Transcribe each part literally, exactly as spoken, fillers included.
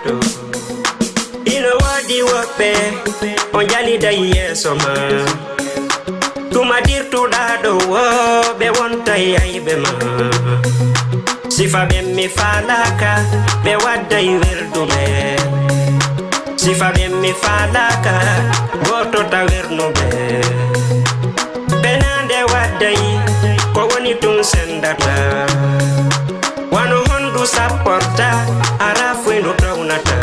Ino woodi woɓɓe o njaliday yeeso ma. Tuma dirtuɗaa ɗo wo ɓe wontay ayɓe ma. Sifa ɓen mi faalaaka, ɓe wadday werduɓe. Sifa ɓen mi faalaaka, gooto ta wernuɓe. Penaande wadday, ko woni tun sendata. Wano hondu sapporta, ara fuy ndu townata.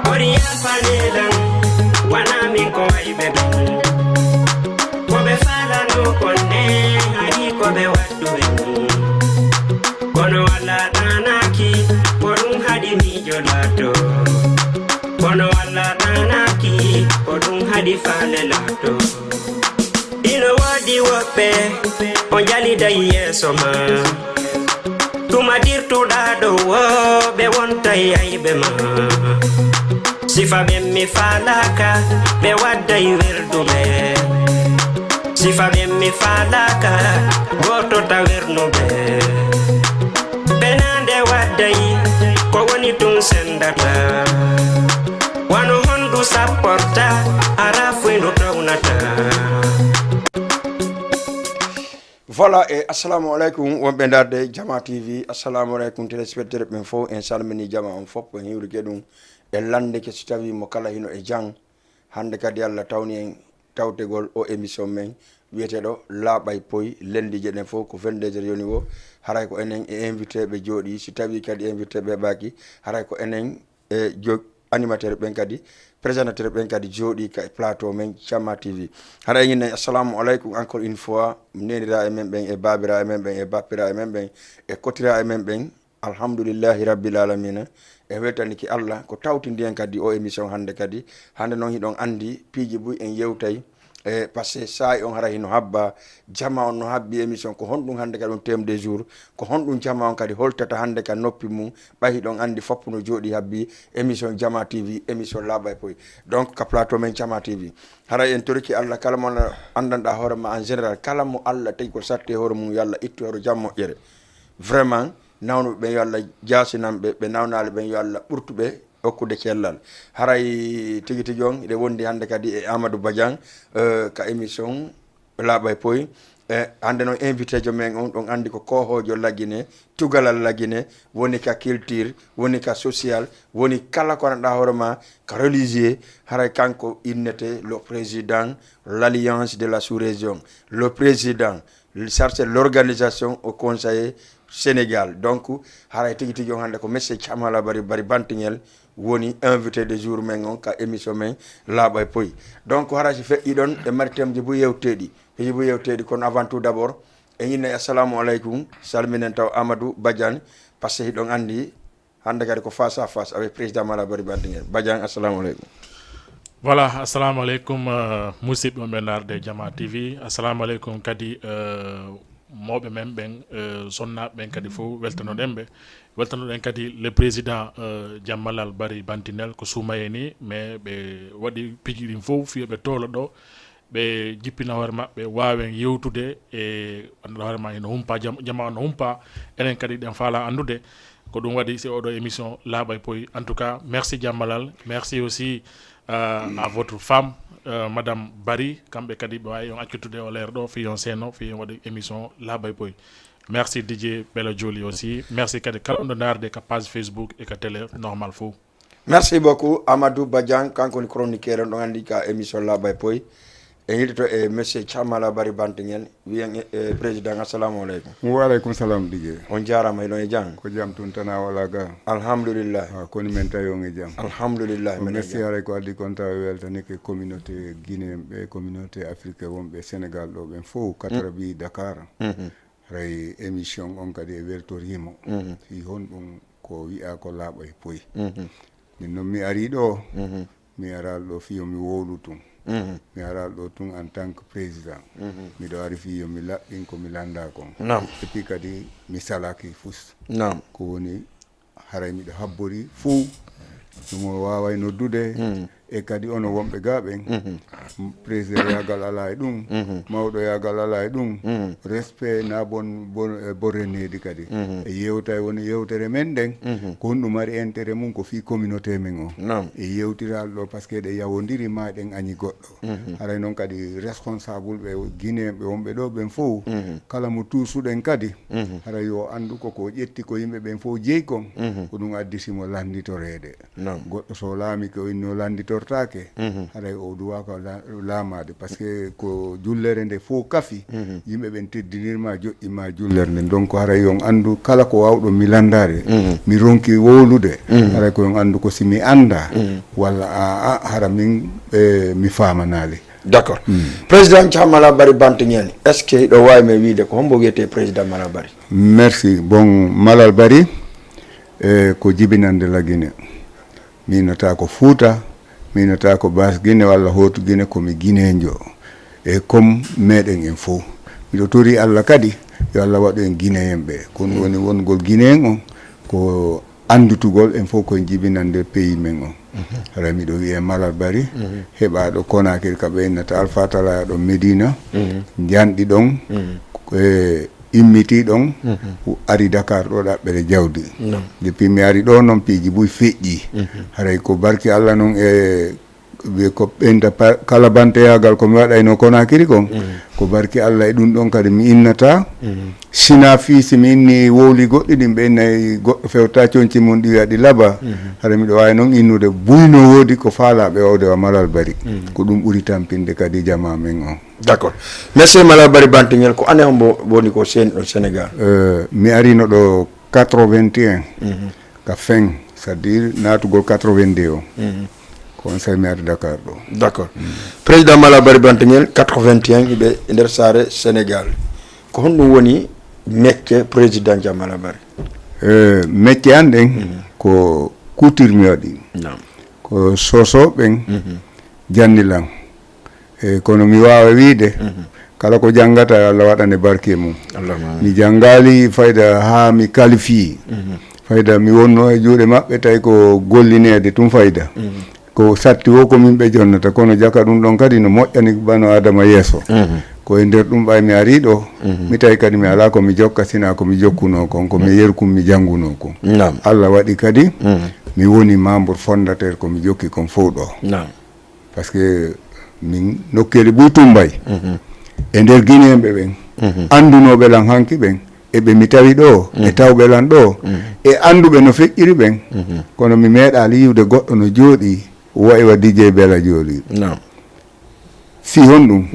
Ɓuri yalfane lan, wana min ko wayɓe ɓen. Ko ɓe faalano konne, haɗi ko ɓe waɗɗuɓe. Kono Allah ɗaanaaki, ko ɗum haɗi miijo laato. Kono Allah ɗaanaaki, ko ɗum haɗi faale laato. Ino woodi woɓɓe, o njaliday yeeso ma. Tuma dirtuɗaa ɗo wo ɓe wontay ayɓe ma. Sifa ɓen mi faalaaka, ɓe wadday werduɓe. Sifa ɓen mi faalaaka, gooto ta wernuɓe. Penaande wadday, ko woni tun sendata. Wano hondu sapporta, ara fuy ndu townata. Voilà, e assalamu aleykum wonɓe ndaarde Jama T V. Assalamu aleykum téléspectateur ɓen fof, en salmini jama on fof, en hiwrike ɗum, en lanndike so tawi mo kala hino e jam. Hannde kadi Allah tawni en tawtegol o émission men wiyeteɗo Laaɓay Poy, lenndiije ɗen fof ko vingt-deux heures yoni wo. Haray ko enen e invité ɓe jooɗi, si tawi kadi invité ɓe heɓaaki, haray ko enen e jo animateur ɓen kadi, présentateur ɓen kadi jooɗi ka e plateau men Jama T V. Haray en innay assalamu aleykum encore une fois, neeniraaɓe men ɓen e baabiraaɓe men ɓen e bappiraaɓe men ɓen e kotiraaɓe men ɓen. Alhamdulillahi rabbil alamina. En weltanike Allah ko tawtindi en kadi o émission hannde kadi. Hannde noon hiɗon anndi piiji buy en yewtay, e parce que saa'i on hara hino habba, jama on no habbi émission, ko honɗum hannde kadi on thème de jour, ko honɗum jama on kadi holtata hannde ka noppi mum, ɓay hiɗon anndi foppu no jooɗi habbi émission Jama T V, émission Laaɓay Poy. Donc ka plateau men Jama T V, haray en toriki Allah, kala mo anndanɗaa hoore ma en général, kala mo Allah tagi ko satti e hoore mum, yo Allah ittu hoore jam moƴƴere. Vraiment, nawnuɓe ɓen yo Allah jaasinan ɓe, ɓe nawnaali ɓen yo Allah ɓurtu ɓe okkude cellal. Haray tigi tigi on, hiɗen wondi hannde kadi e Amadou Badiane, eh, ka émission Laaɓay Poy. E hannde noon invité jo men on, ɗon anndi ko koohoojo Lagine, tugalal Lagine, woni ka culture, woni ka social, woni kala ko anndanɗaa hoore ma ka religieux, haray kanko innete le président l'Alliance de la sous-région, le président chargé l'organisation au conseil Sénégal. Donc haray tigi tigi on hannde ko monsieur Thiam Alabary Bari Bantingel woni invité de jour men on ka émission men Laaɓay Poy. Donc haray si feƴƴi ɗon e mari thème ji buy yewteɗi, piiji buy yewteɗi, kono avant tout d'abord en innay assalamu aleykum, salminen taw Amadou Badiane, parce que hiɗon anndi hannde kadi ko face à face avec président Mala Bari Bantingel. Badiane, assalamu aleykum. Voilà, assalamu aleykum, euh, musidɓe ɓe ndaarde Jama T V. Assalamu aleykum kadi, euh, mawɓe men ɓen, euh, sonnaaɓe ɓen kadi fof, weltanoɗen ɓe. Weltanoɗen kadi le président, euh, Jammalal Bari Bantinel, ko suumaye ni, mais ɓe waɗi piiji ɗin fof, fiyo ɓe towla ɗo, ɓe jippina hoore maɓɓe, waawen yewtude e anndude hoore ma, hino humpa, jam-, jama no humpa, enen kadi ɗen faala anndude. Ko ɗum waɗi si oɗo émission Laaɓay Poy. En tout cas, merci Jammalal, merci aussi, euh, à votre femme, euh, Madame Bari, kamɓe kadi ɓe waawi on accutude o leer ɗo, fi on seeno, fi on waɗi émission Laaɓay Poy. Merci D J Bella Joli aussi, merci kadi kala ɗo ndaarde ka page Facebook e ka télé normal fof. Merci beaucoup Amadou Badiane, kanko woni chroniqueur on ɗon anndi ka émission Laaɓay Poy. En yiɗoto e monsieur Thiam Alabary Bantingel, wiyen e, e président, assalamu aleykum. Wa aleykum salam D J. On jaaraama, hiɗon e jam? Ko jam tun tan, a wala ga? Alhamdulillah. Ah, koni men tawi on e jam? Alhamdulillah, men e merci jam. Haray ko addi kon tawa weltanike communauté guinéen ɓe, communauté africain wonɓe Sénégal ɗo ɓen fof, quatre bi Dakar. Mhm. Haray émission on kadi e weltoriimo. Mhm. Fii honɗum ko wi'aa ko laaɓay poy. Mhm. Min noon mi arii ɗoo, mhm, mi araali ɗoo fii yo mi wowlu tun. Mhm. Mi araali ɗoo tun en tant que président. Mhm. Miɗo ari fii yo mi laɓɓin ko mi lanndaa kon. Naam. Et puis kadi mi salaaki fus. Naam. Ko woni haray miɗo habborii fuu. Himo waaway noddude. Mhm. E kadi ono wonɓe ga ɓen, président yagal ala e ɗum, mawɗo yagal ala e ɗum, respect na bon, bon, e borre nedi kadi. E yewtay woni yewtere men ɗen, ko honɗum mari intérêt mum ko fii communauté men o. E yewtiral ɗo parce que ɗe yawondiri ma ɗen añi goɗɗo. Haray noon kadi responsable ɓe Guinéen ɓe wonɓe ɗo ɓen fof, kala mo tuusuɗen kadi, haray yo anndu ko ko ƴetti ko yimɓe ɓen fof jeyi kon, ko ɗum additi mo lannditoreede. Goɗɗo so laami ko inni o lannditortaake, haray o duwa ko la-, laamaade. Parce que ko jullere nde fof kafi, yimɓe ɓen teddinirma, joƴƴinma jullere nden. Donc haray on anndu kala ko waawɗo mi lanndaade, mi ronki wowlude, haray ko on anndu ko si mi annda, walla a, a, hara min, eh, mi faamanaali. D'accord. Président Thiam Mala Bari Bantiñel, est-ce que hiɗo waawi men wiide ko hombo wiyetee président Mala Bari? Merci. Bon, Malal Bari, eh, ko jibinande Lagine. Mi innata ko Fuuta, mi innata ko Baas Gine walla Hootu Gine, ko mi Gineejo. E comme meɗen en fof. Miɗo tori Allah kadi, yo Allah waɗu en Gineyen ɓe. Ko ɗum woni wongol Gineyen on, ko anndutugol en fof koye jibinande pays men on. Hara miɗo wiyee Malal Bari, heɓaaɗo Konakiri ka ɓe innata Alpha Talla ɗo Medina, njanɗi ɗon, e immiti ɗon, ari Dakar ɗo ɗaɓɓere jawdi. Depuis mi ari ɗo noon, piiji buy feƴƴi. Haray ko barki Allah noon e ɓe ko ɓeynta pa-, kala banteyagal ko mi waɗayno Konakiri kon, ko barki Allah e ɗum ɗon kadi mi innata. Sina fii si mi inni wowli goɗɗi ɗin, ɓe innay goɗɗo fewta conci mum ɗi wiya ɗi laba. Hara miɗo waawi noon innude buy no woodi ko faalaaɓe wawde wa Malal Bari. Ko ɗum ɓuri tampinde kadi jamaa men on. D'accord. Monsieur Malal Bari Bantiñel, ko année hombo woni ko sen-, ɗo Sénégal? Euh, mi arino ɗo quatre-vingt-un, ka fin, c'est-à-dire naatugol quatre-vingt-deux o. Ko on saa'i mi ari Dakar ɗo. D'accord. Président Mala Bari Bantiñel, quatre-vingt-un, hiɓe e nder saare Sénégal. Ko honɗum woni mecce président Thiam Mala Bari? Eh, mecce an ɗen ko couture mi waɗi. Naam. Ko soso ɓen janni lan. E kono mi waawa wiide, kala ko janngata, yo Allah waɗane barke mum. Allahumma amin. Mi janngaali fayda haa mi kalifii. Fayda mi wonno e juuɗe maɓɓe, tawi ko gollineede tun fayda. Ko satti wo ko min ɓe jonnata, kono jaka ɗum ɗon kadi no moƴƴani bano Adama yeeso. Ko e nder ɗum ɓay mi arii ɗo, mi tawi kadi mi alaa ko mi jokka, sinaa ko mi jokkunoo kon, ko mi yerkum mi janngunoo kon. Naam. Allah waɗi kadi, mi woni membre fondateur ko mi jokki kon fof ɗo. Naam. Parce que min nokkeeli buy tumbay e nder Guinéen ɓe ɓen, anndunooɓe lan hanki ɓen, e ɓe mi tawi ɗo, e tawɓe lan ɗo, e annduɓe no feƴƴiri ɓen. Kono mi meeɗaali yiwde goɗɗo no jooɗi wayi wa D J Bella Jooli. Naam. Fii honɗum?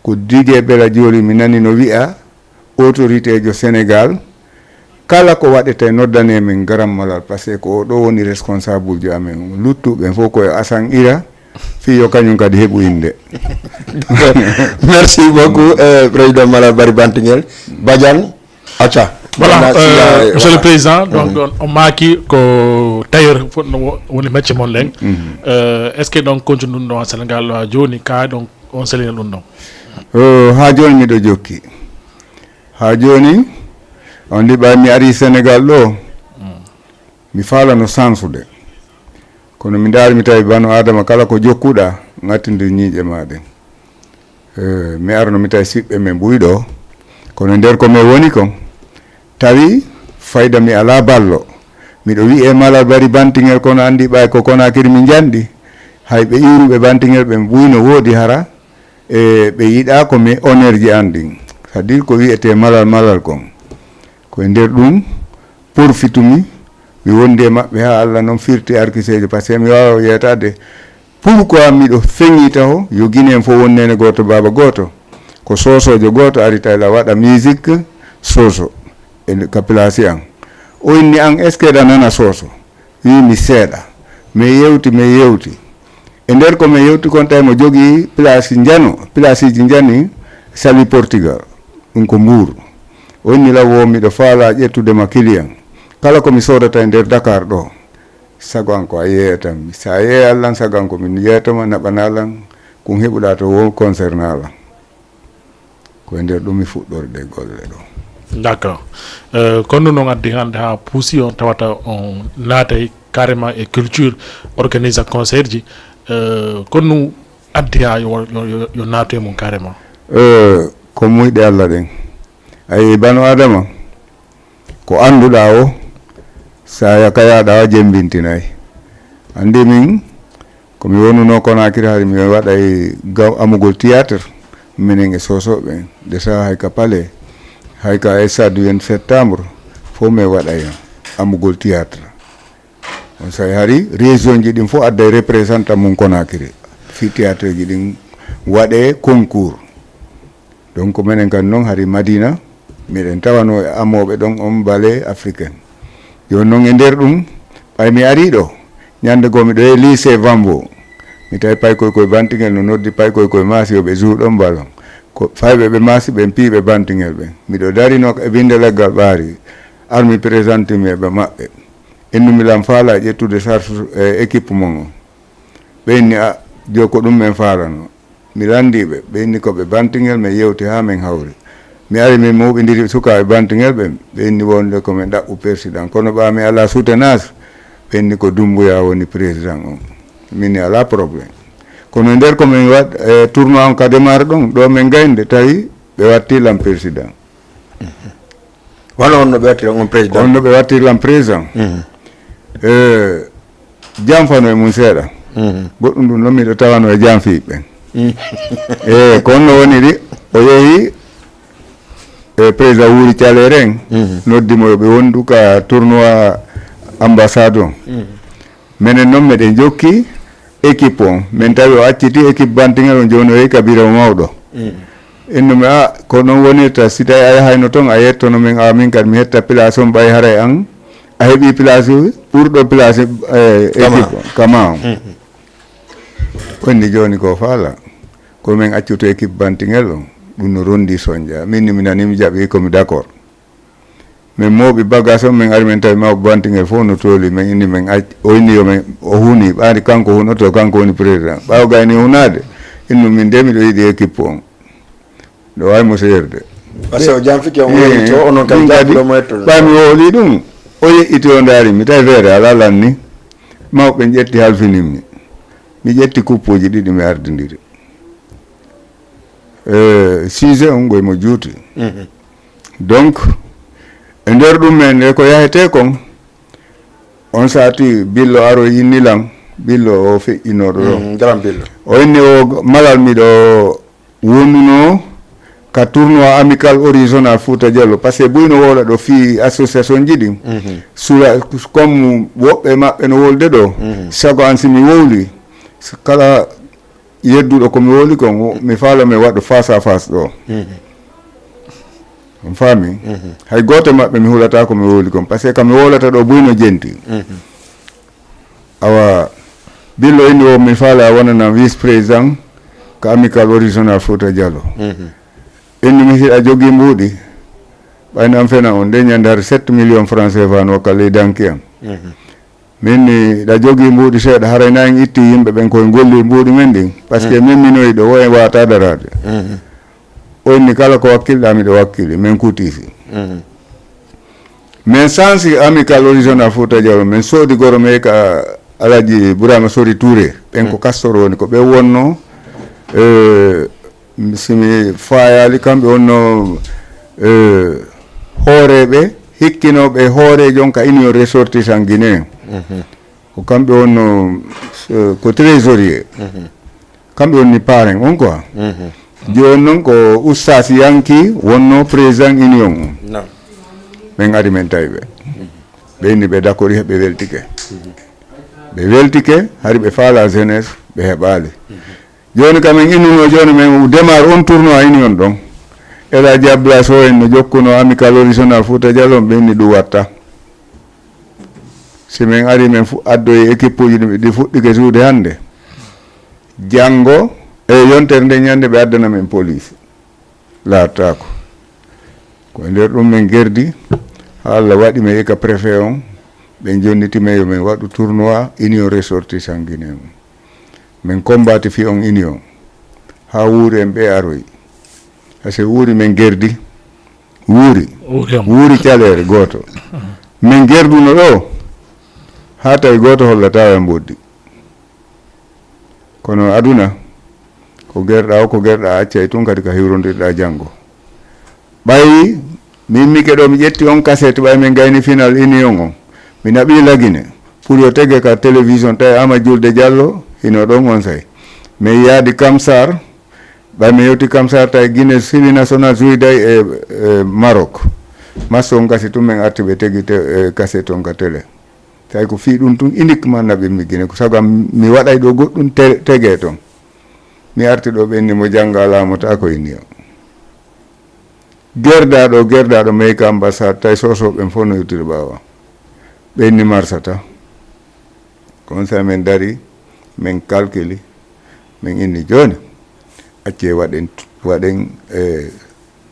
Ko D J Bella Jooli mi nani no wi'a, autorité jo Sénégal, kala ko waɗete noddane min Garam Malal, parce que ko o ɗo woni responsable jo amen. Luttuɓe fof ko e Asan Ira, fii yo kañum kadi heɓu innde. Merci beaucoup, euh, président Mala Bari Bantiñel. Badiane, acca. Voilà, euh, monsieur le président, donc on, on maaki ko tailleur fof no wo-, woni métier mon len. Euh, est-ce que donc kontu ɗum ɗo Sénégal ha jooni ka donc on selina ɗum ɗon? Euh, ha jooni miɗo jokki. Ha jooni, on ndi ɓay mi ari Sénégal ɗo, mi faalano sansude. Kono mi ndaari mi tawi bano Adama kala ko jokkuɗa, ngattindir ñiiƴe ma ɗen. Eh, mi arno mi tawi siɓɓe men buy ɗo. Kono nder ko men woni kon, tawi fayda mi alaa ballo. Miɗo wi'ee Malal Bari Bantiŋel, kono anndi ɓay ko Konakiri mi njanɗi. Hay ɓe iwruɓe Bantiŋel ɓen buy no woodi hara. E ɓe yiɗaa ko mi honneur ji an ɗin, c'est-à-dire ko wi'etee malal malal kon. Ko e nder ɗum porfitumi, mi wondi e maɓɓe haa Allah non firti arkiseejo, parce que mi waawa yeetaade pourquoi miɗo feŋi taho yo Guinéen fof won neene gooto, baaba gooto, ko soosoojo gooto ari tawi la waɗa musique sooso e ka place an. O inni an, est-ce que ɗa nana sooso? Wiimi seeɗa. Mi yewti, mi yewti. E nder ko mi yewti kon, tawi mo jogii place njano, placeji njani sali Portugal. Ɗum ko Mbuur. O inni law wo miɗo faalaa ƴettude ma client. Kala ko mi soodata e nder Dakar ɗo, sago an ko a yeeyata mi. So a yeeyay lan, sago an ko min yeeyata ma, naɓanaa lan, kun heɓuɗaa to wo concernaa lan. Ko e nder ɗum mi fuɗɗori ɗe golle ɗo. D'accord. Euh, kono noon addi hannde haa puusi on tawata on naatay carrément e culture, organisa concert ji. Eh, kono ɗum addi ha yo, yo, yo, yo naatu e mum carrément. Eh, ko muyɗe Allah ɗen. Ayi, bano Adama, ko annduɗaa o, so a ya-, ka yaaɗa o jembintinay. Anndi min, ko mi wonuno Konakiri, hari mi waɗay ga-, amugol théâtre, minen e Soso ɓen, de sa hay ka palais, hay ka stade du vingt septembre, fof mi waɗay amugol théâtre. On say hari région ji ɗin fof adday représentant mum Konakiri. Fi théâtre ji ɗin waɗe concours. Donc minen kan noon hari Madina, miɗen tawano e amooɓe ɗon on ballet africain. Jooni noon e nder ɗum, ɓay mi ari ɗo, ñande goo miɗo e lycée Vambo. Mi tawi paykoy koye Bantingel no noddi paykoy koye Maasi yo ɓe joue ɗon ballon. Ko fayɓe ɓe Maasi ɓen piiɓe Bantingel ɓen. Miɗo darino e binde leggal ɓaari. Ar mi présente mi e ɓe maɓɓe. Innumi lan faala ƴettude charge e équipe mon on. Ɓe inni, "A, jo ko ɗum men faalano." Mi lanndii ɓe, ɓe inni ko ɓe Bantingel, men yewti haa men hawri. Mi ari min mooɓindiri sukaaɓe Bantingel ɓen, ɓe inni wonde ko men ɗaɓɓu président. Kono ɓaa mi alaa soutenance, ɓe inni ko Dumbuya woni président on. Min ni alaa problème. Kono e nder ko min waɗ, e tournoi on ka démarre ɗon, ɗo men gaynde tawi ɓe watti lan président. Wano on no ɓe wattira on président. On no ɓe wattira lan président. Mhm. E, janfano e mum seeɗa. Mhm. Goɗɗum ɗum noon miɗo tawano e janfiiɓe ɓen. Mhm. E, ko on no woniri, o yehi e président Wuuri Caleere en, mhm, noddi mo yo ɓe wondu ka tournoi ambassade on. Mhm. Menen noon meɗen jokki équipe on. Min tawi o acciti équipe Bantingel on, jooni o yehi ka biro mawɗo. Mm. Innumi, "A, ko noon wonirta, si tawi a yahayno toon, a yettono min, a min kadi mi hetta place on, ɓay haray an a heɓi place ɓurɗo place, eh, équipe on, kama on." Mm. Onni jooni ko faala, ko min accuto équipe Bantingel on, ɗum no rondi sonja. Min ni mi nani mi jaɓi ko mi d'accord. Min mooɓi bagage on, min ari min tawi mawɓe Bantingel fof no tooli, min inni min ac-, o inni yo min, o huni, ɓaadi kanko hunoto, kanko woni président. Ɓaawo gayni hunaade, innu min de miɗo yiɗi équipe on. Ɗo wawi mo seerde. Parce que o janfike on, eh, o yeeƴito, onon kam min kadi, jabbuɗo mo hettude. Ɓay mi wowli ɗum, o yeƴƴiti o ndaari mi, tawi feere alaa lanni. Mawɓe ƴetti halfinin mi. Mi ƴetti kuppuuji ɗiɗi mi ardindiri. Eh, sujet on ngoy mo juuti. Mhm. Donc, e nder ɗum men nde ko yahetee kon, on sati Billo aro yinni lan, Billo o feƴƴinooɗo ɗo. Mm, Garam Billo. O inni o malal miɗo wonunoo ka tournoi amical Horizon Al Fouta Diallo, parce que buyno wowla ɗo fii association ji ɗin. Mhm. Sula, comme woɓɓe maɓɓe no wolde ɗo, mhm, sago an si mi wowli, s-, kala yedduɗo ko mi wowli kon, mi faala mi waɗu face à face ɗo. Mhm. On faami? Mhm. Hay gooto e maɓɓe mi hulataa ko mi wowli kon, parce que ka mi wowlata ɗo buy no jenti. Mhm. Awa, Billo inni o mi faala wonana vice président ka amical Horizon Al Fouta Diallo. Mhm. Inni mi hiɗa jogii mbuuɗi, ɓayno an fena on, nde ñande hari sept millions francs C F A no ka ley danki am. Mhm. Min ni, ɗa jogii mbuuɗi seeɗa, haray na en itti yimɓe ɓen koye golli mbuuɗi men ɗin. Parce que, mm, min minoyi ɗo, wo en waata daraade. Mhm. O inni kala ko wakkilɗa, miɗo wakkili, min kutisi. Mhm. Min sansi Amical Horizon Al Fouta Diallo, min soodi goro me ka Alaji Burama Sori Touré. Ɓen ko, mm, Castor woni, ko ɓe wonno, eh, si mi faayaali, kamɓe wonno, eh, hooreeɓe, hikkinooɓe hooreejo on ka Union Ressortissant Guinéen. Mhm. Ko kamɓe wonno, eh, ko trésorier. Mhm. Kamɓe wonni parrain on quoi. Mhm. Jooni noon ko Oustaz Yanki wonno président Union on. Non. Min ari min tawi ɓe. Mhm. Ɓe inni ɓe d'accord, ɓe weltike. Mhm. Ɓe weltike, hari ɓe faala jeunesse, ɓe heɓaali. Mhm. Jooni kam en innuno jooni min démarre on tournoi Union ɗon. Ela Diablas o en no jokkuno Amical Horizon Al Fouta Diallo, ɓe inni ɗum watta. Si min ari min fu-, addoyi équipe uji ɗi, ɗi fuɗɗike suude hannde. Janngo e yontere nde ñande ɓe addana min police. Laattaako. Ko e nder ɗum min gerdi, haa Allah waɗi mi eka préfet on, ɓe jonniti min yo min waɗu tournoi Union Ressortissant Guinéen on. Min combattit fii on Union. Haa wuuri en ɓe aroyi. Parce que wuuri min gerdi, wuuri, wuuri am. Wuuri caleere gooto. Min gerduno ɗo, haa tawi gooto hollataa e mboddi. Kono aduna, ko gerɗa o, ko gerɗa, accay tun kadi ka hiwrondirɗa janngo. Ɓay mi immike ɗo, mi ƴetti on kaset, ɓay min gayni final Union on, mi naɓi Lagine pour yo tege ka télévision, tawi Ama Julde Jallo hino ɗon on say. Min yaadi Kamsar, ɓay mi yewti Kamsar, tawi Guinée Série Nationale jouiday e, e Maroc. Match on gasi tun, min arti ɓe tegi te, e, kaset on ka télé. Tawi ko fii ɗum tun uniquement naɓirmi Guinée, ko sabu am mi waɗay ɗo goɗɗum te-, tege ton. Mi arti ɗo, ɓenni mo jannga laamotaako e niyo. Gerdaɗo, gerdaɗo meyka ambassade, tawi sosoɓen fof no yottude ɓaawo. Ɓenni marsata. Kon sa min dari, min kalkili, min inni jooni, acce waɗen, waɗen, eh,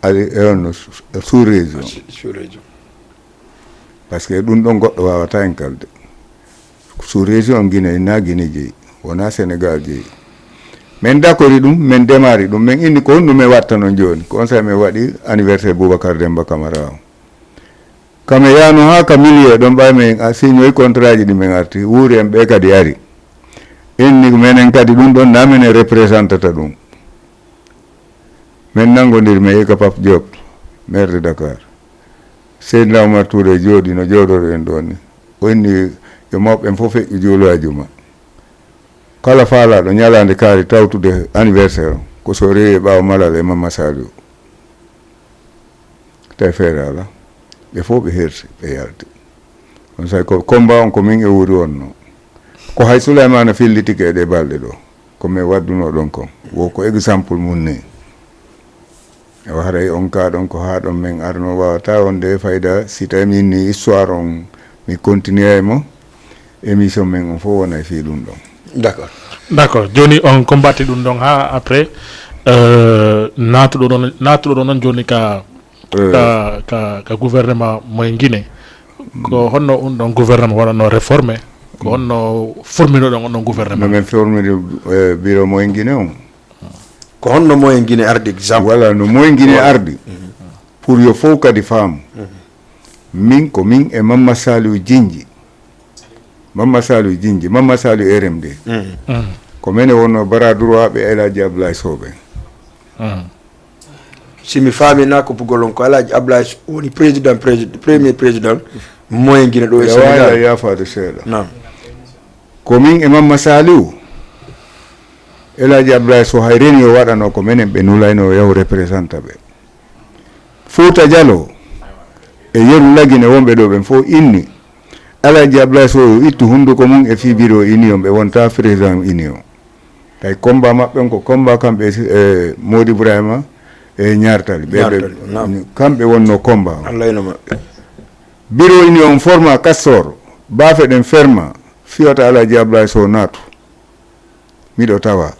ali-, eh, on sous-, sous-région. Sous-, sous-région. Parce que ɗum ɗon goɗɗo waawata en kalde. Sous-région Guinée, na Guinée jeyi, wona Sénégal jeyi. Min dakori ɗum, min demari ɗum, min inni ko honɗum min watta non jooni. Ko on sa min waɗi anniversaire Boubacar Demba Camara o. Kame yaano haa ka milieu ɗon, ɓay min a signoyi contrat ji ɗi min arti, wuuri en ɓe kadi ari. Inni menen kadi ɗum ɗon na menen representata ɗum. Min nanngondir, mi yehi ka Pape Diop, maire de Dakar. Seydina Oumar Touré jooɗi no jooɗoɗen ɗon ni. O inni yo mawɓe ɓen fof feƴƴu juulu ajuma. Kala faalaaɗo ñalaande kaari tawtude anniversaire o, ko so rewi e ɓaawo Malal e Mamma Saliou. Tawi feere alaa. Ɓe fof ɓe herti, ɓe yalti. On say ko combat on ko min e wuuri wonno. Ko hay Souleymane fillitike e ɗe balɗe ɗo. Ko min waddunoo ɗon kon. Wo ko exemple mun ni. O haray on ka ɗon ko haa ɗon min arno, wawata wonde fayda si tawi min ni histoire on mi continue e mo. Émission men on fof wona e fii ɗum ɗon. D'accord. D'accord. Jooni on combattit ɗum ɗon haa après, euh, naatuɗo ɗon, naatuɗo ɗon noon jooni ka, euh, ka, ka, ka gouvernement mo e Guinée. Ko honno on ɗon gouvernement waɗanno réformé? Ko honno forminoɗon on ɗon gouvernement? No min formiri, euh, bureau mo e Guinée on. Ko honno mo e Guinée ardi exemple? Voilà, no mo e Guinée ardi. Mhm. Pour yo fof kadi faam. Mhm. Min ko min e Mamma Saliou Jinji. Mamma Saliou Jinji, Mamma Saliou R M D. Mm. Mm. Ko mene wonno bras droit ɓe El Hadji Abdoulaye Sow ɓe. Mm. Si mi faami na ko bugol on ko El Hadji Abdoulaye Sow woni président, président, premier président moyen Guinée ɗo e Sénégal. Yafaade seeɗa. Naam. Ko min e Mamma Saliou. El Hadji Abdoulaye Sow hay reni o waɗano ko menen ɓe nulayno o yahu représenta ɓe. Fouta Diallo e yeru Lagine wonɓe ɗo ɓen fof inni Alhaji Abdoulaye Sow yo ittu hunnduko mum e fii bureau Union, ɓe wonta président Union. Tawi combat maɓɓe on ko combat kamɓe e Mody Ibrahima e Ñaartali. Ɓe, ɓe, Ñaartali, naam. Kamɓe wonno combat o. Allah eno maɓɓe. Bureau Union on forma Castor, baafe ɗen ferma, fiyata Alhaji Abdoulaye Sow naatu. Miɗo tawa.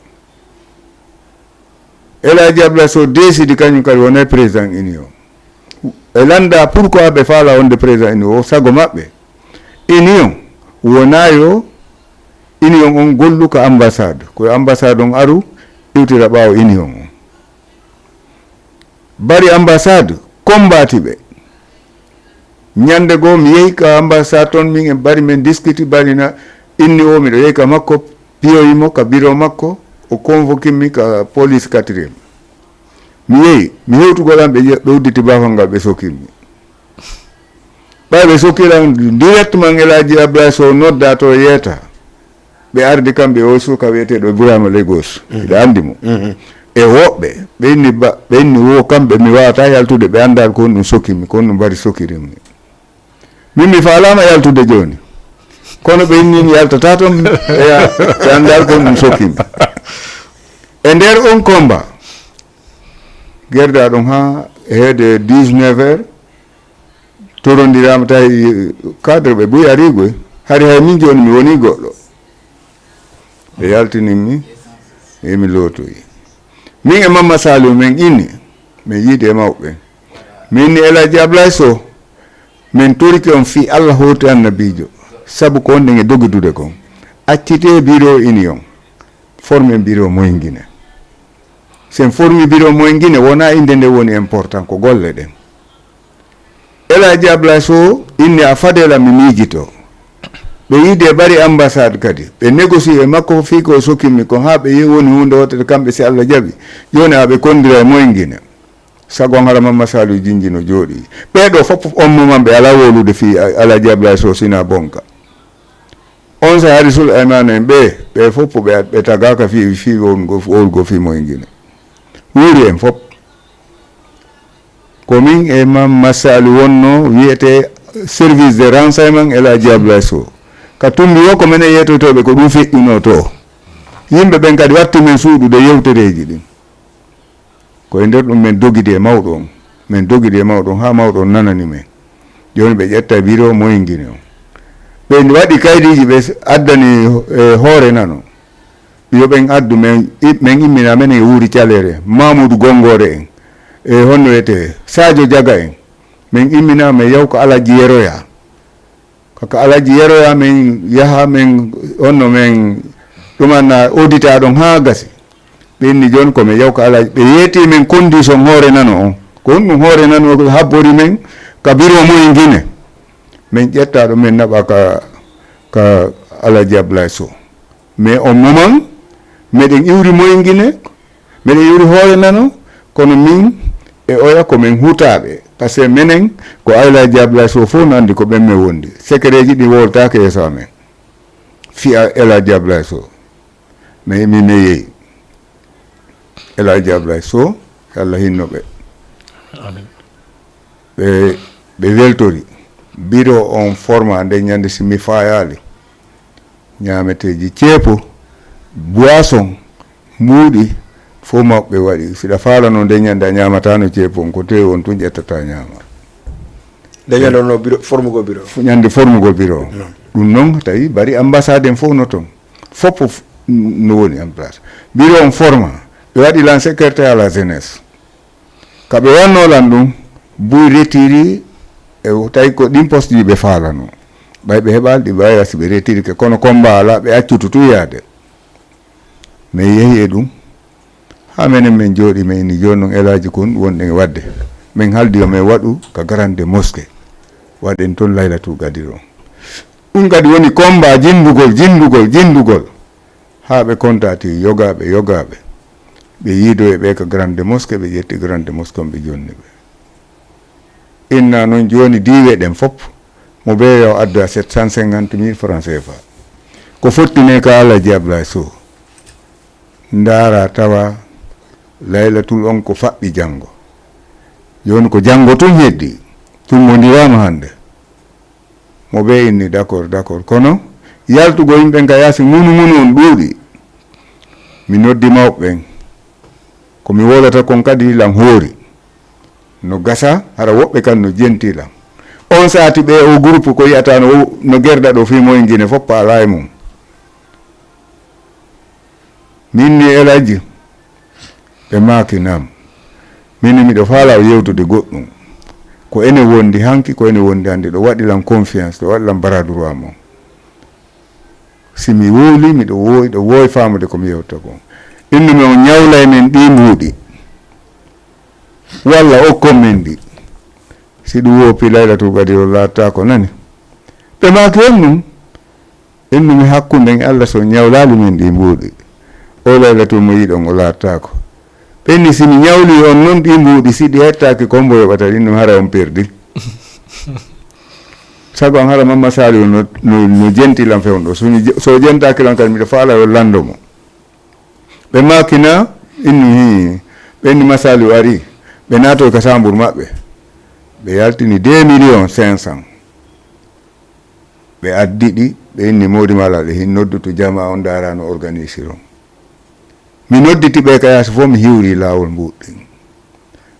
El Hadji Abdoulaye Sow décidi kañum kadi wonay président Union. E lannda pourquoi ɓe faala wonde président Union o sago maɓɓe. Union wona yo Union on gollu ka ambassade. Ko yo ambassade on aru iwtira ɓaawo Union on. Bari ambassade commbati ɓe. Ñande goo mi yehi ka ambassade ton, min e Bari min diskuti, Bari na inni o, miɗo yehi ka makko, piyoyi mo ka bureau makko, o convoqué mi ka police quatrième. Mi yehi, mi hewtugol am, ɓe je-, ɓe udditi baafal ngal, ɓe sokki mi. Ɓay ɓe sokkiran directement, El Hadji Abdoulaye Sow nodda to yeeta. Ɓe ardi kamɓe o suka wiyeteeɗo Ibrahima Lagos. Mhm. Hiɗa anndi mo? Mhm. E woɓɓe, ɓe inni ba, ɓe inni wo kamɓe mi wawata yaltude, ɓe anndaali ko honɗum sokki mi, ko honɗum Bari sokkirin mi. Min mi faalaama yaltude jooni. Kono ɓe inni mi yaltata ton, ɓe ya-, ɓe anndaali ko honɗum sokki mi. E nder on combat, gerda ɗon ha heede dix-neuf heures, torondiraama, tawi cadre ɓe buy ariigoy. Hari hay min jooni mi woni goɗɗo. Ɓe yaltinin mi, emi lootoyi. Min e Mamma Saliou, min inni, min yiidi e mawɓe. Min inni El Hadji Ablaye Sow, min torike on fii Allah hooti annabiijo. Sabu ko on ɗen e dogidude kon. Accite bureau Union. Formen bureau Moyingine. Sen formi bureau Moyingine, wona innde nde woni important, ko golle ɗen. El Hadji Ablaye Sow inni a fadela mi miijito. Ɓe yiidi e ɓari ambassade kadi. Ɓe négocier e makko fii ko o sokimmi kon haa ɓe yehi woni huunde wootere kamɓe si Allah jaɓi. Jooni haa ɓe konndira e moyen Guinée. Sago hara Mamma Saliou Jinji no jooɗii. Ɓee ɗoo fof on moment ɓe alaa wowlude fii Alhaji Abdoulaye Sow sinaa bonka. On so hari Souleymane en ɓee, ɓee fof ɓe, ɓe tagaaka fii, fii wowlugo, wowlugo fii moyen Guinée. Wuuri en fof. Ko min e Mam Massaali wonnoo wiyetee service de renseignement El Hadji Abdoulaye Sow. Ka tumbi o ko menen yettotooɓe ko ɗum feƴƴunoo too. Yimɓe ɓen kadi watti men suuɗude yewtereeji ɗin. Ko e nder ɗum men dogidi e mawɗo on. Men dogidi e mawɗo on haa mawɗo on nanani men. Jooni ɓe ƴetta biro moyingini on. Ɓe waɗi kaydiiji ɓe addani e hoore nano. Yo ɓen addu men, i-, men immina menen e Wuuri Caleere, Mamuudu Gonngoore en, e honno wiyetee, Sadio Diaga en. Men immina men yaw ko Alaji Yeroya. Kaka Alaji Yeroya men yaha men honno men ɗumanna audita ɗon haa gasi. Ɓe inni jooni ko men yaw ko Alaji. Ɓe yeeti men condition hoore nano on. Ko honɗum hoore nano o habbori men ka biro moyingine. Men ƴetta ɗo men naɓa ka, ka Alaji Ablaye Sow. Mais on moment, meɗen iwri moyingine, meɗen iwri hoore nano, kono min e oya ko men hutaaɓe. Parce que menen ko Alhaji Ablaye Sow fof no anndi ko ɓen men wondi. Sekereeji ɗi wowltaake yeeso amen. Fiya Alhaji Ablaye Sow. Mais mi meyey. Alhaji Ablaye Sow, yo Allah hinno ɓe. Amin. Ɓe, ɓe weltori. Biro on forma nde ñande si mi fayaali. Ñaameteeji ceepo, boisson, mbuuɗi, fof maɓɓe waɗi. Siɗa faala noon nde ñande a ñaamataano ceepo on, ko teewu on tun ƴettata ñaama. Nde ñande on no biro, formugol biro. Fu-, ñande formugol biro. Non. Ɗum noon tawi bari ambassade en fof no toon. Fof fof no woni en place. Biro on forma, ɓe waɗi lan secrétaire à la jeunesse. Ka ɓe wannoo lan ɗum, buy retiri e tawi ko ɗin poste ɗi ɓe faalano. Ɓay ɓe heɓaali ɗi ɓay si ɓe retirike, kono combat alaa, ɓe accutu tun yaade. Men yehi e ɗum. Haa menen men jooɗi, men inni jooni non elaaji kun wonɗen e waɗde. Men haldi yo men waɗu ka grande mosquée. Waɗen toon laylatul qadri on. Ɗum kadi woni combat jinndugol, jinndugol, jinndugol. Haa ɓe kontaati yogaaɓe, yogaaɓe. Ɓe yiidoyi ɓe ka grande mosquée, ɓe ƴetti grande mosquée on, ɓe jonni ɓe. Inna noon jooni diiwe ɗen fof, mo ɓe yo adda sept cent cinquante mille francs C F A. Ko fottine ka Alhaji Ablaye Sow. Ndaara tawa laylatul on ko faɓɓi janngo. Jooni ko janngo tun heddi, tun mo ndiwama hannde. Mo ɓe inni, d'accord, d'accord. Kono yaltugol yimɓe ɓen ka yaasi, ngunu ngunu on ɗuuɗi. Mi noddi mawɓe ɓen. Ko mi wolata kon kadi lan hoori. No gasa, hara woɓɓe kan no jenti lan. On saati ɓe o groupe ko yi'ata no, no gerda ɗo fii moye Gine fof paala e mum. Min ni Elhaji, ɓe maaki nam. Min ni miɗo faala o yewtude goɗɗum. Ko ene wondi hanki, ko ene wondi hannde, ɗo waɗi lan confiance, ɗo waɗi lan bras droit mon. Si mi wowli, miɗo woowi, ɗo woowi faamude ko mi yewta kon. Innu mi on ñawlay men ɗi mbuuɗi. Walla okkon men ɗi. Si ɗum woppi laylatul qadri o laattaako nani. Ɓe maaki on ɗum. Innumi hakkunden e Allah so ñawlaali men ɗi mbuuɗi. O laylatul mo yiɗon o laattaako. Ɓenni si mi ñawli on noon ɗi mbuuɗi, si ɗi hettaaki, kombo yoɓata ɗin ɗum hara on perdi. Sago an hara Mamma Saliou no, no, no jenti lan fewndo. So mi je-, so jentaaki lan kadi miɗo faala yo lando mo. Ɓe maaki na, innu hii. Ɓenni Masaliou ari. Ɓe naatoy ka sambur maɓɓe. Ɓe yaltini deux millions cinq cents. Ɓe addi ɗi, ɓe inni Moodi Malal e hin noddutu jamaa on ndaara no organisiron. Mi nodditi ɓe ka yaasi fof, mi hiwri laawol mbuuɗɗin.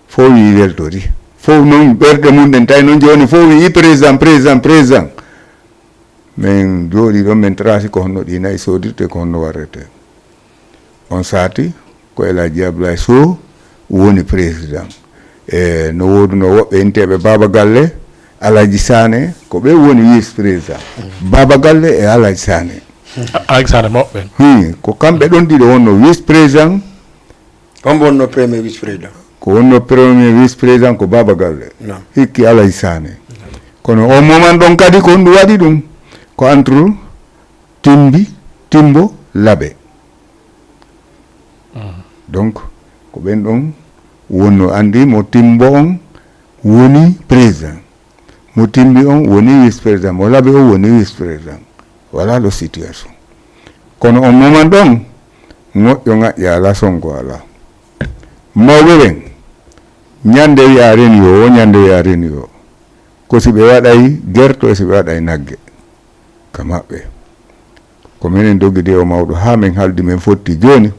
Fof wi weltori. Fof noon ɓerɗe mum ɗen tawi noon jooni fof wi président, président, président. Min jooɗi ɗon, min trasi ko honno ɗi nayi soodirte, ko honno warrete. On saati ko El Hadji Abdoulaye Sow woni président. E no woodunoo woɓɓe inteeɓe Baaba Galle, Alaji Sané, ko ɓe woni vice président. Baaba Galle e Alaji Sané. A-, Alaji Sané mawɓe ɓen. Hi, ko kamɓe ɗon ɗiɗo wonno vice président. Hombo wonno premier vice président? Ko wonno premier vice président ko Baaba Galle. Non. Hikki Alaji Sané. Kono on moment ɗon kadi ko honɗum waɗi ɗum? Ko entre Timbi, Timbo, Labe. Donc, ko ɓen ɗon wonno anndi mo Timbo on woni président, mo Timbi on woni vice président, mo Labe on woni vice président. Voilà le situation. Kono on moment ɗon, moƴƴo ŋaƴƴa ala, Sonko ala. Mawɓe ɓen, ñande wi'a reni yo, o ñande wi'a reni yo. Ko si ɓe waɗay gerto e si ɓe waɗay nagge ka maɓɓe. Ko menen dogidi o mawɗo haa men haldi men fotti jooni.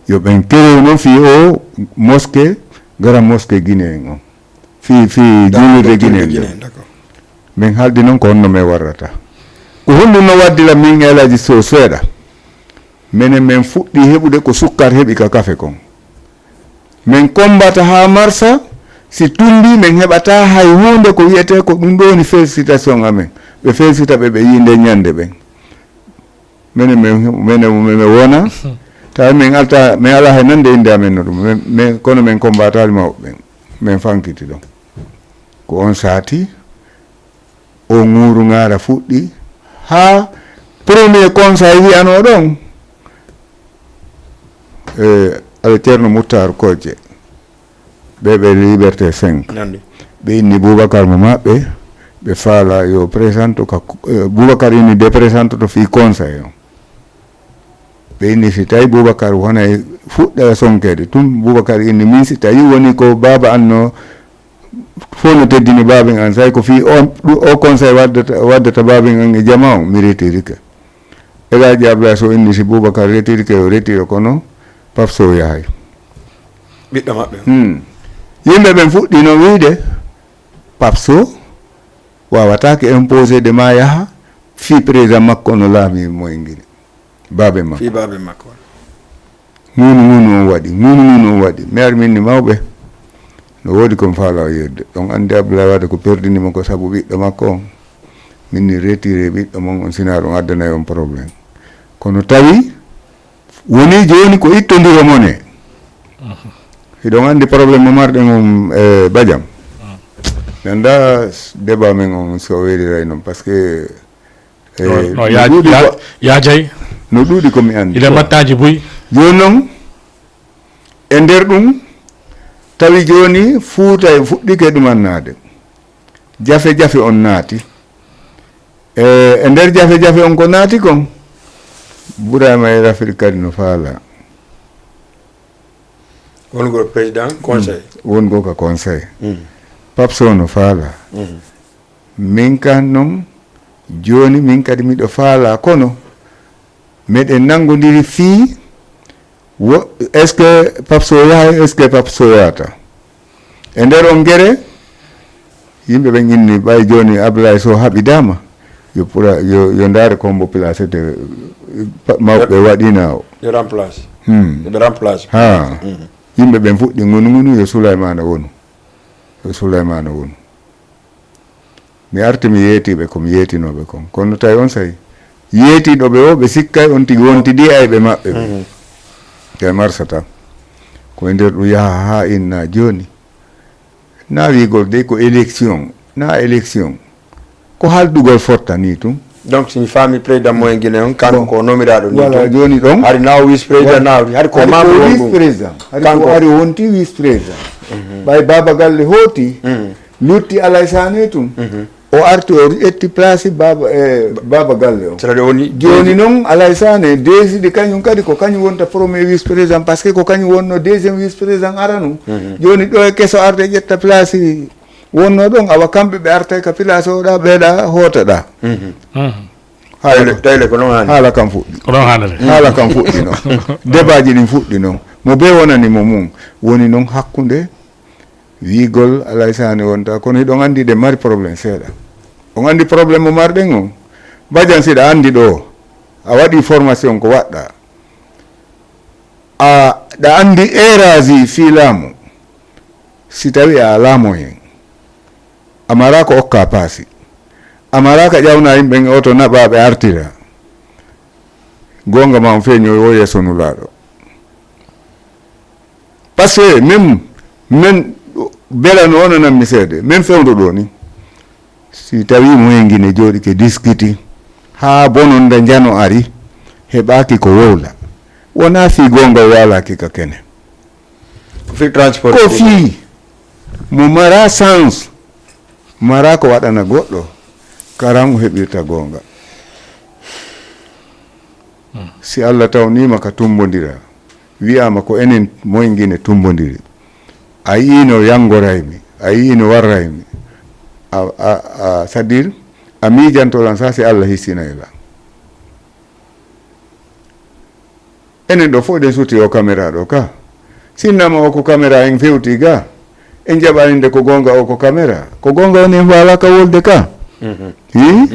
Yo ɓen kerew non fii o mosquée, grand mosquée Guinée en on. Fii, fii juulirde Guinée en ɗon. Men haldi non ko honno men warrata. Ko honɗum no waddila min e Alaji Sow seeɗa. Menen men fuɗɗi heɓude ko sukkar heɓi ka kafe kon. Min kommbata haa marsa, si tummbii, min heɓataa hay huunde ko wiyetee ko ɗum ɗoo woni félicitation amen. Ɓe félicita ɓe, ɓe yii ndee ñannde ɓen. Minen, min, minen, minen wona, tawi min alta, min alaa hay nande innde amen no ɗum. Min, min, kono min kommbataali mawɓe ɓen. Min fankiti ɗon. Ko on saati, o ŋuuruŋaara fuɗɗi haa premier conseil wiyanoo ɗon, e, Aɓe Ceerno Muttar Kocce, ɓe, ɓe Liberté cinq. Nandi. Ɓe inni Boubacar mo maɓɓe, ɓe faala yo présente ka, eh, Boubacar inni de présente to fii conseil on. Ɓe inni si tawi Boubacar wonay fuɗɗa sonkeede tun, Boubacar inni min si tawi woni ko baaba an no fof no teddini baaben an, so tawi ko fii on, ɗu-, o conseil waddata, waddata baaben an e jama on, mi retirike. Elaaji Abdoulaye Sow inni si Boubacar retirike, o retire, kono Pape Sow yahay. Ɓiɗɗo maɓɓe. Hmm. Yimɓe ɓen fuɗɗino wiide, Pape Sow wawataake imposé de ma yaha, fii président makko no laami mo e Guinée. Baabe makko. Fii baabe makko. Ŋunu ŋunu on waɗi, ŋunu ŋunu on waɗi. Mi ari min ni mawɓe. No woodi ko mi faala o yedde. On anndi Abdoulaye Wade ko perdini mo ko sabu ɓiɗɗo makko on. Min ni retiré ɓiɗɗo mon on, sinaa ɗum addanay on problème. Kono tawi woni jooni ko ittondiro mone. Hiɗon anndi problème mo marɗen on, e Badiane. Mi annda débat men on so weliray non, parce que Eh, no, no no ya-, ɗuuɗi ya-, ko, yaajay. No ɗuuɗi ko mi anndi. Ina mattaaji buy. Jooni noon, e nder ɗum, tawi jooni Fuuta e fuɗɗike ɗumannaade. Jafe-jafe on naati. E, e nder jafe-jafe on ko naati kon, Burama e Rafil kadi no faala. Wongo président conseil. Mm. Wongo ka conseil. Mm. Pape Sow no faala. Mm. Min kan noon, jooni min kadi miɗo faalaa, kono meɗen nanngondiri fii wo, est-ce que Pape Sow yahay, est-ce que Pape Sow yahata? E nder on gere, yimɓe ɓen inni, ɓay jooni Ablaye Sow haɓidaama, yo pura, yo, yo ndaare ko mbo placé de, pa-, mawɓe waɗina o. Yo remplace. Hmm. Yo remplace. Ha. Mhm. Yimɓe ɓen fuɗɗi ngunu ngunu, yo Souleymane wonu. Yo Souleymane wonu. Mi arti mi yeeti ɓe ko mi yeetinoo ɓe kon. Kono tawi on saa'i, yeetiiɗo ɓe o, ɓe sikkay on tigi wontidi e ɓe maɓɓe ɓe. Mhm. Tawi marsata. Ko e nder ɗum yaha haa inna jooni. Na wiigol dey ko élection. Na élection. Ko haldugol fotta ni tun. Donc, si mi faami président moyen Guinée on, kanko ko nomiraaɗo ni wala tun. Jooni ɗon. Hari na o vice président, na hari ko membre on vice ɗum. Président. Hari ko kanko. Hari wonti vice président. Mhm. Ɓay Baba Galle hooti. Mhm. Lutti Alassane tun. Mhm. O arti, o ƴetti place Baba, eh, Baba Galle o. C'est-à-dire woni jooni noon, Alassane décide kañum kadi ko kañum wonta premier vice président, parce que ko kañum wonno deuxième vice président arano. Mhm. Jooni ɗo e keso arde ƴetta place wonno ɗon, awa kamɓe ɓe artay ka place o ɗa, ɓeeɗa hoota ɗa. Mhm. Mhm. Haala tawi le, tawi le ko noon haali. Haala kam fuɗɗi. Ko noon haalata. Haala kam fuɗɗi noon. Debaaji ɗin fuɗɗi noon. Mo bee wonani mo mum. Woni noon hakkunde wiigol Alassane wonta, kono hiɗon anndi ɗen mari problème seeɗa. On anndi problème mo marɗen on? Badiane, siɗa anndi ɗo, a waɗi formation ko waɗɗa. A, ɗa anndi érage fii laamu, si tawi a alaa moyen, a maraa ko okka paasi, a maraa ka ƴawna yimɓe ɓen oto naɓa ɓe artira, goonga ma on feeño o yeeso Nulaaɗo. Parce que min, min bela no onanan mi seede, min fewndo ɗo ni. Si tawi mo hen Guinée jooɗike diskiti, Haa bononda njano ari, heɓaaki ko wowla. Wonaa fii goonga waalaaki ka kene. Ko fii transport. Ko fii mo maraa sans, maraa ko waɗana goɗɗo, karan o heɓirta goonga. Si Allah tawniima ka tumbondira, wi'aama ko enen moy Gine tumbondiri. A yi'ino yanngoraymi, a yi'ino warraymi. A, a, a, c'est-à-dire, a miijanto lan sa si Allah hissinay lan. Enen ɗo fof eɗen suti o caméra ɗo ka. Sinnama o ko caméra en fewti ga. En jaɓani nde ko goonga o ko caméra. Ko goonga woni en faalaka wolde ka. Hi?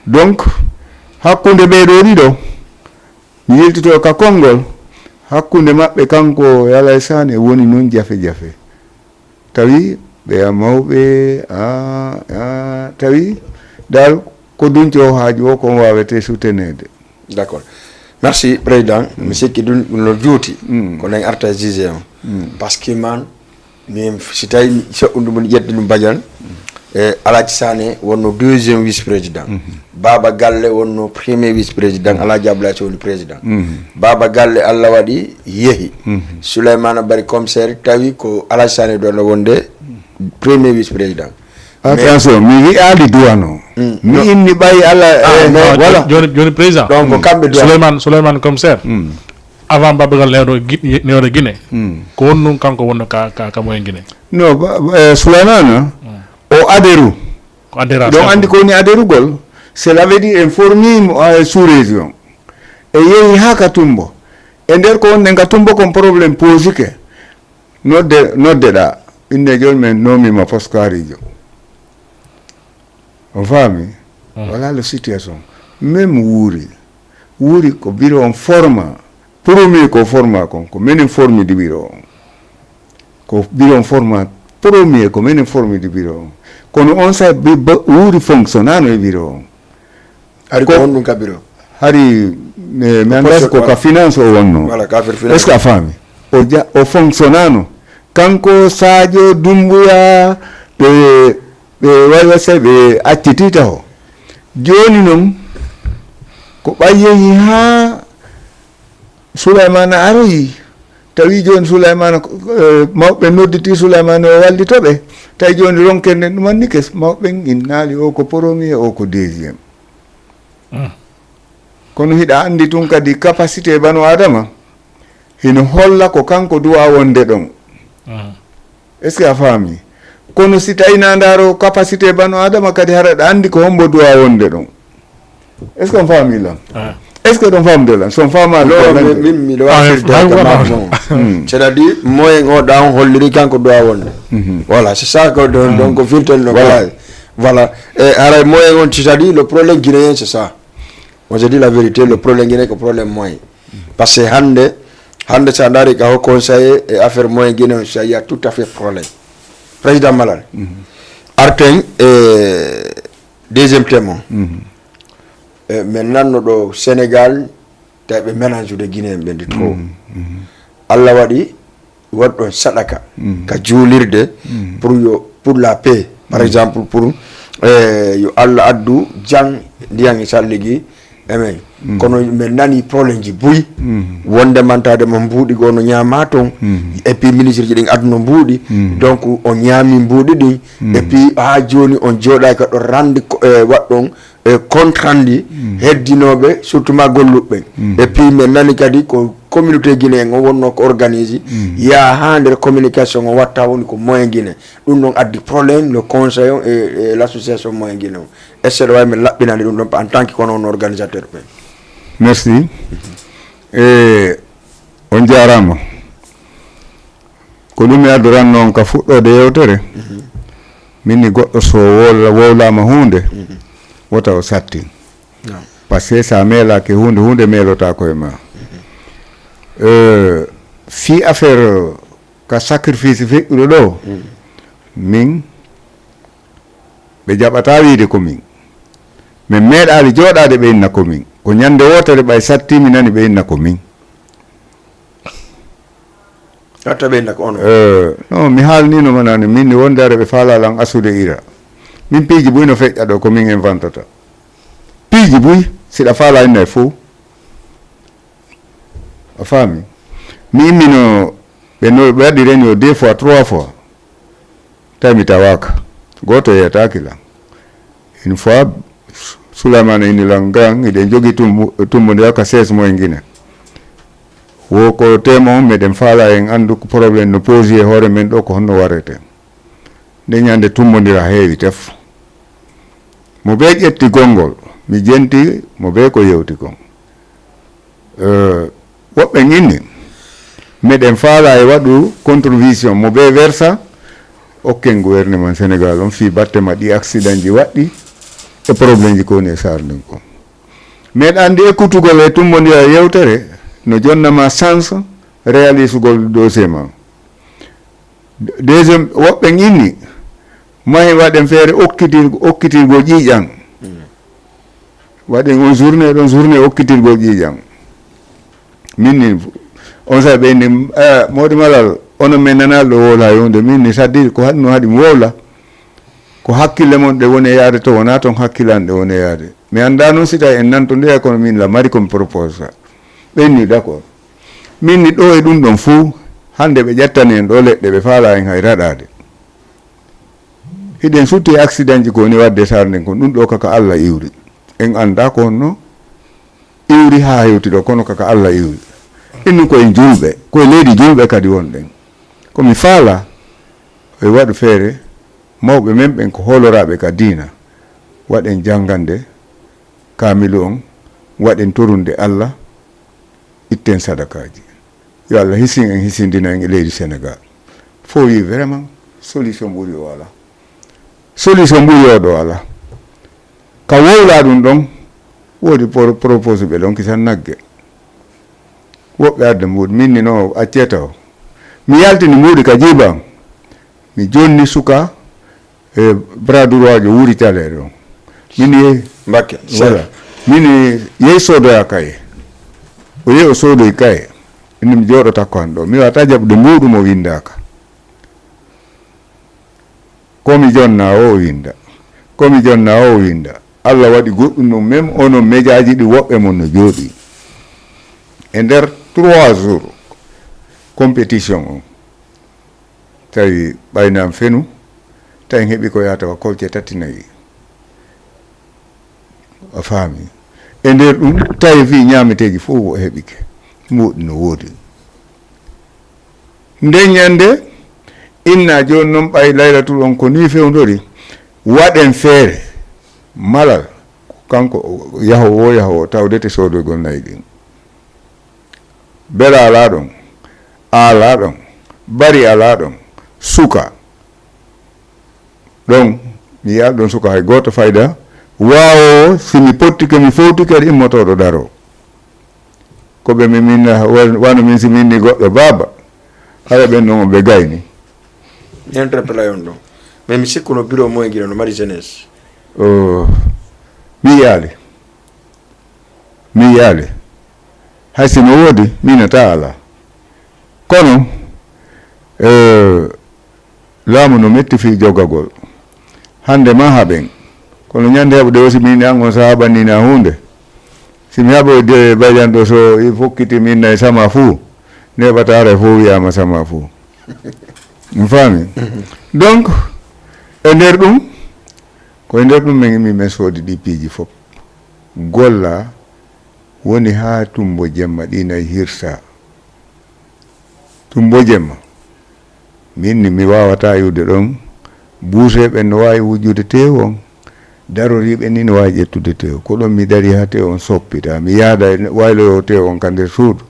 Donc, hakkunde ɓee ɗoo ɗiɗo, mi yiltito ka konngol, hakkunde maɓɓe kanko e Alay Saane woni noon jafe-jafe. Tawi ɓe a mawɓe, a, a, tawi dal ko duñco haaju o kon waawete souteneede. D'accord. Merci, Président. Mi sikki ɗum ɗum no juuti. Ko nen arta e juge on. Parce que man, min si tawi soɓɓundu mun ƴetti ɗum Badiane, e Alaaji Sané wonno deuxième vice-président. Baba Galle wonno premier vice-président, Alaaji Abdoulaye Sow woni président. Baba Galle, Allah waɗi yehi. Souleymane Bari commissaire, tawi ko Alaaji Sané ɗo no wonde premier vice-président. Attention, mi wi'aali duwano. Mi inni ɓay Allah. Ah, Eh, non, voilà. Joni, joni président. Donc, kamɓe duwano. Souleymane, Souleymane commissaire. Avant Baba Galle newɗo Gi- newɗo Guinée. Ko won ɗum kanko wonno ka, ka, ka moyen Guinée. No, ba- eh, Souleymane, o aderu. Ko adhérence Donc, kanko. Andi ko woni aderugol, cela veut dire en formi mo, eh, sous région. E yehi haa ka tumbo. E nder ko wonɗen ka tumbo kon problème posike. Nodde, noddeɗa. Inne jooni min nomima poskarijo. On faami? Voilà la situation. Même wuuri. Wuuri ko bureau on forma. Premier ko forma kon. Ko menen formidi bureau on. Ko bureau on forma. Premier ko menen formidi bureau on. Kono on sa bi- ba- wuuri fonctionnano e bureau on. Hari ko honɗum ka bureau? Hari eh, mi anndas ko ka finance o wonno. Voilà, ka affaire finance. Est-ce que a faami? O ja o fonctionnano. Kanko Sadio Dumbuya ɓe ɓe waywa se ɓe acciti taho. Jooni noon ko ɓay yehi haa Sulaymana aroyi. Tawi jooni Sulaymana eh, mawɓe nodditi Sulaymana o wallito ɓe. Tawi jooni ronken nden ɗumannike mawɓen innaali o ko premier o ko deuxième. Kono hiɗa anndi tun kadi capacité banu adama hino holla ko kanko duwa wonde ɗon. Est ce que a faami? Kono si tawi na ndaaro capacité banu adama kadi hara ɗa anndi ko hombo duwa wonde ɗon. Est ce que on faami lan? Est ce que ɗon faamde lan? Si on faamaali Non, lan? min- min miɗo waafirde ka maako. C'est à dire moyen o ɗa on holliri kanko duwa wonde. Voilà, c'est ça que donc, donc ko firten no Voilà. Voilà. Voilà. Et alors moyen on, c'est à dire le problème guinéen c'est ça. Moi je dis la vérité, le problème guinéen ko problème moyen. Parce que hande hande sa ndaari ka haut conseiller et affaire moyen guinéen, ça y a tout à fait problème. Président Malal. Arten e deuxième thème o. E, min nanno ɗo Sénégal tawi ɓe mélange ude Guinéen ɓe nde to. Allah waɗi waɗi ɗon saɗaka ka juulirde pour yo pour la paix, par exemple pour e, yo Allah addu jam ndiyan e salligi. Amen. Kono min nani problème ji buy wonde mantade mo mbuuɗi goo no ñaama toon. Et puis ministre ji ɗin adduno mbuuɗi. Donc o ñaami mbuuɗi ɗin. Et puis haa jooni on jooɗaaki ka ɗo rande ko- e, waɗɗon e contrandi heddinooɓe surtout ma golluɓe ɓen. Et puis min nani kadi ko communauté guinéen o wonno ko organise yaa haa nder communication o watta woni ko moyen guinée. Ɗum ɗon addi problème le conseil on e, e l'association moyen guinée on. Est ce que ɗo wawi min laɓɓinande ɗum ɗon en tant que kono on organisateur ɓen? Merci. E on jaaraama. Ko ɗum mi addoranno on ka fuɗɗoode yewtere. Min ni goɗɗo so wowla- wowlaama huunde wota o sattin. Parce que sa meelaaki huunde huunde meelota koye ma. Euh, fii affaire ka sacrifice feƴƴuɗo ɗo min ɓe jaɓata wiide ko min. Min meeɗaali jooɗaade ɓe inna ko min. Ko ñande wootere ɓay satti mi nani ɓe inna ko min. Hatta ɓe inna ko onon. Euh, non mi haalnino manani min ni wonde ara ɓe faala lan asude ira. Min piiji buy no feƴƴa ɗo ko min en vantata. Piiji buy, siɗa faala inna e fow. A faami? Mi immino ɓe no ɓe waɗi réunion deux fois, trois fois. Tawi mi tawaaka. Gooto yeyataaki lan. Une fois, Souleymane ini lan, "Grand, hiɗen jogii tumbo-, tumbondiral ka seize mois e Guinée." Wo ko tema on, meɗen faala en anndu ko problème no poser e hoore men ɗo, ko honno warrete. Nde ñande tumbondira heewi tef. Mo bee ƴetti gonngol, mi jenti mo bee ko yewti kon. Eh, woɓɓe inni, meɗen faala e waɗu contribution mo bee versa, okken gouvernement Sénégal on fii batte ma ɗi accident ji waɗɗi e problème ji ko woni e Saar ndin kon. Meɗa anndi ekkutugol e tumbondira yewtere no jonna ma chance réalisugol dossier ma. Deuxième, woɓɓe inni, mahi waɗen feere okkitir-, okkitirgol ƴiiƴan. Waɗen on journée, ɗon journée okkitirgol ƴiiƴan. Min ni, on saabi ɓe inni, "Ah, Mody Malal, ono men nanaali ɗo wowla yonde." Min ni, "Saddi ko haɗi no haɗi mi wowla. Ko hakkille mon ɗe woni e yaade to, wonaa ton hakkille an ɗe woni e yaade." Mi anndaa noon si tawi en nantondira, kono min la mari ko mi propose. Ɓe inni, "D'accord." Min ni ɗo e ɗum ɗon fuu, hannde ɓe ƴettani en ɗo leɗɗe, ɓe faala en hay raɗaade. Hiɗen sutti accident ji ko woni waɗde Saar nden kon, ɗum ɗo kaka Alla iwri. En anndaa ko honno iwri haa hewti ɗo, kono kaka Alla iwri. Innu ko en julɓe, ko e leydi julɓe kadi wonɗen. Ko mi faala, e waɗu feere, mawɓe men ɓen ko hooloraaɓe ka diina, waɗen janngande kaamilu on, waɗen torunde Alla, itten sadakaaji. Yo Allah hisin en, hisindina en e leydi Sénégal. Fof wi vraiment solution ɓuri o alaa. Solution ɓuri o ɗo alaa. Ka wowla ɗum ɗon, woodi pro-, propose ɓe ɗon kisan nagge. Woɓɓe adda mbuuɗi, min ni no accee taw. Mi yaltini mbuuɗi ka jiiba am. Mi jonni suka e bras droit jo wuri caleeɗe on. Min yehi, Mbakke, voilà. Min yehi soodoya kaye. O yehi o soodoyi kaye. Inni mi jooɗo takko han ɗo. Mi wata jaɓude mbuuɗu mo windaaka. Ko mi jonna o, o winda. Ko mi jonna o, o winda. Allah waɗi goɗɗum no même onon médiaji ɗi woɓɓe mon no jooɗi. E nder trois jours compétition on. Tawi ɓaynaam fenu, tawi en heɓi ko yaata wa kolce tati nayi. A faami? E nder ɗum, tawi fii ñaameteeji fof o heɓike. Moɗi no woodi. Nden ñande, inna jooni noon ɓay laylatul on ko nii fewndori, waɗen feere. Malal, kanko o, yahowo, yahowo, tawdete soodoygol nayi ɗin. Bela alaa ɗon, a alaa ɗon, bari alaa ɗon, suka. Ɗon, mi yi'aa ɗon suka hay gooto fayda. Waawo, si mi pottike, mi fowtike, aɗa immotooɗo daroo. Ko ɓe mi, min, wa-, wano min si min ni goɗɗo baaba. Hara ɓen ɗon ɓe gayni. Interpellation ɗon. Mais mi sikkuno bureau moye gila no mari jeunesse. O, mi yi'aali. Mi yi'aali. Hay si no woodi, miinata alaa. Kono, eh, laamu no metti fii jogagol. Hannde ma haɓen. Kono ñande haɓude o, si miin an on sahaa ɓannina huunde. Si mi haɓoyde baydan ɗo, so i fokkiti min nay sama fuu, neɓata haray fof wi'aama sama fuu. Mi faami? Donc, e nder ɗum, ko e nder ɗum min, min, min soodi ɗi piiji fof. Golla woni haa tumbo jemma ɗi nay hirsa. Tumbo jemma. Min ni mi waawataa iwde ɗon. Buusee ɓen no waawi wujjude teew on. Daroriiɓe ni no waawi ƴettude teew. Ko ɗon mi dari haa teew on soppita. Mi yaada e wayloyoo teew on ka nder suudu.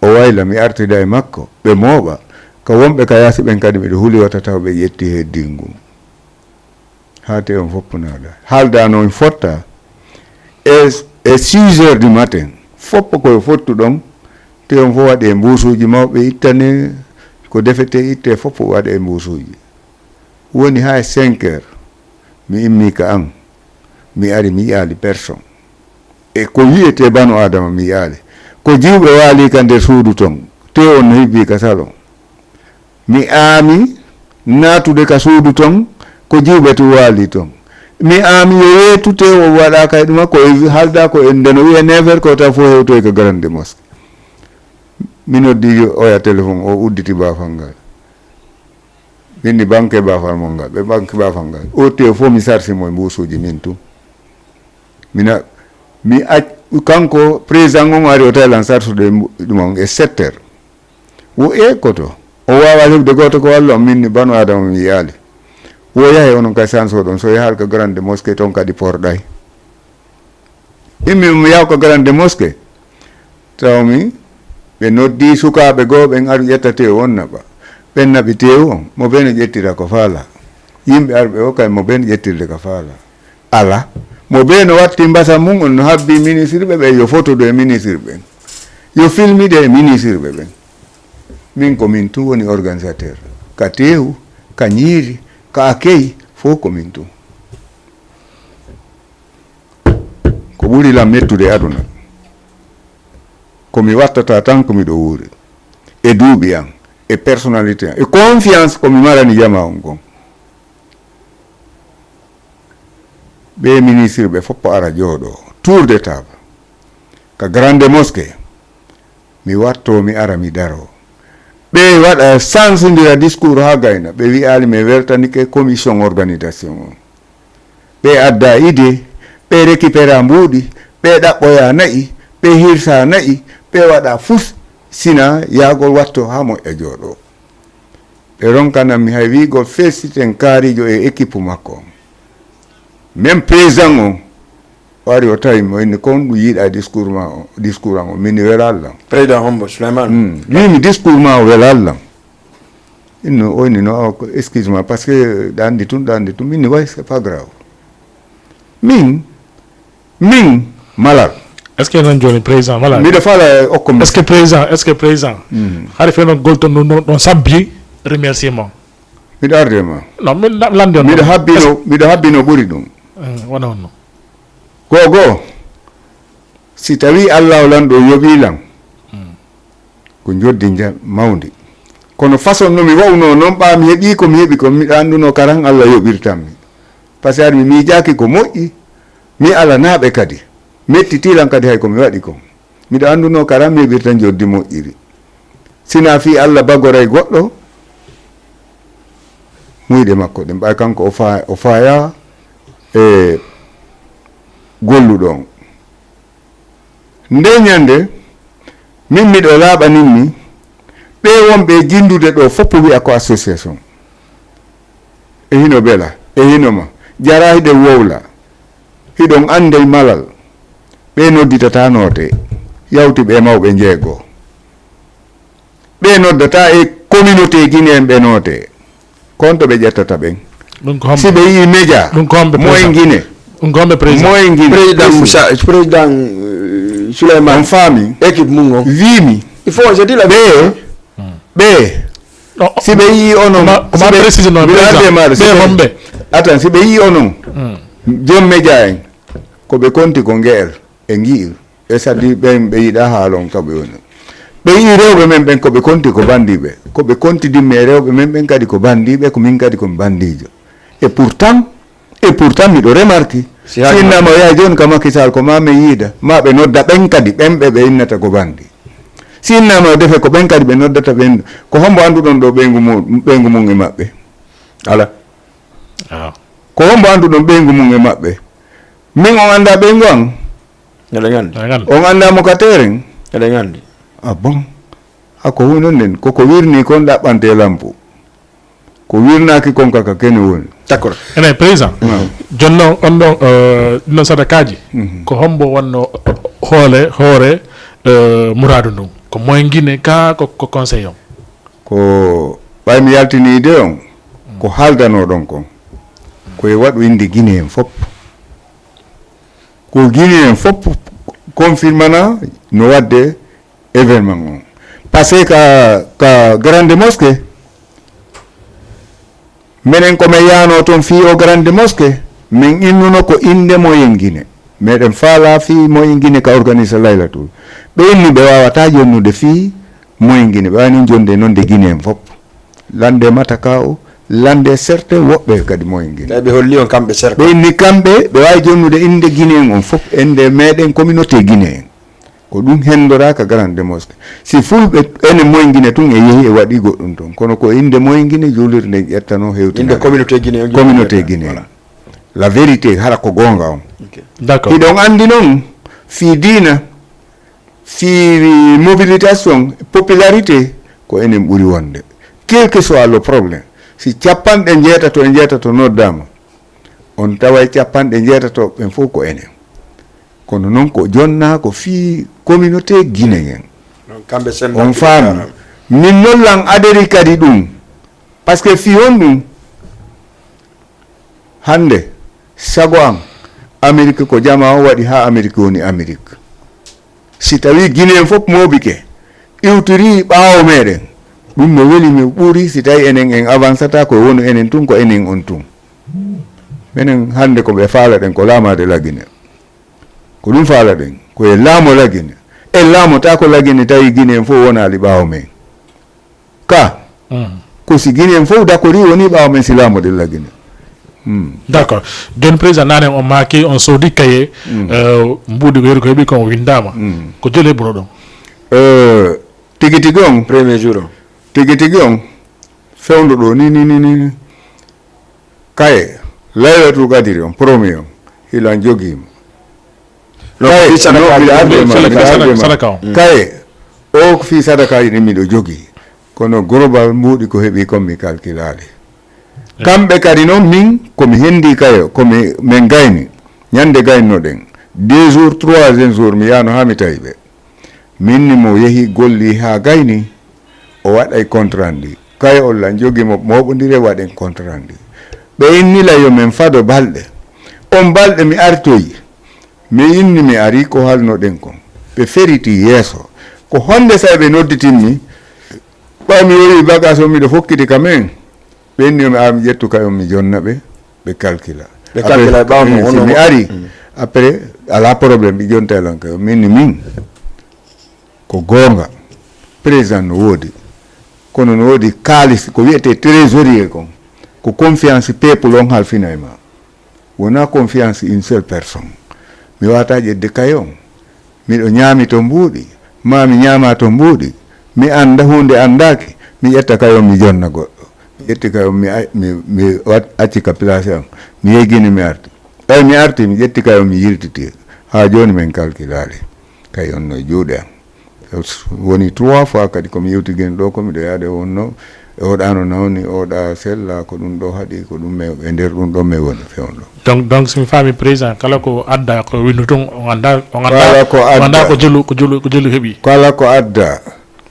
O wayla, mi artida e makko. Ɓe mooɓa. Ka wonɓe ka yaasi ɓen kadi miɗo huli wata taw ɓe ƴetti heddingu. Haa teew on fof naada. Haalda noon fotta. E, e six heures du matin. Fof ko yo fottu ɗon. Teew on fof waɗe e mbuusuuji mawɓe ittane. Ko defete itte fof waɗe e mbuusuuji. Woni haa e cinq heures. Mi immii ka an. Mi ari mi yi'aali personne. E ko wi'etee banu Aadama mi yi'aali. Ko jiwɓe waali ka nder suudu ton. Teew on no hibbii ka salon. Mi aami naatude ka suudu ton, ko jiwɓe tun waali ton. Mi ami yo yeetu tew o waɗa kay ɗuma ko e halda ko en ndeno wiye neuf heures ko taw fof hewtoy ko grande mosquée. Mi noddi oya téléphone o udditi bafal ngal. Min ni banque bafal mon ngal ɓe banque bafal ngal o tew fof mi sarsi mo e mbusuji min tun. Mina mi ac kanko président on ari o tawi lan sarsude ɗum on e sept heures. Wo e koto o wawa heɓde goto ko wallo on min ni banu adama mi yiyali. Wo yahe onon kay sanso ɗon so yahal ka grande mosquée ton kadi porɗay. Immi mi yaw ka grande mosquée. Tawmi ɓe noddi sukaaɓe goo ɓen aru ƴetta tew on naɓa. Ɓen naɓi tew on mo beno ƴettira ko faala. Yimɓe arɓe o kay mo ben ƴettirde ka faala. Ala mo beno watti mbasa mum on no habbi ministre ɓe ɓe yo fotodo e ministre ɓen. Yo filmide e ministre ɓe ɓen. Min ko min tun woni organisateur ka tew ka ñiiri ka akey fof ko min tun. Ko ɓuri lan mettude e aduna ko mi wattata tan ko miɗo wuuri e duuɓi an e personnalité an e confiance ko mi marani jama on kon. Ɓe ministre ɓe foppo ara jooɗo tour de table ka grande mosquée. Mi watto mi ara mi daro. Ɓe waɗa sansindira discours ha gayna ɓe wi'ali mi weltanike commission organisation on. Ɓe adda idée, ɓe récupéra mbuuɗi, ɓe ɗaɓɓoya na'i, ɓe hirsa na'i, ɓe waɗa fus sina yahgol watto ha moƴƴa jooɗo. Ɓe ronkanan mi hay wi'gol fesiten kaarijo e équipe makko on. Même président on o ari o tawi mo inni kon ɗum yiiɗa discours ma o discours an o min ni welal lan. Président hombo Souleymane. Hmm. Wimi discours ma o welal lan. Inno o inni no awa ko excuse ma parce que ɗa andi tun ɗa andi tun min ni way c'est pas grave. Min min malal. Est ce que non joni président malal? Miɗo fala okko est ce que président est ce que président hari feno golto non non sabbi remerciement. Miɗo arde ma. Non min lande on miɗo habbino miɗo habbino ɓuri ɗum. Wona on non. Gogo si tawi allah o lanɗo yoɓi lan ko joddi mawndi. Kono façon no mi wa'uno noon ɓaa mi heɓii ko mi heɓi kon miɗo annduno karan allah yoɓirtan mi. Par ce que ari mi miijaaki ko moƴƴi mi alanaaɓe kadi mettitii lan kadi hay ko mi waɗi kon. Miɗo annduno karan mi heɓirtan joddi moƴƴiri. Sina fii allah bagoray goɗɗo muyɗe makko ɗen ɓay kanko o faya o faya e golluɗo on. Nde ñande min miɗo laaɓaninmi ɓe wonɓe e jinndude ɗo fof wi'a ko association. E hino bela e hino ma jara hiɗen wowla. Hiɗon anndey malal ɓe nodditata noote yawti ɓe mawɓe njeego. Ɓe noddata e communauté guinéen ɓe noote kon to ɓe ƴettata ɓen. Si ɓe yii média ɗum ko homɓe moyen guiné ɗum ko homɓe président moyen guiné président moussa président souleymane on faami équipe mum on wiimi il faut je dis la ɓe ɓe si ɓe yii onon président atan si ɓe yii onon joom média en ko ɓe konti ko ngeel e ngii e sadi ɓen ɓe yiɗa haalon ka ɓe woni ɓe yii rewɓe men ɓen ko ɓe konti ko bandiɓe ko ɓe kontidimmi e rewɓe men ɓen kadi ko bandiɓe ko min kadi komi bandijo. Et pourtant et pourtant miɗo remarki si innama yaha joni ka makisal ko ma mi yiida ma ɓe nodda ɓen kadi ɓen ɓe ɓe innata ko bandi. Si innama defe ko ɓen kadi ɓe noddata ɓen ko hombo annduɗon ɗo ɓeygu mum ɓeygu mum e maɓɓe? Ala. Ko hombo annduɗon ɓeygu mum e maɓɓe? Min on annda ɓeygu an? Eɗen anndi. On annda mo ka teeren? Eɗen anndi. A bon. Ako huno nden koko wirni kon ɗaɓɓante lampu. Ko wirnaki kon kaka kene woni. D'accord. Ene président. Jonno on ɗon ɗino sadakaji. Ko hombo wonno hoole hoore muradu ndun ko moye guine ka ko ko conseil on? Ko ɓay mi yaltini ide on ko haldanoɗon kon ko e waɗu inde guine en fof. Ko guine en fof confirmana no wadde événement on. Parce que ka ka grande mosquée menen ko men yano toon fii o grande mosquée men innuno ko innde moyen guine. Meɗen faala fii moyen guine ka organise laylatul ɓe inni ɓe wawata jonnude fii moyen guine ɓe wani jonde noon de guine en fof. Lande mataka o Lande certains woɓɓe kadi moyen Guinée. Tawi ɓe holli on kamɓe certains. Ɓe inni kamɓe, ɓe waawi jonnude innde Guinéen on fof, innde meɗen communauté Guinéen. Ko ɗum henndora ka Grande Mosquée. Si fulɓe ene moyen Guinée tun e yehi e waɗi goɗɗum toon. Kono ko innde moyen Guinée juulirde nden ƴettano hewtina. Innde communauté Guinée on. Communauté Guinée. La vérité, hara ko goonga on. D'accord. Hiɗon anndi noon, fii diina, fii mobilisation, popularité, ko enen ɓuri wonde. Quel que soit le problème. Si capanɗe njeetato e njeetato noddaama, on taway capanɗe njeetato ɓen fof ko enen. Kono noon ko jonnaa ko fii communauté Guinée en. On faami. Min noon lan aderi kadi ɗum. Parce que fii honɗum? Hannde, sago am, Amerik ko jamaa o waɗi haa Amerik woni Amerik. Si tawii Guinée en fof moobike, iwtirii ɓaawo meɗen, ɗum no weli mi ɓuri si tawii enen en avansata ko wonu enen tun, ko enen on tun. Menen hannde ko ɓe faalaɗen ko laamaade Lagine. Ko ɗum faalaɗen, ko e laamo Lagine. En laamotaako Lagine tawi Guinée en fof wonaali ɓaawo men. Ka, ko si Guinée en fof dakori woni ɓaawo men si laamo ɗen Lagine. D'accord. Jooni président naane on maaki on soodi kaye, mbuuɗi ko yeru ko heɓi kon o winndaama. Ko joli heɓuno ɗon? Tigi tigi on. Premier jour on. Tigi tigi on. Fewndo ɗo ni ni ni ni. Kaye, Laylatul Qadri on, premier on, hilan jogiima. Kaye, no, miɗo arde ma, miɗo arde ma. Kaye, o ko fii sadakaaji ɗi miɗo jogii. Kono global mbuuɗi ko heɓi kon mi kalkilaali. Kamɓe kadi noon min, ko mi henndii kaye, ko mi, min gayni. Ñande gaynoɗen. Deux jours, troisième jour, mi yahno haa mi tawi ɓe. Min ni mo yehi golli haa gayni, o waɗay compte rendu. Kaye on lan jogi mo mooɓondire waɗen compte rendu. Ɓe innila yo min fado balɗe. On balɗe mi artoyi. Mi inni mi ari ko halnoɗen kon. Ɓe feriti yeeso. Ko honde say ɓe nodditinmi? Ɓaw mi yowi bagage on miɗo fokkiti ka men. Ɓe inni mi ara mi ƴettu kaye on mi jonna ɓe. Ɓe kalkila. Ɓe kalkila ɓaw mo si mi ari. Après, ala problème ɓe jonta lan kaye on. Min ni min. Ko goonga, président no woodi, kono no woodi kaalis ko wiyetee trésorier kon, ko confiance peuple on halfina e maa, wonaa confiance une seule personne. Mi waawataa ƴettude kaye on, miɗo ñaami to mbuuɗi, maa mi ñaama to mbuuɗi, mi annda huunde anndaaki, mi ƴetta kaye on mi jonna goɗɗo. Mi ƴetti kaye on mi, mi, mi acci ka place am, mi yeggini mi arti. Ɓay mi arti mi ƴetti kaye on mi yiltiti, haa jooni min kalkilaali. Kaye on no e juuɗe am. Woni trois fois kadi ko mi yewti geni ɗo ko miɗo yaade wonno e oɗa no nawni oɗa sella ko ɗum ɗo haɗi ko ɗum e nder ɗum ɗo mi woni fewndo. Donc donc si mi faami président kala ko adda ko windu tun on anda on anda on anda ko jelu ko jelu ko jelu heɓi. Kala ko adda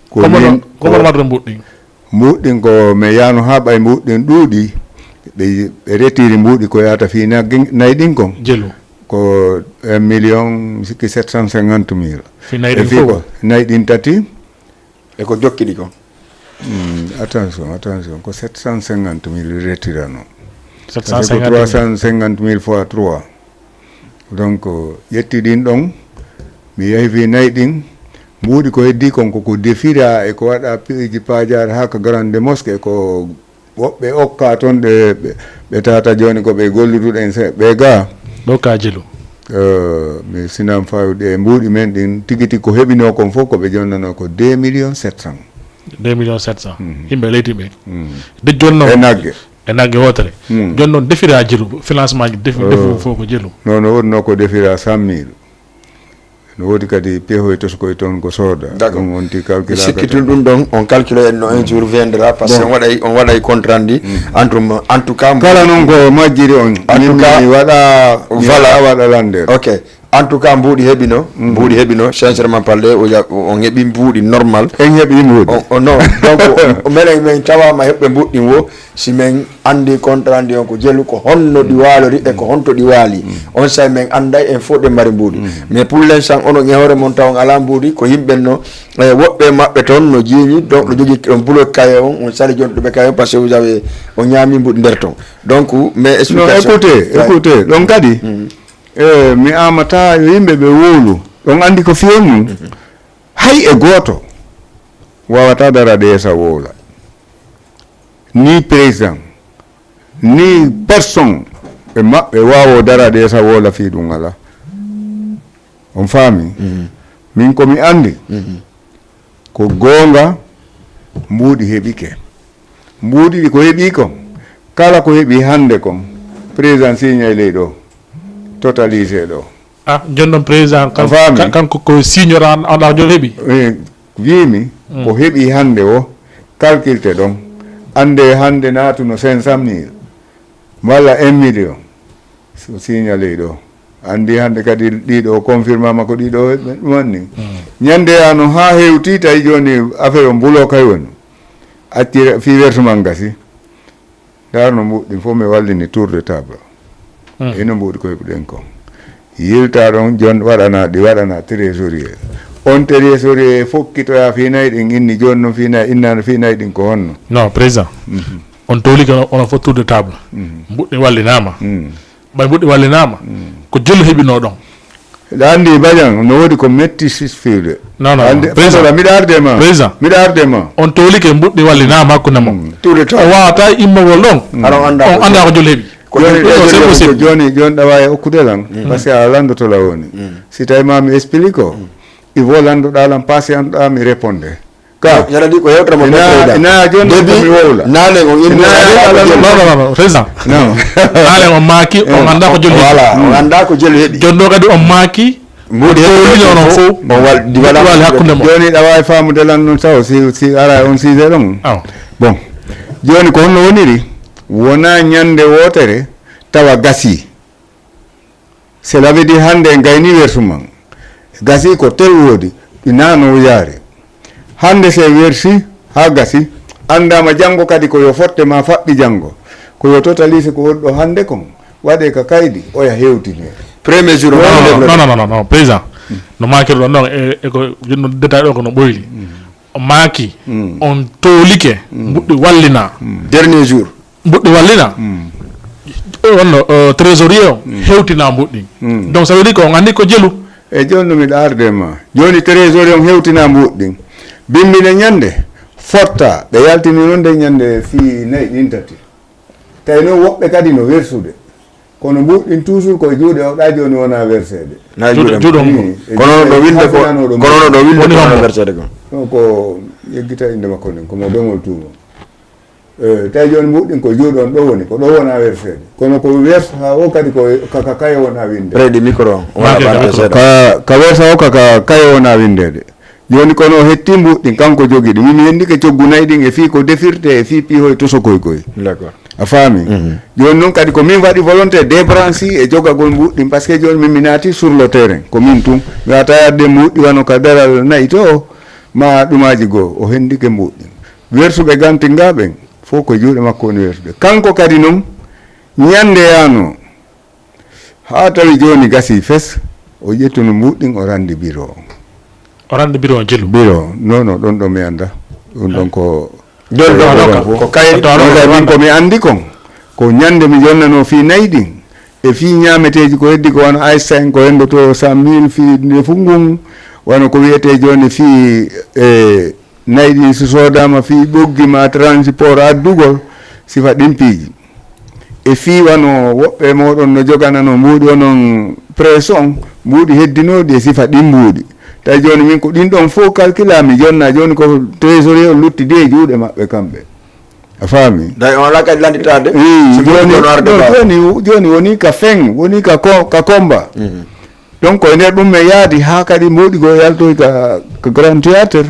ko min ko marɗo mbuɗɗi. Mbuuɗi ɗin ko mi yahno haa ɓay mbuuɗi ɗin ɗuuɗi, ɓe ɓe retiri mbuuɗi ko yahata fii nagge nay ɗin kon. Jelu. Ko un million sikki sept cent cinquante mille. Fii nay ɗin fof. Nay ɗin tati. E ko jokki ɗi kon. Attention, attention, ko sept cent cinquante mille retirano. Sept cent cinquante mille. Trois cent cinquante mille fois trois. Donc ƴetti ɗin ɗon mi yehi fii nay ɗin mbuuɗi ko heddii kon koko defira e ko waɗa piiji paajaare haa ka grande mosquée ko woɓɓe okka toon ɗe ɓe tata jooni ko ɓe golluduɗen se ɓe ga. Ɗo ka jelu. Mi sinam fawde e mbuuɗi men ɗin tigi tigi ko heɓinoo kon fof ko ɓe jonnanoo ko deux millions sept cent. Deux millions sept cent. Yimɓe leydi ɓe. De jooni noon e nagge. E nagge wootere. Jooni noon defira jelu financement ji defi defu fof ko jelu. Non no wonno ko defira cent mille. No woodi kadi pehoy tosokoy toon ko sooda. Ɗum on ti calcula. Sikki tun ɗum ɗon on calcula en no un jour viendra parce que on waɗay on waɗay compte rendu. Entre en tout cas kala noon ko majjiri on. En tout cas mi waɗa mi waɗa waɗa lande. Ok. En tout cas mbuuɗi heɓino mbuuɗi heɓino sincèrement parler o heɓi mbuuɗi normal. En heɓi mbuuɗi. Non donc menen min tawama heɓɓe mbuuɗi ɗin wo si min anndi contrat ndi on ko jelu ko honno ɗi waalori e ko honto ɗi waali. On say min annday en fof ɗe mari mbuuɗi. Mais pour l'instant onon e hoore mon taw on alaa mbuuɗi ko yimɓe no e woɓɓe maɓɓe toon no jiiñi donc ɗo jogii on bulo kaye on on sali jontuɓe kaye on parce que vous avez o ñaami mbuuɗi nder toon. Donc mais explication. Non, écoutez, écoutez, ɗon kadi e mi amata yo yimɓe ɓe wowlu ɗon anndi ko fiye mum. Hay e gooto waawata dara ɗeesa wowla. Ni président Ni personne e maɓɓe waawo darade e sa woola fii ɗum alaa. On faami? Min ko mi anndi, ko goonga, mbuuɗi heɓike. Mbuuɗi ɗi ko heɓi kon, kala ko heɓi hannde kon, président signay ley ɗo, totalisé ɗo. Ah, jooni noon président, kan-, A faami? Kan-, kanko ko signoɗo an, an, an jooni heɓi? Eh, wiimi, ko heɓi hannde o, calculte ɗon. Annde hannde naatuno cinq cent mille, walla un million. So signalé ɗo. Anndi hannde kadi ɗiɗo o confirmama ko ɗiɗo o heɓi ɗum anni. Ñande ano haa hewti tawi jooni affaire o mbulo kay woni. Accire fii versement gasi. Ndaar no mbuuɗi fof mi wallini tour de table. Ino mbuuɗi ko heɓuɗen kon. Yilta ɗon jon waɗana ɗi waɗana trésorier. On trésorier fokkitoya fii nayi ɗin inni jooni noon fii nayi innano fii nayi ɗin ko honno? Non, président. On towlike ono, ono fof tour de table. Mbuuɗi wallinaama. Ɓay mbuuɗi wallinaama. Ko jelu heɓinoo ɗon. Aɗa anndi Badian no woodi ko metti sis fiwde. Non, non, Anndi non. Président. Président, mbiɗa arde ma. Président. Mbiɗa arde ma. On towlike mbuuɗi wallinaama hakkunde mon. Tour de table. O waawata immagol ɗon. Aɗa annda On ko annda ko jelu heɓi. Ko jooni, ɗum ɗo, c'est jooni, possible. Jooni, jooni ɗawa e okkude lan, parce que a lanndoto lan woni. Si tawi ma mi explique o, il faut lanndoɗa lan, patientoɗa, mi réponde. Ka. Yala di ko yewtere mo Ina, ɓe ina jooni ko mi wowla. Nane on indi Ina ala non, non, non, non, président. Non. Nane on maaki, on annda ko jelu heɓi. Voilà, on annda ko jelu heɓi. Jooni ɗo kadi on maaki, Mbuuɗi ko heɓi woni onon fof, fof, on wal-, di wala wali hakkunde mon. Jooni ɗa waawi faamude lan noon taw si, si ara on sujet ɗon. Awa. Bon. Jooni ko honno woniri? Wona ñande wootere tawa gasi. Cela veut dire hannde en gayni wersu man. Gasi ko tel woodi, ɗi nano yaari. Hannde se wersi haa gasi, anndaama janngo kadi ko yo fotte ma faɓɓi janngo. Ko yo totalise ko woni ɗo hannde kon, waɗe ka kaydi, oya hewtine. Premier jour, Non, non, non, non, non, non, non, président. No maakirɗon noon, e, e ko jonno détail ɗo ko no ɓoyli. O maaki, on towlike, mbuuɗi wallina. Dernier jour. Mbuuɗi wallina. O wonno, euh, trésorier o, hewtina mbuuɗi. Donc, ça veut dire que on anndi ko jelu. E jooni no miɗa arde ma. Jooni trésorier on hewtina mbuuɗi. Bimmine ñande, fotta, ɓe yaltini noon nde ñande fii nayi ɗin tati. Tawi noon woɓɓe kadi no wersude. Kono mbuuɗi ɗin toujours ko e juuɗe o ɗa jooni wona werseede. Na Juuɗe, juuɗe. Juuɗe on. Ii, e Kono juuɗe no ɗo winde ko, hasirano ɗo kono no ɗo winde Woni ko hombo? Werseede kon. Ɗum ko yeggita innde makko nden, ko mo Doŋol Tuuma. Eh, tawi jooni mbuuɗi ɗin ko juuɗe on ɗo woni, ko ɗo wona werseede. Kono ko werso haa o kadi ko ka, ka kaye wona winde. Près du micro, on Maake, wona maake. Seeɗa. Ka, ka werso o ka, ka kaye wona windeede. Jooni kono o hetti mbuuɗi ɗin, kanko jogi ɗi. Min mi hendike coggu nayi ɗin e fii ko defirte e fii piihoy tosokoy koy. D'accord. A faami? Jooni noon kadi ko min waɗi volonté débranche e jogagol mbuuɗi ɗin, parce que jooni min mi naati sur le terrain. Ko min tun. Mi wata yadde mbuuɗi wano ka daral nayi to, ma ɗumaaji goo, o hendike mbuuɗi ɗin. Wersuɓe gantinga ɓen, fof ko juuɗe makko woni wersude. Kanko kadi noon, ñande yaano, haa tawi jooni gasii fes, o ƴettuno mbuuɗi ɗin, o randi biro. O randi biro jelu? Biro, non, non, ɗon ɗo mi annda. Ɗum ɗon ko Joni ɗon ko, ko kayen ɗon ɗon ko min ko mi anndi kon. Ko ñande mi jonnanoo fii nayi ɗin. E fii ñaameteeji ko heddi ko wano Einstein ko henndoto cent mille fii ndefu ngun. Wano ko wiyetee jooni fii, e, nayi ɗin so soodaama fii ɓoggi ma transport addugol, sifa ɗin piiji. E fii wano woɓɓe mooɗon no joganano mbuuɗi onon pression, mbuuɗi heddinooɗi e sifa ɗin mbuuɗi. Tawi jooni min ko ɗin ɗon fof calcula mi jonna, jooni ko trésorier on luttidi e juuɗe maɓɓe kamɓe. A faami? Day on alaa kadi lannditaade. Ii, si jooni, mbuuɗi on arde no, ɓaawo. Jooni, jooni woni ka fin, woni ka ko, ka combat. Mhm. Donc, ko e nder ɗum mi yaadi haa kadi mbuuɗi goo yaltoy ka, ka Grand Théâtre.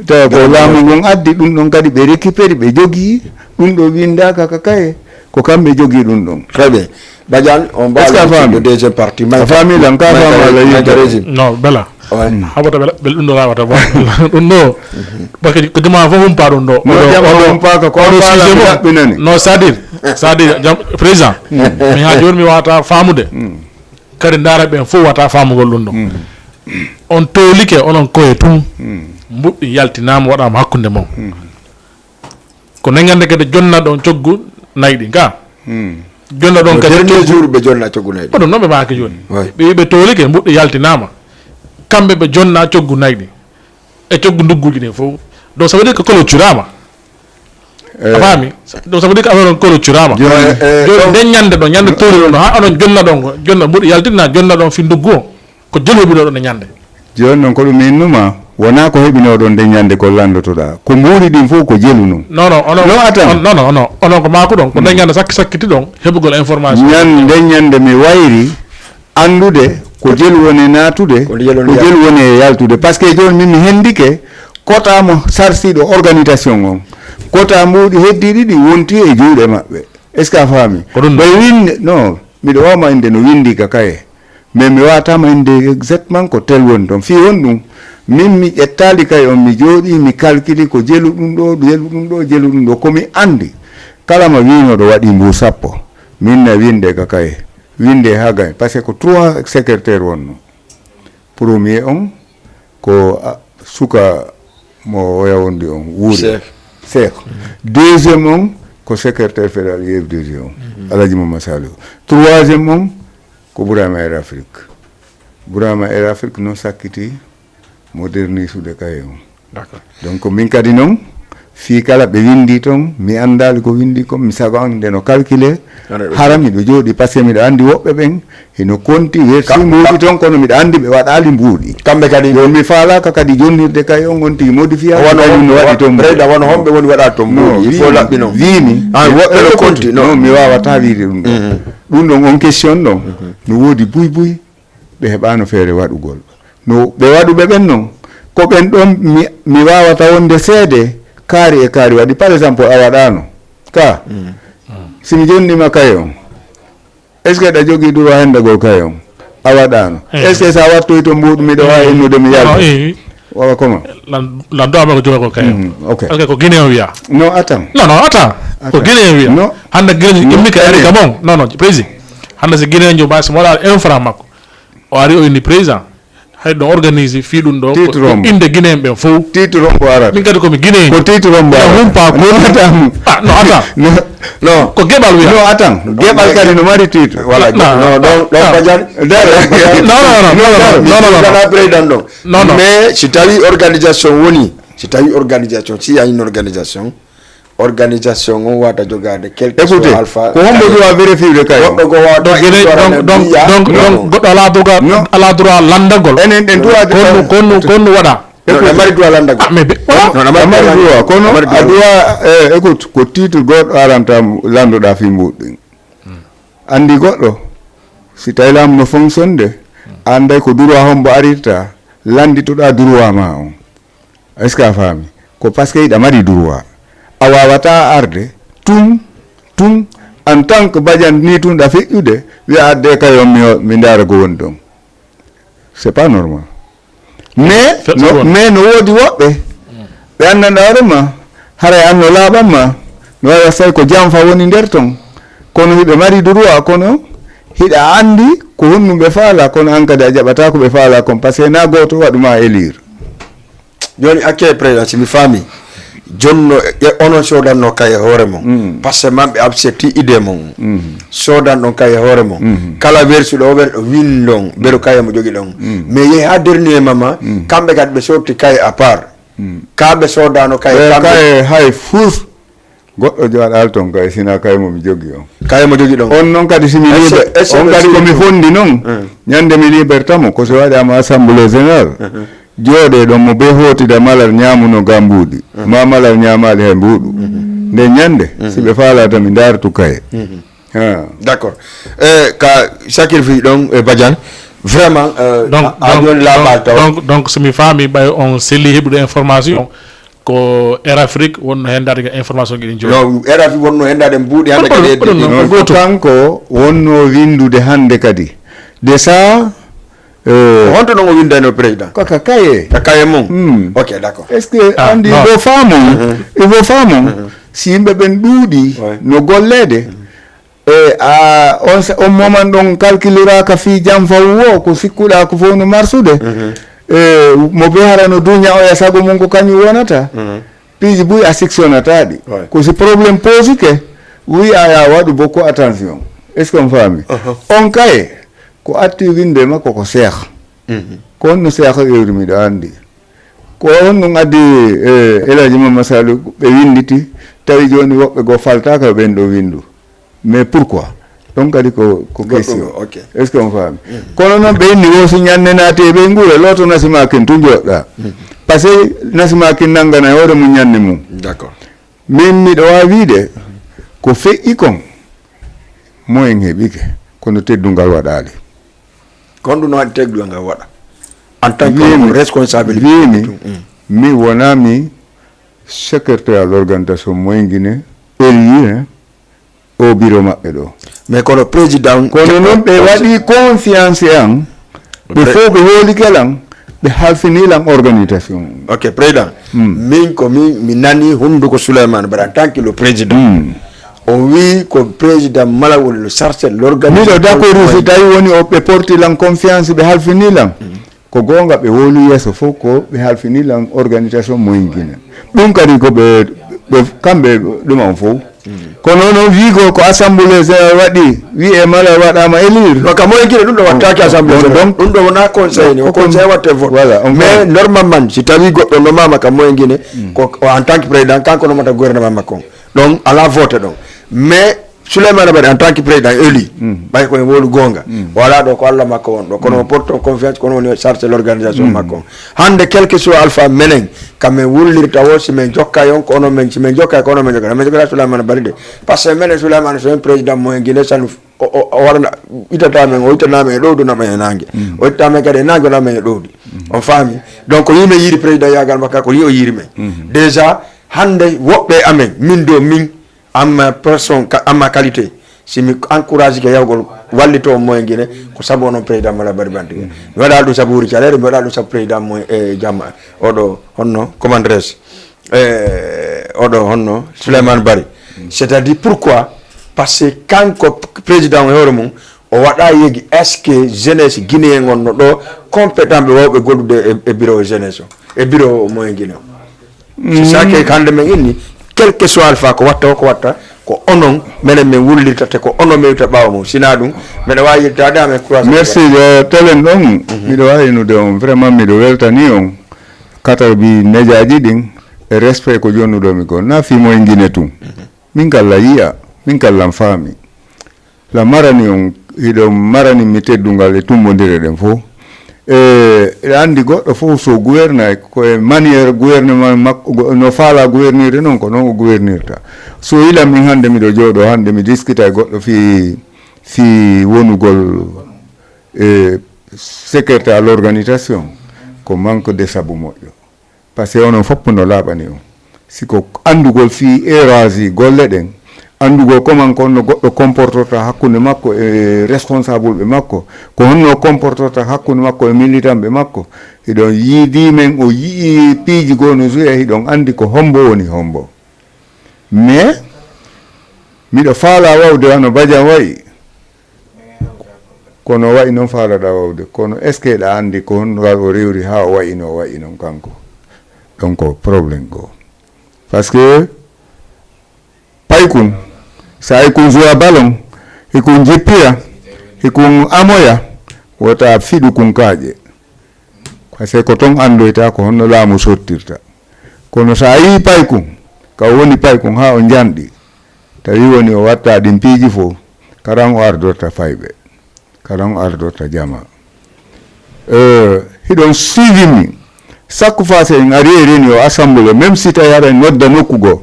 Tawa ko Grand laamu Théâtre. Ngun addi ɗum ɗon kadi ɓe récupéri, ɓe jogii. Ɗum ɗo winndaaka ka kaye, ko kamɓe jogii ɗum ɗon. Très bien. Badiane, on va Est-ce que a aller sur faami? Le deuxième partie. A faami lan, ka faama ala yiide. Régime. Non, bela. Ouais. Habata bela, bela ɗum ɗo waawata bon. Ɗum ɗo. Parce que ko jama fof humpa ɗum ɗo. No Oɗo, jama oɗo, humpaaka, ko oɗo sujet mo. Ɗaɓɓinani. Non, c'est-à-dire, c'est-à-dire, jam, président. Mi haa jooni mi waawata faamude. Kadi ndaara ɓen fof wata faamugol ɗum ɗo. On towlike onon koye tun. Mbuuɗi yaltinaama waɗaama hakkunde mon. Ko nengande kadi jonna ɗon coggu nayi ɗin ka. Jonna ɗon No kadi dernier coggu jour ɓe jonna coggu nayi ɗin. Oɗon noon ɓe maaki jooni. Oui. Ɓe, ɓe towlike mbuuɗi yaltinaama. Kamɓe ɓe jonna coggu nayi ɗin. E coggu ndugguuji ɗin fof. Donc ça veut dire que clôturama. A faami? Ɗum sabu ɗi ko affaire on kolo curaama. Jooni, eh, eh, jooni ɗon nden ñande ɗon, ñande towri ɗon, haa onon jonna ɗon, jonna mbuɗo yaltinna, jonna ɗon fi nduggu o. Ko jelu heɓuno ɗon e ñande. Jooni noon ko ɗum innuma, wonaa ko heɓinoo ɗon nden ñande ko lanndotoɗaa. Ko mbuuɗi ɗin fof ko jelu non. Non, non, onon, non, attends. On, non, non, onon, onon ko maaku ɗon, ko nden ñande sakki sakkiti ɗon, heɓugol information. Ñan-, nden ñande mi wayri, anndude ko jelu woni e naatude, ko jelu woni e yaltude. Parce que jooni min mi hendike, kota mo sarsiiɗo organisation on, kota mbuuɗi heddiiɗi ɗi wonti e juuɗe maɓɓe. Est-ce que a faami? Ko ɗum. Ɓay winde, non, miɗo wawma inde no windi ka kaye. Mais mi wawatama inde exactement ko tel woni toon. Fii honɗum? Min mi ƴettaali kaye on, mi jooɗii, mi kalkili ko jelu ɗum ɗo, jelu ɗum ɗo, jelu ɗum ɗo. Ko mi anndi, kala mo wiinooɗo waɗi mbuuɗi sappo, min na winde ka kaye. Winde haa gay, parce que ko trois secrétaire wonno. Premier on ko, a, suka mo oya wondi on, wuuri. Cheikh. Cheikh. Deuxième on ko secrétaire fédéral U F D G on, Alaji Mama Saliou. Troisième on ko Bourama Air Afrique. Bourama Air Afrique noon sakkiti modernisude kaye on. D'accord. Donc, min kadi noon, fii kala ɓe winndi toon, mi anndaali ko winndi kon, mi sago an nde no calculé, hara miɗo jooɗi, parce que miɗo anndi woɓɓe ɓen, hino konti, wersi mbuuɗi toon, kono miɗo anndi ɓe waɗaali mbuuɗi. Kamɓe kadi. Yo mi faalaaka kadi jonnirde kaye on, on tigi modifié, wano kañum no waɗi toon mbuuɗi. Président, wano homɓe woni waɗa toon mbuuɗi, il faut laɓɓi noon. Wiimi, ah, mi woɓɓe ɓe konti, non, mi waawataa wiide ɗum ɗon. Ɗum ɗon, on question ɗon, no woodi buy buy. Ɓe heɓaano feere waɗugol. No ɓe waɗuɓe ɓen non, ko ɓen ɗon mi, mi waawata wonde seede, kaari e kaari waɗi. Par exemple, a waɗaano ka, si mi jonnima kaye on, est-ce que ɗa jogii droit hendagol kaye on? A waɗaano. Est-ce que so a wattoyi to mbuuɗu, miɗo waawi innude mi yalta? Wawa comment? Lan, lan do ama ko joga ko kaye. Mhm, ok. Parce que ko Guinée o wiya. Non, attends. Non, non, attends. Ko Guinée o wiya. Non. Hannde Guinée immi ka ari ka mon. Non, non, président. Hannde si Guinée jo ba si mo waɗa infra makko. O ari o inni président. Hay ɗon organise fii ɗum ɗo. Titre ko, ko hombo? Innde Guinéen ɓen fof. Titre hombo arata? Min kadi ko mi Guinéen. Ko titre hombo arata? Humpa ko. Non, attends. Ah, non, attends. Non. Non. Ko geɓal wiya. Non, attends. Geɓal kadi no mari titre. Voilà. Non, non, non, non, non, non, non, non, non, non, non, non, non, non. Non, non. Mais si tawi organisation woni, si tawi organisation, si y a une organisation, organisation on wata jogade quelque soit alpha. Écoutez, ko hombo droit vérifier kay? Goɗɗo go wata donc, donc, donc, donc, goɗɗo ala droit, ala droit landagol. Enen ɗen droit de. Konno, konno, konno waɗa. Non, a mari droit landagol. Ah, mais be, voilà. Non, a mari droit, kono a droit, eh, écoute, ko titre goɗɗo aranta landoɗa fi mbuɗɗin. Anndi goɗɗo, si tawi laamu no fonctionde, a annday ko droit hombo arirta, lannditoɗaa droit ma on. Est-ce que a faami? Ko parce que hiɗa mari droit. A waawataa arde tun, tun, en tant que Badiane ni tun ɗa feƴƴude, wiya adde kay on mi, mi ndaara ko woni ɗon. C'est pas normal. Mais no, mais no woodi woɓɓe ɓe anndanɗaa hoore ma, haray an no laaɓan ma, no waɗa tawi ko janfa woni nder ton. Kono hiɓe mari droit, kono hiɗa anndi ko honɗum ɓe faala, kono an kadi a jaɓataa ko ɓe faala kon, parce que na gooto waɗu ma élire. Jooni, akke président, si mi faami, jonno e onon sodanno kaye hoore mon. Parce que man ɓe accepti idée mon. Sodan ɗon kaye hoore mon. Kala wersuɗo o werɗo windon, beru kaye mo jogi ɗon. Mais yehi ha dernier mama, kamɓe kadi ɓe sotti kaye à part. Kamɓe sodano kaye, kamɓe kaye hay fus. Goɗɗo joɗal ton kaye, sina kaye mo mi jogi on. Kaye mo jogi ɗon. On non kadi si mi liber, on kadi ko mi fondi non. Ñande mi liberta mo, ko so waɗama assemblée générale. Jooɗe ɗon mo be hootida malal ñaamuno ga mbuuɗi. Ma malal ñaamaali hay mbuuɗu. Nde ñande, si ɓe faalata mi ndaartu kaye. D'accord. E ka sacrifice ɗon e Badiane, vraiment, donc, a joni laaɓal taw. Donc, donc, so mi faami ɓay on selli heɓude information, ko Air Afrique wonno hen daade information ɗin joni. No, Air Afrique wonno hen daade mbuuɗi hande kadi hedde. Non, ko kanko wonno windude hande kadi. De sa, eh, ko honto non o windayno président? Ko ka kaye. Ka kaye mum? Hmm. Ok, d'accord. Est-ce que andi, il faut faamon, il faut faamon, si yimɓe ɓen ɗuuɗi no golleede, e a, on sa-, on moment ɗon calculiraka fii janfa wo, ko sikkuɗa ko fof no marsude. E mo be hara no duña oya sago mum ko kañum wonata. Piiji buy a siksionata ɗi. Ko si problème pose ke, wi a ya waɗu beaucoup attention. Est-ce qu'on faami? On kaye, ko atti winde makko ko seeha. Ko honno seeha ewri miɗo andi. Ko honɗum addi, e, El Hadji Mama Saliou ɓe winditi Tawi jooni woɓɓe goo faltaaka ɓen ɗo winndu. Mais pourquoi? Ɗon kadi ko, ko question. Est-ce que on faami? Kono noon ɓe inni wo si ñannde naati e ɓe nguura, looto nasimakin tu jooɗɗa. Parce que nasimakin nanngana hoore mum ñannde mum. D'accord. Min miɗo waawi wiide ko feƴƴi kon, moyen heɓike, kono teddungal waɗaali. Kon ɗum no waɗi teddungal waɗa? En tant que responsable. Wiimi, mi wonaa mi secrétaire à l'organisation moyen Guinée, élu, hein, au bureau maɓɓe ɗo. Mais kono président, kono noon ɓe waɗi confiance e an. Ɓe fof ɓe hoolike lan, ɓe halfini lan organisation. Ok, président. Min ko min mi nani hunduko Souleymane Bara en tant que le président. O wi ko président mala woni le chargé l'organisation. Miɗo d'accord si tawi woni o ɓe porti lan confiance, ɓe halfini lan. Ko goonga, ɓe wowlu yeeso fof ko ɓe halfini lan organisation moyen Guinée. Ɗum kadi ko ɓe, ɓe kamɓe ɗum on fof. Kono noon wiigo ko assemblée générale waɗi, wi e mala waɗaama élire. No ka moyen Guinée ɗum ɗo wattaaki assemblée générale. Ɗum ɗo wonaa conseil ni, o conseil watte vote. Voilà, mais normalement si tawi goɗɗo nomaama ka moyen Guinée, ko en tant que président kanko nomata gouvernement makko on. Ɗon alaa vote ɗon. Mais Souleymane Bari en tant que président élu, ɓay ko en wowlu goonga, o alaa ɗo ko Allah makko on ɗo, kono o porto confiance, kono woni chargé l'organisation makko on. Hannde quel que soit alpha menen, ka men wullirta o, si men jokka on ko onon men, si men jokka ko onon men jokka, men jokka Souleymane Bari de. Parce que menen Souleymane so en président moyen Guinée sanu o, o, o waɗana, itata men, o itana men e ɗowdu na men e naange. O itata men kadi e naange na men e ɗowdi. On faami? Donc ko yi men yiiri président yaagal makka, ko yi o yiiri men. Déjà hannde woɓɓe amen, min do min, amma personne, ka- amma qualité, si mi encourage ke yawgol wallito moyen Guinée, ko sabu onon président Mala Bari Bandiga. Mi waɗa ɗum sabu Wuri Caleere, mi waɗa ɗum sabu président moyen e jamma oɗo honno commandres e oɗo honno Souleymane Bari. C'est-à-dire pourquoi? Parce que kanko président e hoore mum o waɗa yegi est-ce que jeunesse guinéen on no ɗo compétent ɓe wawɓe gollude e, e bureau jeunesse o, e bureau moyen Guinée o. C'est ça que hannde men inni, quel que soit alpha ko watta o ko watta, ko onon menen men wullirta te ko onon mewta ɓaawo mum. Sina ɗum meɗa wawi yirtaade amen croise. Merci. Telen ɗon miɗo wawi innude on, vraiment miɗo weltani on. Katar bi médiaji ɗin e respect ko jonnuɗo mi kon na fi moyen Guinée tun. Min kala yiya, min kala faami. La marani on, hiɗo marani mi teddungal e tumbondire ɗen fof. E eɗa anndi goɗɗo fof so gouvernay ko e manière gouvernement makko, no faala gouvernirde noon ko noon o gouvernirta. So yilan min hannde miɗo jooɗo hannde mi diskita e goɗɗo fii fii wonugol e secrétaire à l'organisation, ko manque de sabu moƴƴo. Parce que onon fof no laaɓani on. Si ko anndugol fii érage golle ɗen, anndugol comment ko honno goɗɗo comportorta hakkunde makko e responsable ɓe makko, ko honno comportorta hakkunde makko e militant ɓe makko, hiɗon yiidi men o yi'i piiji goo no jouer, hiɗon anndi ko hombo woni hombo. Mais miɗo faala wawde wano Badian wayi, kono wayi noon faalaɗa wawde, kono est-ce que eɗa anndi ko honno ngal o rewri haa o wayi no o wayi noon kanko? Donc problème goo. Parce que paykun, so aykun joua ballon, hikun jippira, hikun amoya, wota fiɗu kun kaaƴe. Parce que ko ton anndoyta ko honno laamu sottirta. Kono so a yii paykun, ka woni paykun haa o njanɗi, tawi woni o watta ɗin piiji fof, karan o ardorta fayɓe, karan o ardorta jama. Eh, hiɗon suivi mi, chaque fois so en ari e réunion assemblée, même si tawi aɗa nodda nokku goo,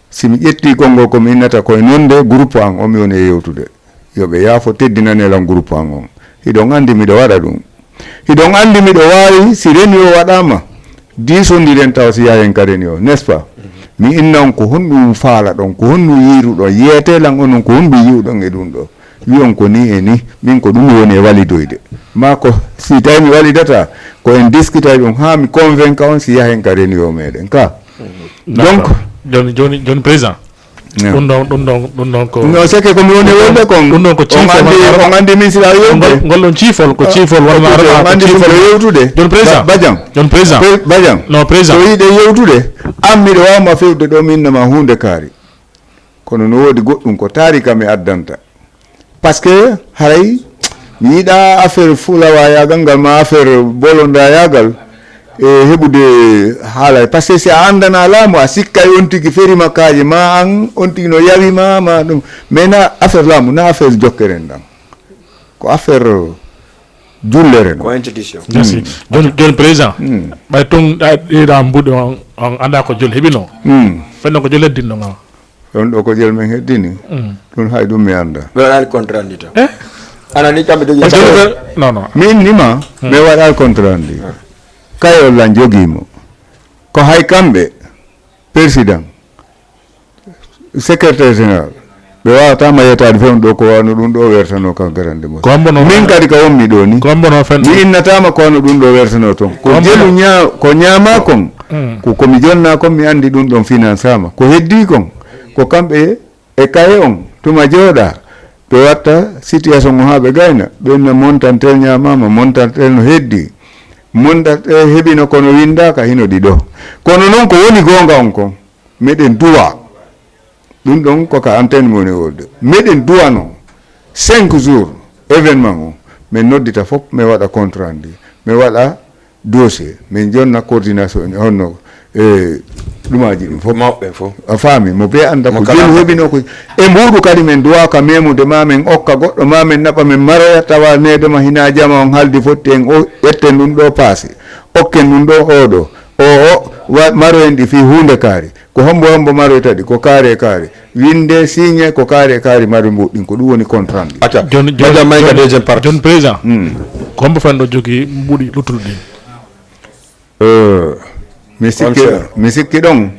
si mi ƴetti konngol ko mi innata koye nonde groupe an o mi woni e yewtude. Yo ɓe yaafo teddinane lan groupe an on. Hiɗon anndi miɗo waɗa ɗum. Hiɗon anndi miɗo waawi si reni o waɗaama. Diisondiren tawa si yahen ka reni o, n'est-ce pas? Mi inna on ko honɗum faalaɗon, ko honɗum yiiruɗon, yeete lan onon ko honɗum yi'uɗon e ɗum ɗo. Wi'on ko ni e ni, min ko ɗum woni e walidoyde. Maa ko si tawi mi walidata, ko en diskitay ɗum haa mi convainca on si yahen ka reni o meɗen ka. Donc, joni joni joni président. Ɗum ɗon ɗum ɗon ɗum ɗon ko no seke ko mi woni wonde kon ɗum ɗon ko ciifol on anndi min sila yewde ngol ɗon ciifol ko ciifol wonma on anndi ɗum ko yewtude joni président Badian joni président Badian no président so yiɗe yewtude an miɗo wawma fewde ɗo mi innama hunde kaari kono no woodi goɗɗum ko taari kam e addanta. Parce que haray mi yiɗa affaire fulawayagal ngal ma affaire bolondayagal. E heɓude haala, par ce que si a anndana laamu, a sikkay on tigi feri ma kaaje ma, an on tigi no yawi ma ma ɗum. Mais na affaire laamu, na affaire jokkere en ɗan. Ko affaire jullere no. Ko institution. Merci. Joni, joni président, ɓay toon ɗa ɗeɗa mbuɗi on, on annda ko joni heɓino. Fenno ko joni heddinno nga. On ɗo ko jel men heddini. Ɗum hay ɗum mi annda. Ɓe waɗaali contrat ndi tan. Ana ni kamɓe jogi. Joni ɓe, non, non. Mi innima, mi waɗaali contrat ndi. Kayol lan jogii mo. Ko hay kamɓe, président, secrétaire général, ɓe waawata ma yettaade fewn ɗo ko wano ɗum ɗo wertano kan garande mo. Ko hombo no Min kadi ka wonmi ɗo ni. Ko hombo no fen. Mi innatama ko wano ɗum ɗo wertano ton. Ko Hombo jelu no- ña ko ñaama kon. Ko ko mi jonna kon mi anndi ɗum ɗon finansama. Ko heddi kon. Ko kamɓe e kaye on. Tuma jooɗa. Ɓe watta situation o haa ɓe gayna. Ɓe inna montantel ñaamama, montantel no heddi. Montantel heɓino kono windaaka hino ɗi ɗo. Kono non ko woni goonga on kon. Meɗen duwa. Ɗum ɗon ko ka antenne mo woni wolde. Meɗen duwano cinq jours événement o. Min noddita fof, mi waɗa compte rendu. Mi waɗa dossier. Min jonna coordination honno e ɗumaji ɗin fof. Mawɓe fof. A faami, mo be annda ko Mo kala jelu annda. Heɓino ko e mbuuɗu kadi min duwa ka memude ma min okka goɗɗo ma min naɓa min maroya tawa needema hina jama on haldi fotti en o ƴetten ɗum ɗo paase. Okken ɗum ɗo oɗo. O o wa- maroyen ɗi fii huunde kaari. Ko hombo hombo maroyta ɗi ko kaari e kaari. Winde signe ko kaari e kaari mari mbuuɗ ɗin ko ɗum woni contrat ndi. Acca. Joni Badiane may ka deuxième partie. Joni président. Ko hombo fen ɗo jogii mbuuɗi luttuɗi ɗin. Euh, mi sikki Concert. mi sikki ɗon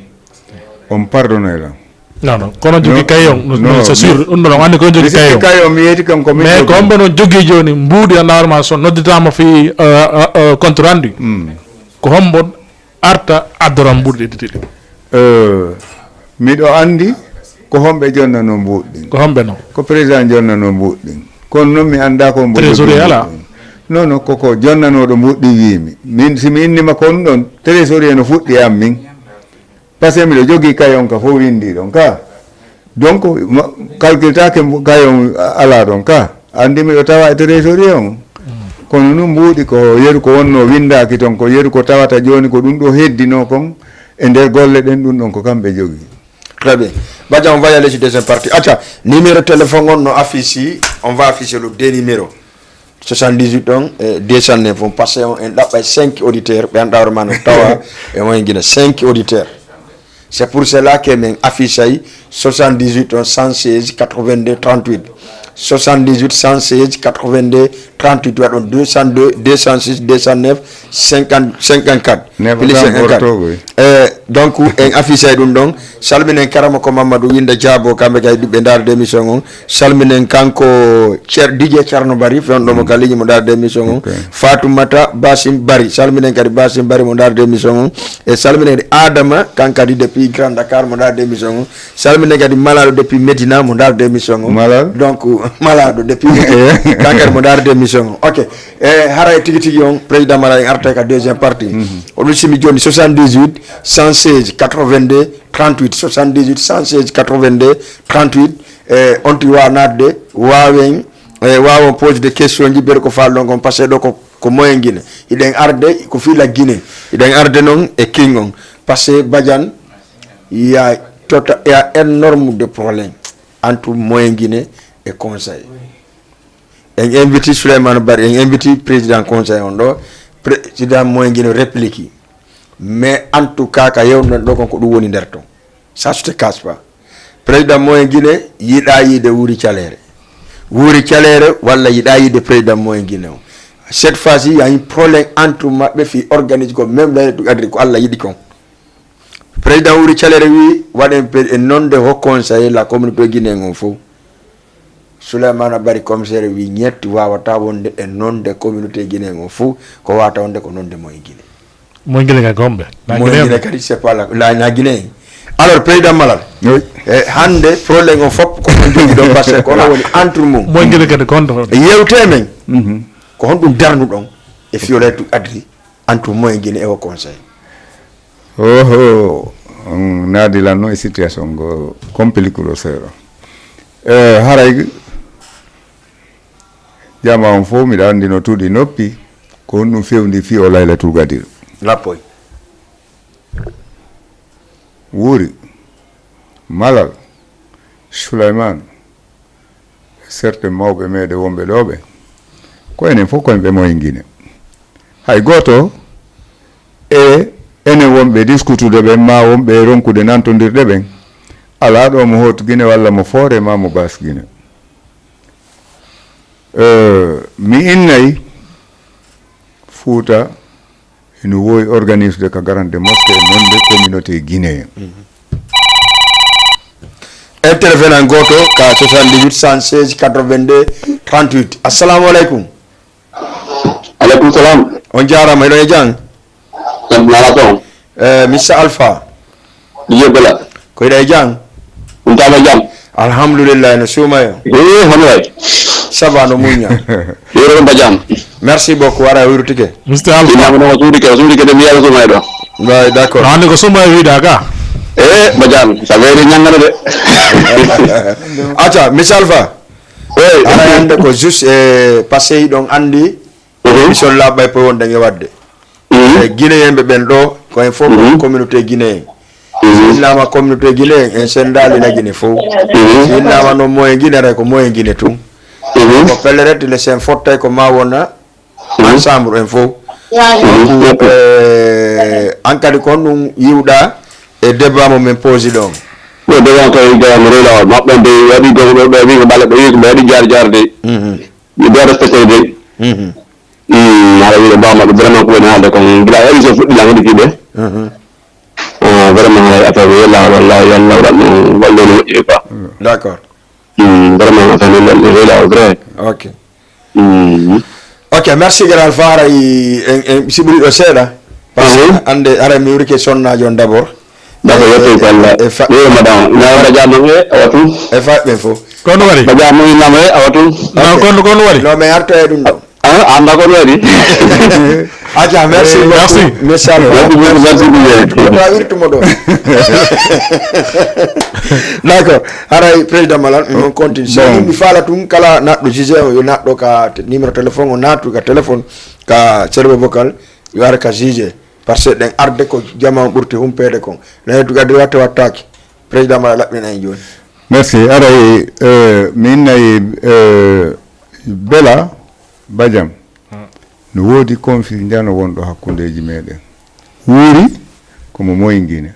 on pardonne lan. Non, non. Kono jogii Non, kayon. non, C'est mi- sûr. Ɗum ɗon wani ko Mi jogii sikki kayon. Kayon mi yeeti kan ko min Mais ko jogii. Hombo noon jogii jooni mbuuɗi a ndaarma so nodditaama fii euh, euh, euh, compte rendu. Ko hombo arta addora mbuuɗi ɗi tati. Euh, miɗo anndi ko homɓe jonnanoo mbuuɗ ɗin. Ko homɓe noon. Ko président jonnanoo mbuuɗ ɗin. Kono noon mi anndaa ko mbo Trésorier jogii alaa. Mbuuɗ ɗin. Non non koko jonnanooɗo mbuuɗ ɗin wiimi. Min si mi innima kon ɗon trésorier no fuɗɗi am min. Par ce que miɗo jogii kayon ka fof winndi ɗon ka. Donc ma- calcultaake mbo- kayon alaa ɗon ka. Anndi miɗo tawa e trésorier on. Kono nun mbuuɗi ko yeru ko wonno winndaaki ton ko yeru ko tawata jooni ko ɗum ɗo heddinoo kon e nder golle ɗen ɗum ɗon ko kamɓe jogii. Très bien. Badiane, on va y aller sur deuxième partie. Acca, numéro téléphone on no affiché. On va afficher le deux numéros. soixante-dix-huit on e deux cent neuf on parce que on en ɗaɓɓay cinq auditeurs ɓe annda hoore ma no tawa e on en gina cinq auditeurs. C'est pour cela que min affichey soixante-dix-huit on cent seize quatre-vingt-deux trente-huit. soixante-dix-huit cent seize quatre-vingt-deux trente-huit waɗon deux cent deux deux cent six deux cent neuf cinquante cinquante-quatre. Never Plus done cinquante-quatre. Bordeaux, oui. Eh, donc en affichey ɗum ɗon. Salminen karama ko Mamadou Winde Diabo kamɓe kay ɓe ndaara de émission on. Salminen kanko Cer DJ Thierno Bari fewndo mo kaliji mo ndaara de émission on. Fatoumata Basim Bari, salminen kadi Basim Bari mo ndaara de émission on. E salminen kadi Adama kan kadi depuis Grand Dakar mo ndaara de émission on. Salminen kadi Malado depuis Medina mo ndaara de émission on. Malal. Donc Malado depuis Medina kan kadi mo ndaara de émission on. Ok. E hara e tigi tigi on président Malal en arta ka deuxième partie. Oɗum simi joni soixante-dix-huit cent seize quatre-vingt-deux trente-huit, soixante-dix-huit cent seize quatre-vingt-deux trente-huit. E on tigi wawa natde wawen e wawon pose de question ji beɗe ko falɗon kon parce que ɗo ko ko moyen Guinée. Hiɗen arde ko fila Guinée. Hiɗen arde noon e king on parce que Badiane il y a tota il y a énorme de problème entre moyen Guinée et conseil. En inviti Souleymane Bari en inviti président conseil on ɗo. Président moyen Guinée réplique. Mais en tout cas ka yewnoɗen ɗo kon ko ɗum woni nder ton. Ça se te casse pas. Président moyen Guinée yiɗa yiide wuuri caleere. Wuuri caleere walla yiɗa yiide président moyen Guinée o. Cette fois ci y a un problème entre maɓɓe fi organise ko même leyɗe ɗum adri ko Allah yiɗi kon. Président wuuri caleere wi waɗen e nonde ho conseil la communauté guinéen on fof. Souleymane Bari commissaire wi ñetti wawata wonde e nonde communauté guinéen on fof ko wawata wonde ko nonde moyen Guinée. Moyen Guinée kadi ko homɓe? Na Moyen Guinée kadi c'est pas la la na Guinée. Alors président Malal. E hannde problème on fof ko on jogi ɗon parce que ko onon woni entre mum. Moyen Guinée kadi ko honto? Yewte men ko honɗum darnuɗon e fiyolay ɗum adri entre moyen Guinée e o conseil? Oho, on naadilanno e situation ngo compliqué ɗo seeɗa. E haray jama on fof miɗa anndi no tuuɗi noppi ko honɗum fewndi fii o laylatul gadir. Lappoy. Wuuri, Malal, Sulaymaan, e serte mawɓe meeɗen wonɓe ɗoo ɓe, ko enen fof ko en ɓe moye Gine. Hay gooto e enen wonɓe diskutude ɓen, maa wonɓe ronkude nantondirde ɓen, alaa ɗo mo Haute Gine walla mo Foore maa mo Basse Gine. Eh, mi innay Fuuta ino woowi organisude ka Grande Mosquée e nonde communauté guinéen. Intervenant gooto ka soixante-dix-huit, cent seize, quatre-vingt-deux, trente-huit. Assalamu aleykum. Aleykum salam. On jaaraama, hiɗon e jam? Jam nala toon. Eh, Mister Alpha. Didier Bella. Ko hiɗa e jam? On taama jam? Alhamdulillah, no suuma yo. Eh, hono wayi? Ça va, no muñña. Yoro ba jam. Merci beaucoup, ara wirtike. Mister Alpha. Ina mo suudi ke, suudi ke de mi yalla suuma do. Way, d'accord. No hannde ko suuma e wiida ka. Eh, ba jam. Sa veeri ñangana de. Acca, Mister Alpha. Oui. Ara hannde ko juste, eh, parce que hiɗon anndi, mhm, émission laaɓay poy wonde e waɗde. Mhm. E Guinéen ɓe ɓen ɗo, ko en fof, mhm, communauté guinéen. Mhm. Si innama communauté guinéen, en senndaali na Guinée fof. Mhm. Si innama noon moyen Guinée, ko moyen Guinée tun. Mhm. Ko pellet, le sen fottay ko ma wona, mhm, ensemble en fof. Mhm. Donc, eh, an kadi ko honɗum yiwɗa e débat mo min posi ɗon? Ɗo débat ko e débat mo rewla o. Maɓɓe de waɗi gomɗo ɓe wi ko bala ɓe wi ko ɓe waɗi jaar jaar de. Mhm. Ɓe doit respecté de. Mhm. Hmm, haɗa wiɗo mbawma ɓe vraiment ko woni haalde kon gila émission fuɗɗi lan heɗi fiɓe. Mhm. Ah, vraiment haɗa affaire yo Allah, Allah, yo Allah waɗno wallo no moƴƴi quoi. D'accord. Hmm, vraiment affaire no lalɗi rewla o vrai. Ok. Hmm. Ok, merci Général Fara, i en, en siɓuri ɗo seeɗa. Parce que, mhm, hannde haray mi wurike sonnaajo on d'abord. D'accord, yettoy ko Allah. E fa- Yo madame, na ba jam e awa tun. E fa ɓen fof. Kono wari. Ba jam e nam e awa tun. Non, kono, kono wari. Non, mais arto e ɗum ɗo. Ah, anda kono wari. Aja, merci beaucoup. Merci. Merci beaucoup, merci beaucoup. Wota wirtumo ɗo. D'accord. Haray président Malal, on continue. So yimɓe faala tun kala naɗɗo G G o yo naɗɗo ka te- numéro téléphone o naatu ka téléphone ka serveur vocal yo ar ka G G. Parce que ɗen arde ko jama on ɓurti humpeede kon. Nayi tugade watte wattaaki. Président Malal laɓɓina en jooni. Merci. Aray, eh, min nayi, eh, Bela Badiam. No woodi konfi njano wonɗo hakkundeeji meeɗen. Wuuri ko mo moye Gine.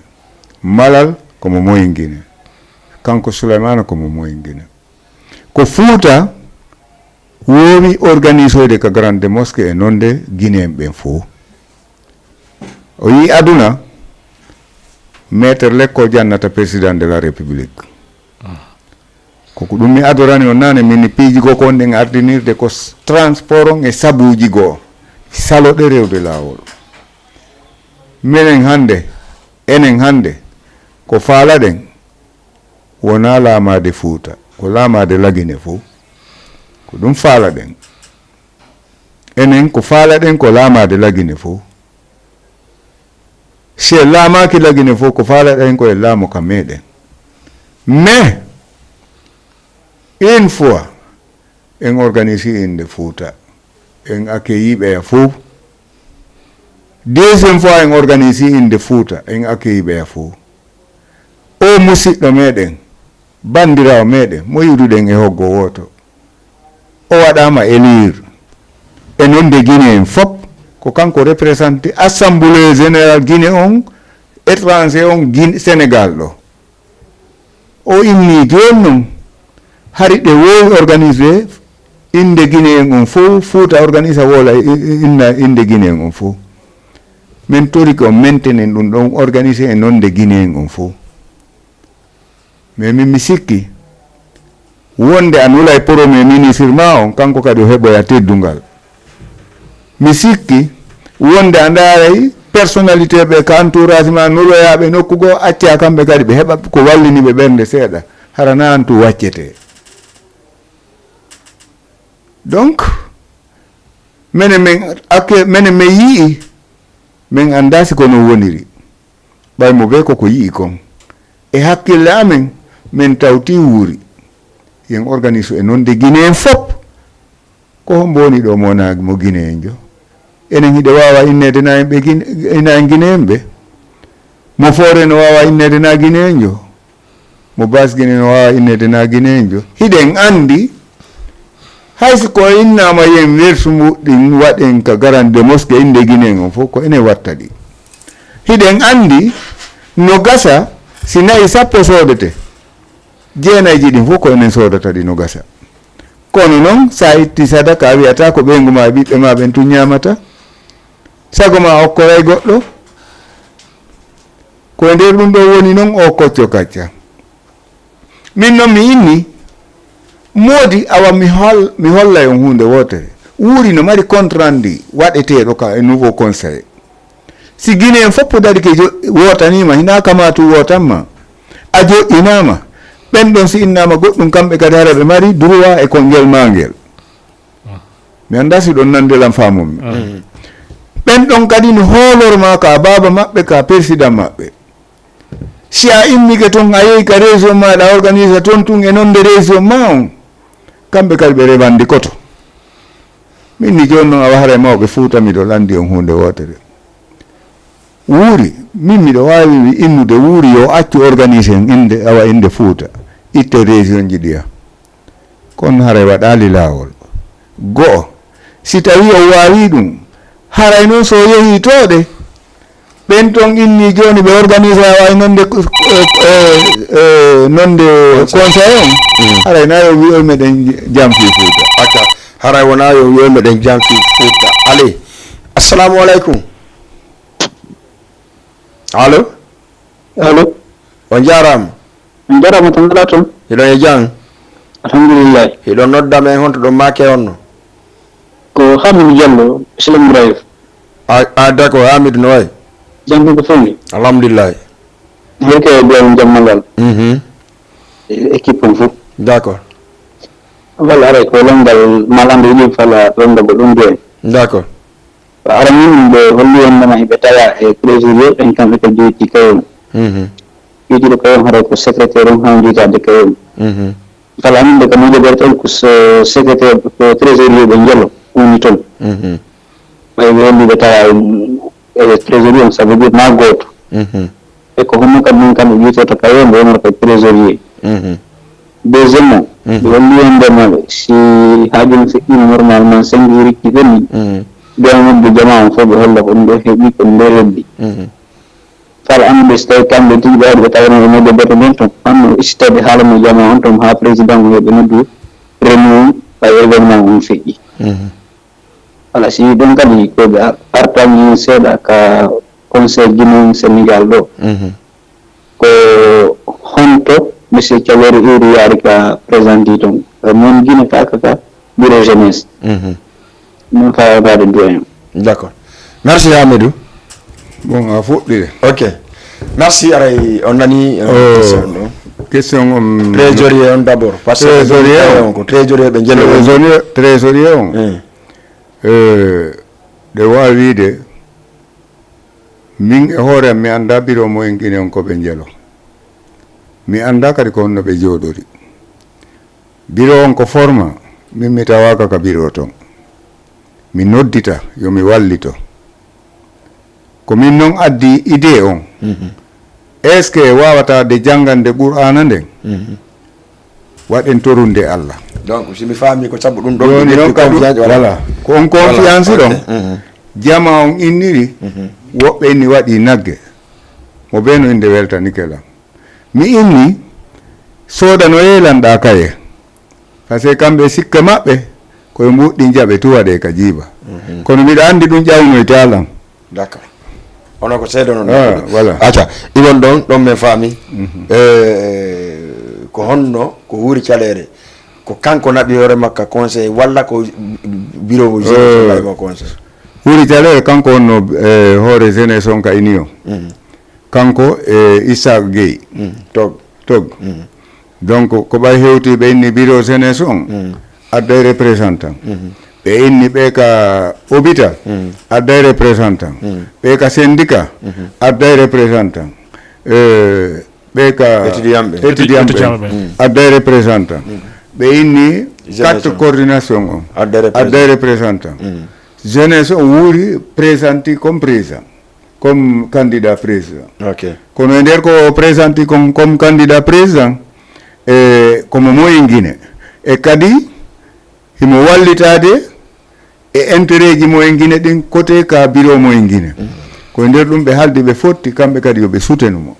Malal ko mo moye Gine. Kanko Souleymane ko mo moye Gine. Ko Fuuta woowi organisoyde ka Grande Mosquée e nonde Guinéen ɓen fof. O yii aduna, Maître Lekko jannata Président de la République. Ko ko ɗum mi adorani on naane, min piiji goo ko wonɗen ardinirde ko s- transport on e sabuuji goo, saloɗe rewde laawol. Minen hannde, enen hannde, ko faalaɗen wonaa laamaade Fuuta, ko laamaade Lagine fof. Ko ɗum faalaɗen. Enen ko faalaɗen ko laamaade Lagine fof. Si en laamaaki Lagine fof, ko faalaɗen ko en laamu ka meeɗen. Mais, une fois, en organisi innde Fuuta, en accueilli ɓeya fof. Deuxième fois, en organisi innde Fuuta, en accueilli ɓeya fof. O musiɗɗo meeɗen, banndiraawo meeɗen, mo yiɗuɗen e hoggo wooto, o waɗaama élire. E nonde Guinéen fof, ko kanko représenté Assemblée Générale Guinée on, étranger on, Guin- Sénégal ɗo. O inni jooni noon, hari ɓe woowi organisé innde Guinéen on fof, Fuuta organisa woola i- i- inna innde Guinéen on fof. Min torike on maintenen ɗum ɗon organisé e nonde Guinéen on fof. Mais min mi sikki wonde a nulay premier ministre ma on, kanko kadi o heɓoya teddungal. Mi sikki wonde a ndaaray personnalité ɓe ka entourage ma nuloyaaɓe nokku goo, acca kamɓe kadi ɓe heɓa ko wallini ɓe ɓernde seeɗa, hara na an tun waccete. Donc, mene men akke, mene men yi'i, men anndaa si ko non woniri. Ɓay mo bee ko ko yi'i kon. E hakkille amen, men tawti wuuri. Yen organise e nonde Guinéen fop. Ko hombo woni ɗo mo wonaa mo Guinéenjo? Enen hiɗe waawa inneede na en ɓe Gine, ina en Gine'en ɓe. Mo Foore no waawa inneede na Gine'enjo. Mo Baas Gine no waawa inneede na Gine'enjo. Hiɗen anndi, hay si ko innaama yen wersu mbuɗɗin waɗen ka garande moske innde Gine'en on fof, ko enen watta ɗi. Hiɗen anndi no gasa si na'i sappo soodete, jeenayji ɗin fof ko enen soodata ɗi no gasa. Kono noon, sa itti sadaka, a wi'ataa ko ɓeyngu ma e ɓiɓɓe ma ɓen tun ñaamata. Sago ma a okkoray goɗɗo. Ko e nder ɗum ɗo woni noon o kocco kacca. Min noon mi inni, moodi awa mi hol-, mi hollay on huunde wootere. Wuuri no mari compte rendu waɗeteeɗo ka e nouveau conseil. Si Guinéen fof darike jo-, wootaniima, hinaa kama tu wootanma, a joƴƴinaama, ɓen ɗon si innaama goɗɗum, kamɓe kadi hara ɓe mari droit e ko ngel maa ngel. Mi anndaa si ɗon nande lan faamumi. Ɓen ɗon kadi no hoolorma ka baaba maɓɓe, ka président maɓɓe. Si a immike ton, a yehi ka région maaɗa, a organisa ton tun e nonde région maa on, kamɓe kadi ɓe rewandi koto. Min ni jooni noon, awa haray mawɓe Fuuta, miɗo lanndi on huunde wootere. Wuuri, min miɗo waawi wi-, innude Wuuri yo accu organise en innde, awa innde Fuuta, itte région ji ɗiya. Kono haray waɗaali laawol. Go'o, si tawii o waawii ɗum, haray noon so o yehii tooɗe, ɓen ton inni jooni ɓe organise awa e nonde, eh, eh, eh, nonde conseil on, haray na yo wi'oy meɗen jamfii Fuuta. Acca, haray wona yo wi'oy meɗen jamfii Fuuta. Allez. Assalamu aleykum. Allo? Allo? On njaaraama. On njaaraama, to mbaɗa toon? Hiɗon e jam? Alhamdulillahi. Hiɗon nodda men, honto ɗon maake honno? Ko Hamidou Diallo, Silem Brave. A, a, d'accord, Hamidou, no wayi? Jam ko fof ni? Alhamdulillahi. Hol ko e gollal jamma ngal? Mhm. E équipe on fof. D'accord. Walla aray ko lanndal malande yiɗi fala ɗon ɗo ko ɗum ɗo en. D'accord. Ko aranni ɗum ɓe holli wonndema hiɓe tawa e trésorier ɓen kamɓe ko jeyti kayol. Mhm. Jeyti ɗo kayol haray ko secrétaire on hawndiitade kayol. Mhm. Kala anndude ko miijo goto toon ko so secrétaire, ko trésorier ɓe Njelo woni toon. Mhm. Ɓay ɓe holli ɓe tawa e, e trésorier on, ça veut dire na gooto. Mhm. E ko honno kadi min kam mi wiyetee to Kayo, mbo wonata ko trésorier. Mhm. Deuxièmement, mhm, mi holli wonde maɓe, si haaju on feƴƴiima normalement cinq jours ikki ɓenni, mhm, ɓe noddu jamaa on fof, ɓe holla ko ɗum ɗo heɓi, ko ɗum ɗo heddi. Mhm. Kala annduɓe so tawi kamɓe tigi ɓe waɗi ɓe tawa no nodde bato nden toon, hanno ittitade haala mo jamaa on toon haa président o heɓe noddu réunion, ɓay événement on feƴƴi. Mhm. Voilà, si ɗum kadi ko ɓe ar-, artani heen seeɗa ka Conseil Guinéen Sénégal ɗo. Mhm. Ko honto Monsieur Thiawéro Iri yaari ka présenté toon? Ko noon Guinée ka, ka, ka bureau jeunesse. Mhm. Min fawataade doyen. D'accord. Merci Hamidou. Bon, a fuɗɗii. Ok. Merci, aray, on nani, euh, oh, question ɗo. Question on. Trésorier on d'abord. Parce que trésorier on, on ko trésorier ɓe Njelo. Trésorier, trésorier on. Hmm. Eh, ɗe waawi wiide, min e hoore am, mi anndaa biro mo en Gine on ko ɓe Njelo. Mi anndaa kadi ko honno ɓe jooɗori. Biro on ko forma, min mi tawaaka ka biro ton. Mi noddita, yo mi wallito. Ko min non addi idée on. Mhm. Est-ce que wawata de janngande Qur'aana nden? Mhm. Waɗen torunde Allah. Donc, si mi faami ko sabu ɗum ɗon, jooni ɓe noon ƴetti kadi, confiance, voilà. Voilà. Ko on confiance ɗon, ok. Mhm. Jama on inniri, mhm, woɓɓe inni waɗi nagge. Mo bee no innde weltanike lan. Mi inni, soodanoyee lan ɗaa kaye. Parce que kamɓe sikke maɓɓe, ko e mbuuɗi jaɓe tu waɗee ka jiiba. Mhm. Kono miɗa anndi ɗum ƴawnoytaa lan. D'accord. Ono ko seedo non. Ah, voilà. Acca, iwon ɗon, ɗon men faami. Mhm. Eh, ko honno, ko Wuuri Caleere, ko kanko naɓi hoore makka conseil, walla ko bureau mo jeunesse, eh, naɓi mo conseil? Wuuri Caleere, kanko wonno, eh, hoore jeunesse on ka Union. Mhm. Kanko e Issa Gueye. Mm, Tog. Tog. Mm. Donc, ko ɓay hewti ɓe inni bureau jeunesse on, mm, adday représentant. Mm-hmm. Ɓe inni ɓe ka hôpital, mm, adday représentant. Mm. Ɓe ka syndicat, mm-hmm, adday représentant. Euh, ɓe ka étudiant ɓe, étudiant ɓe, étudiant ɓe, mm, adday représentant. Mm. Ɓe inni jeunesse carte on, coordination on, adday représentant. Adday représentant. Mm. Jeunesse o wuuri présenté comme président, comme candidat président. Ok. Kono e nder ko o présenté comme, comme candidat président, e komo mo en Guinée. E kadi himo wallitaade e intérêt ji mo en Guinée ɗin côté ka bureau mo en Guinée. Ko e nder ɗum ɓe haldi ɓe fotti kamɓe kadi yo ɓe sutenu mo.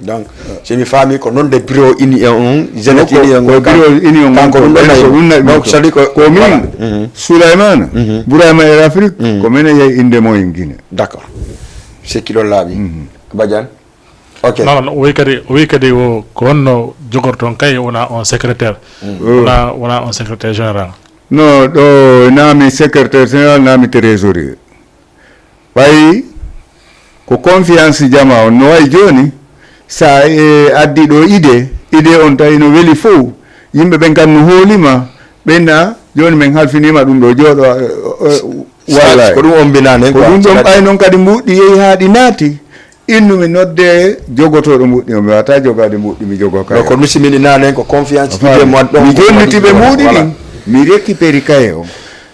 Donc, si mi faami ko noon de bureau union on, jeunesse union ko on, bureau union on kanko ko ɗum ɗon ɓen nayi ko ɗum nayi donc ko. C'est-à-dire ko Ko min voilà. Mhm. Sulaymana, Mhm. Burayma Air Afrique, Mhm. Ko minen yehi innde mo en Guinée. D'accord. Sikki ɗon laaɓi. Mhm. Badiane. Ok. Non, non, o wi kadi, o wi kadi o ko honno jogorton kay wona on secrétaire, wona, wona on secrétaire général. Non, ɗo naami secrétaire général, naami trésorier. Ɓay ko confiance jama on no wayi jooni, sa e addi ɗo idée, idée on tawi no weli fow, yimɓe ɓen kan no hoolima, ɓenna jooni min halfinima ɗum ɗo jooɗo, eh, eh, wallay. Ko ɗum on mbinani Ko ɗum ɗon ɓay noon kadi mbuɗɗi yehi haa ɗi naati, innu mi nodde jogotoɗo mbuɗɗi o, mi wata jogaade mbuɗɗi mi jogo kay. Ko ɗum si min inani ko confiance idée mo waɗɗon. Mi jonniti ɓe mbuɗi Voilà. Ɗin, mi récupéri kaye on.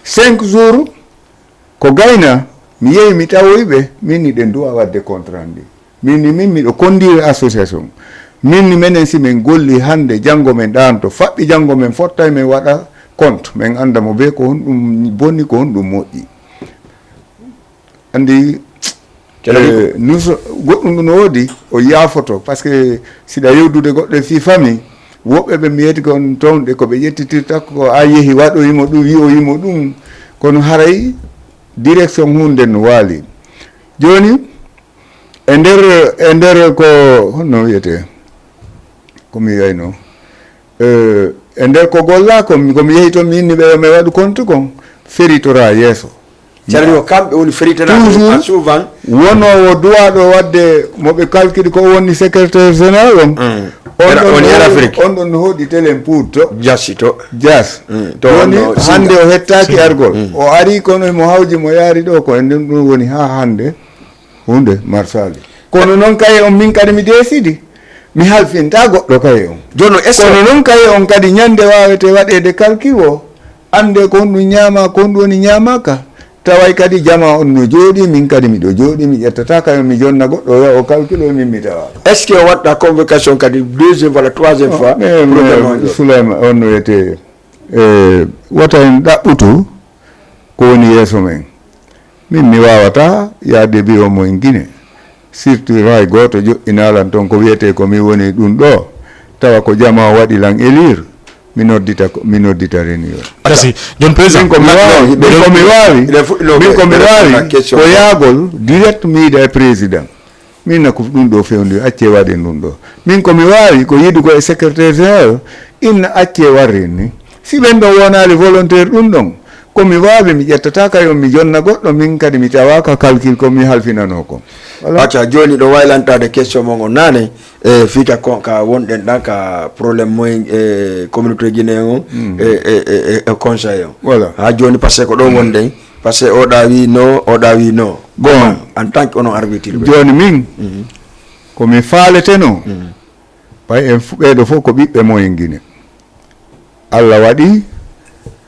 Cinq jours, ko gayna, mi yehi mi tawoyi ɓe, min ni ɗen duwa wadde contrat ndi. Min ni min miɗo conduire association. Min ni menen si min golli hannde, janngo min ɗaanto, faɓɓi janngo min fottay min waɗa compte, min annda mo be ko honɗum bonni, ko honɗum moƴƴi. Anndi, Kela eh, nous, goɗɗum ɗum no woodi, o yaafoto, parce que siɗa yewdude goɗɗo e fii famille, woɓɓe ɓe mbiyeti kon toon ɗe ko ɓe ƴettitirta ko a yehi waɗoyimo ɗum, wi'oyimo ɗum, kono haray direction huunde no waali. Jooni, e nder, e nder ko, honno wiyetee? Ko mi wiyayno. Eh, e nder ko gollaa kon, ko mi yehi toon, mi inni ɓe yo mi waɗu compte kon, feritora yeeso. C'est-à-dire ko kamɓe woni feritanaa Toujours. Souvent. Wonoowo duwaaɗo waɗde mo ɓe kalkidi ko woni secrétaire général on. Mm. On Era- ɗon woni no Air woodi- Afrique. On ɗon no hoodi telen puut to. Jasi to. Jas. Mm. To Woni wonno Singa. Hannde o hettaaki Singa. Argol. Mm. O ari kono mo hawji mo yaari ɗo ko en ɗum ɗum woni haa hannde. Hunde marsaali. Kono noon kaye on min kadi mi deesidi. Mi halfinta goɗɗo kaye on. Jooni est-ce que Kono noon kaye on kadi ñande waawete waɗeede kalki o. Annde ko honɗum ñaama, ko honɗum woni ñaamaaka. Taway kadi jama on no jooɗi, min kadi miɗo jooɗi, mi ƴettata kaye on, mi jonna goɗɗo o yaha o kalkilo e min mi tawa. Est-ce que o waɗta convocation kadi deuxième walla troisième fois? Mais, Problème on mais ɗo. Suleyma on no wiyetee, eh, wota en ɗaɓɓutu ko woni yeeso men. Min mi waawata yaade bureau mo en Guinée. Surtout hay gooto joɗɗinaa lan toon ko wiyetee ko mi woni ɗum ɗo. Tawa ko jama o waɗi lan élire. Mi noddita ko, mi noddita réunion. Merci. Jooni président. Min ko mi waawi, min ko mi waawi. Ina fuɗɗinoo Min ko mi ɓe waawi question. Ko yaagol direct mi yiida e président. Min na ko ɗum ɗo fewndi, acce waɗen ɗum ɗo. Min ko mi waawi ko yiidu ko e secrétaire général, inna acce warren ni. Si ɓen ɗon wonaali volontaire ɗum ɗon, ko mi waawi mi ƴettata kay on mi jonna goɗɗo, min kadi mi tawaaka calcul ko mi halfinanoo ko. Voilà. Acca, jooni ɗo waylantaade question mon on naane, e fii ka kon, ka wonɗen ɗan ka problème moyen e communauté guinéen on, e, e, e, e, e conseil on. Voilà. Haa jooni, parce que ko ɗo wonɗen, parce que oɗa wi non, oɗa wi non. Bon. En tant que onon arbitre ɓe. Jooni min, ko mi faaleteno, ɓay en fu-, ɓeeɗo fof ko ɓiɓɓe moyen Guinée. Allah waɗi,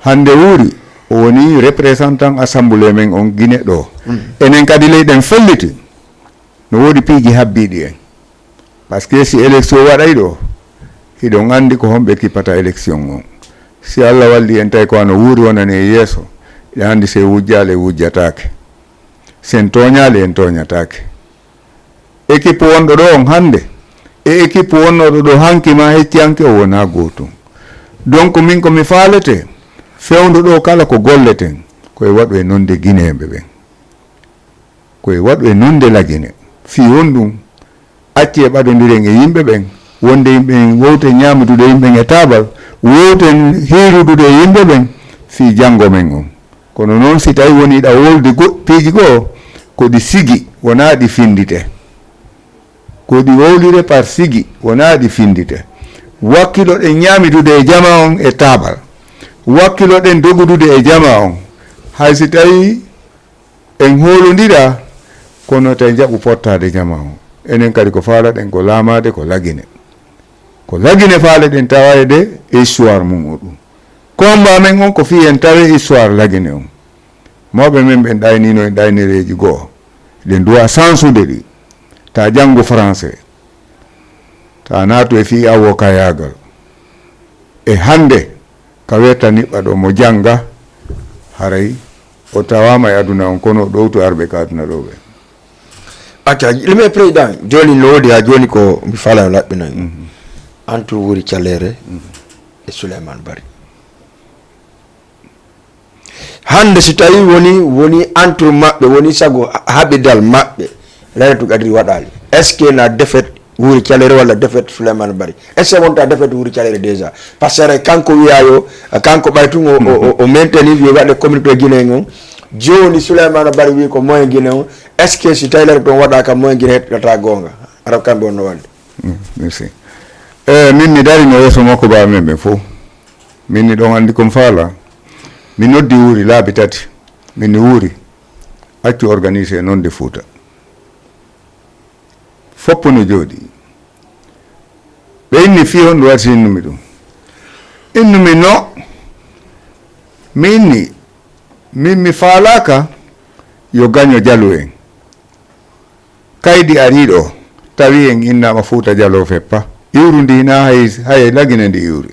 hannde wuuri, o woni représentant assemblée men on Guinée ɗo. Enen kadi leyɗen felliti, no woodi piiji habbiiɗi en. Parce que si élection waɗay ɗo, hiɗon anndi ko homɓe kippata élection on. Si Allah walli en tawi ko ano wuuri wonani e yeeso, hiɗa anndi si en wujjaali en wujjataake. Si en tooñaali en tooñataake. Équipe wonɗo ɗo on hannde, e équipe wonnooɗo ɗo hanki ma hecci hanki o wonaa gootum. Donc min ko mi faalete, fewndo ɗo kala ko golleten, ko e waɗu e nonde Guinéeɓe ɓen. Ko e waɗu e nonde Lagine. Fii honɗum? Acce ɓadondiren e yimɓe ɓen, wonde yimɓe ɓen wowten ñaamidude yimɓe ɓen e taabal, wowten hiirudude e yimɓe ɓen, fii janngo men on. Kono noon si tawi woni ɗa wolde go-, piiji goo, ko ɗi sigi, wonaa ɗi findite. Ko ɗi wowlire par sigi, wonaa ɗi findite. Wakkiloɗen ñaamidude e jama on e taabal. Wakkiloɗen dogudude e jama on. Hay si tawi en hoolondiraa, kono tawi njaɓu pottaade jama on. Enen kadi ko faalaɗen ko laamaade ko Lagine. Ko Lagine faaleɗen tawaede e histoire mum o ɗum. Combat men on ko fii en tawe histoire Lagine on. Mawɓe men ɓen ɗaynino e ɗaynereeji goo, ɗen duwa sansude ɗi. Ta janngu français, ta naatu e fii awokayaagal. E hannde, ka werta niɓɓa ɗo mo jannga, haray o tawaama e aduna on, kono o ɗowtu arɓe ka aduna ɗo ɓe. Acca, le président, jooni no woodi haa jooni ko mi faalaa laɓɓinay. Entre Wuri Caleere e Souleymane Barry. Hannde si tawi woni woni entre maɓɓe, woni sago haɓidal maɓɓe, Laylatul Qadri waɗaali. Est-ce que na défaite Wuri Caleere walla défaite Souleymane Barry? Est-ce que wonta défaite Wuri Caleere déjà? Parce que aray kanko wiya yo, kanko ɓay tun o, o, o, o maintenir yo waɗe communauté Guinée on. Jooni Souleymane Barry wi ko moyen Guinée on. Est-ce que si tawi lere toon waɗaka moyen Guinée hettata goonga? Ara kamɓe on no waɗde. Merci. E min mi dari no yeeso makko ba men ɓen fof. Min ni ɗon anndi kon faala. Mi noddi Wuri laabi tati. Min ni Wuri, accu organiser non de Fuuta. Foppo no jooɗi. Ɓe inni fii honɗum waɗi si innumi ɗum. Innumi no mi inni min mi faalaaka yo gaño jalu en. Kaydi arii ɗo tawi en innaama Fuuta Jaloo feppa. Iwru ndi hinaa hay, hay Lagine ndi iwri.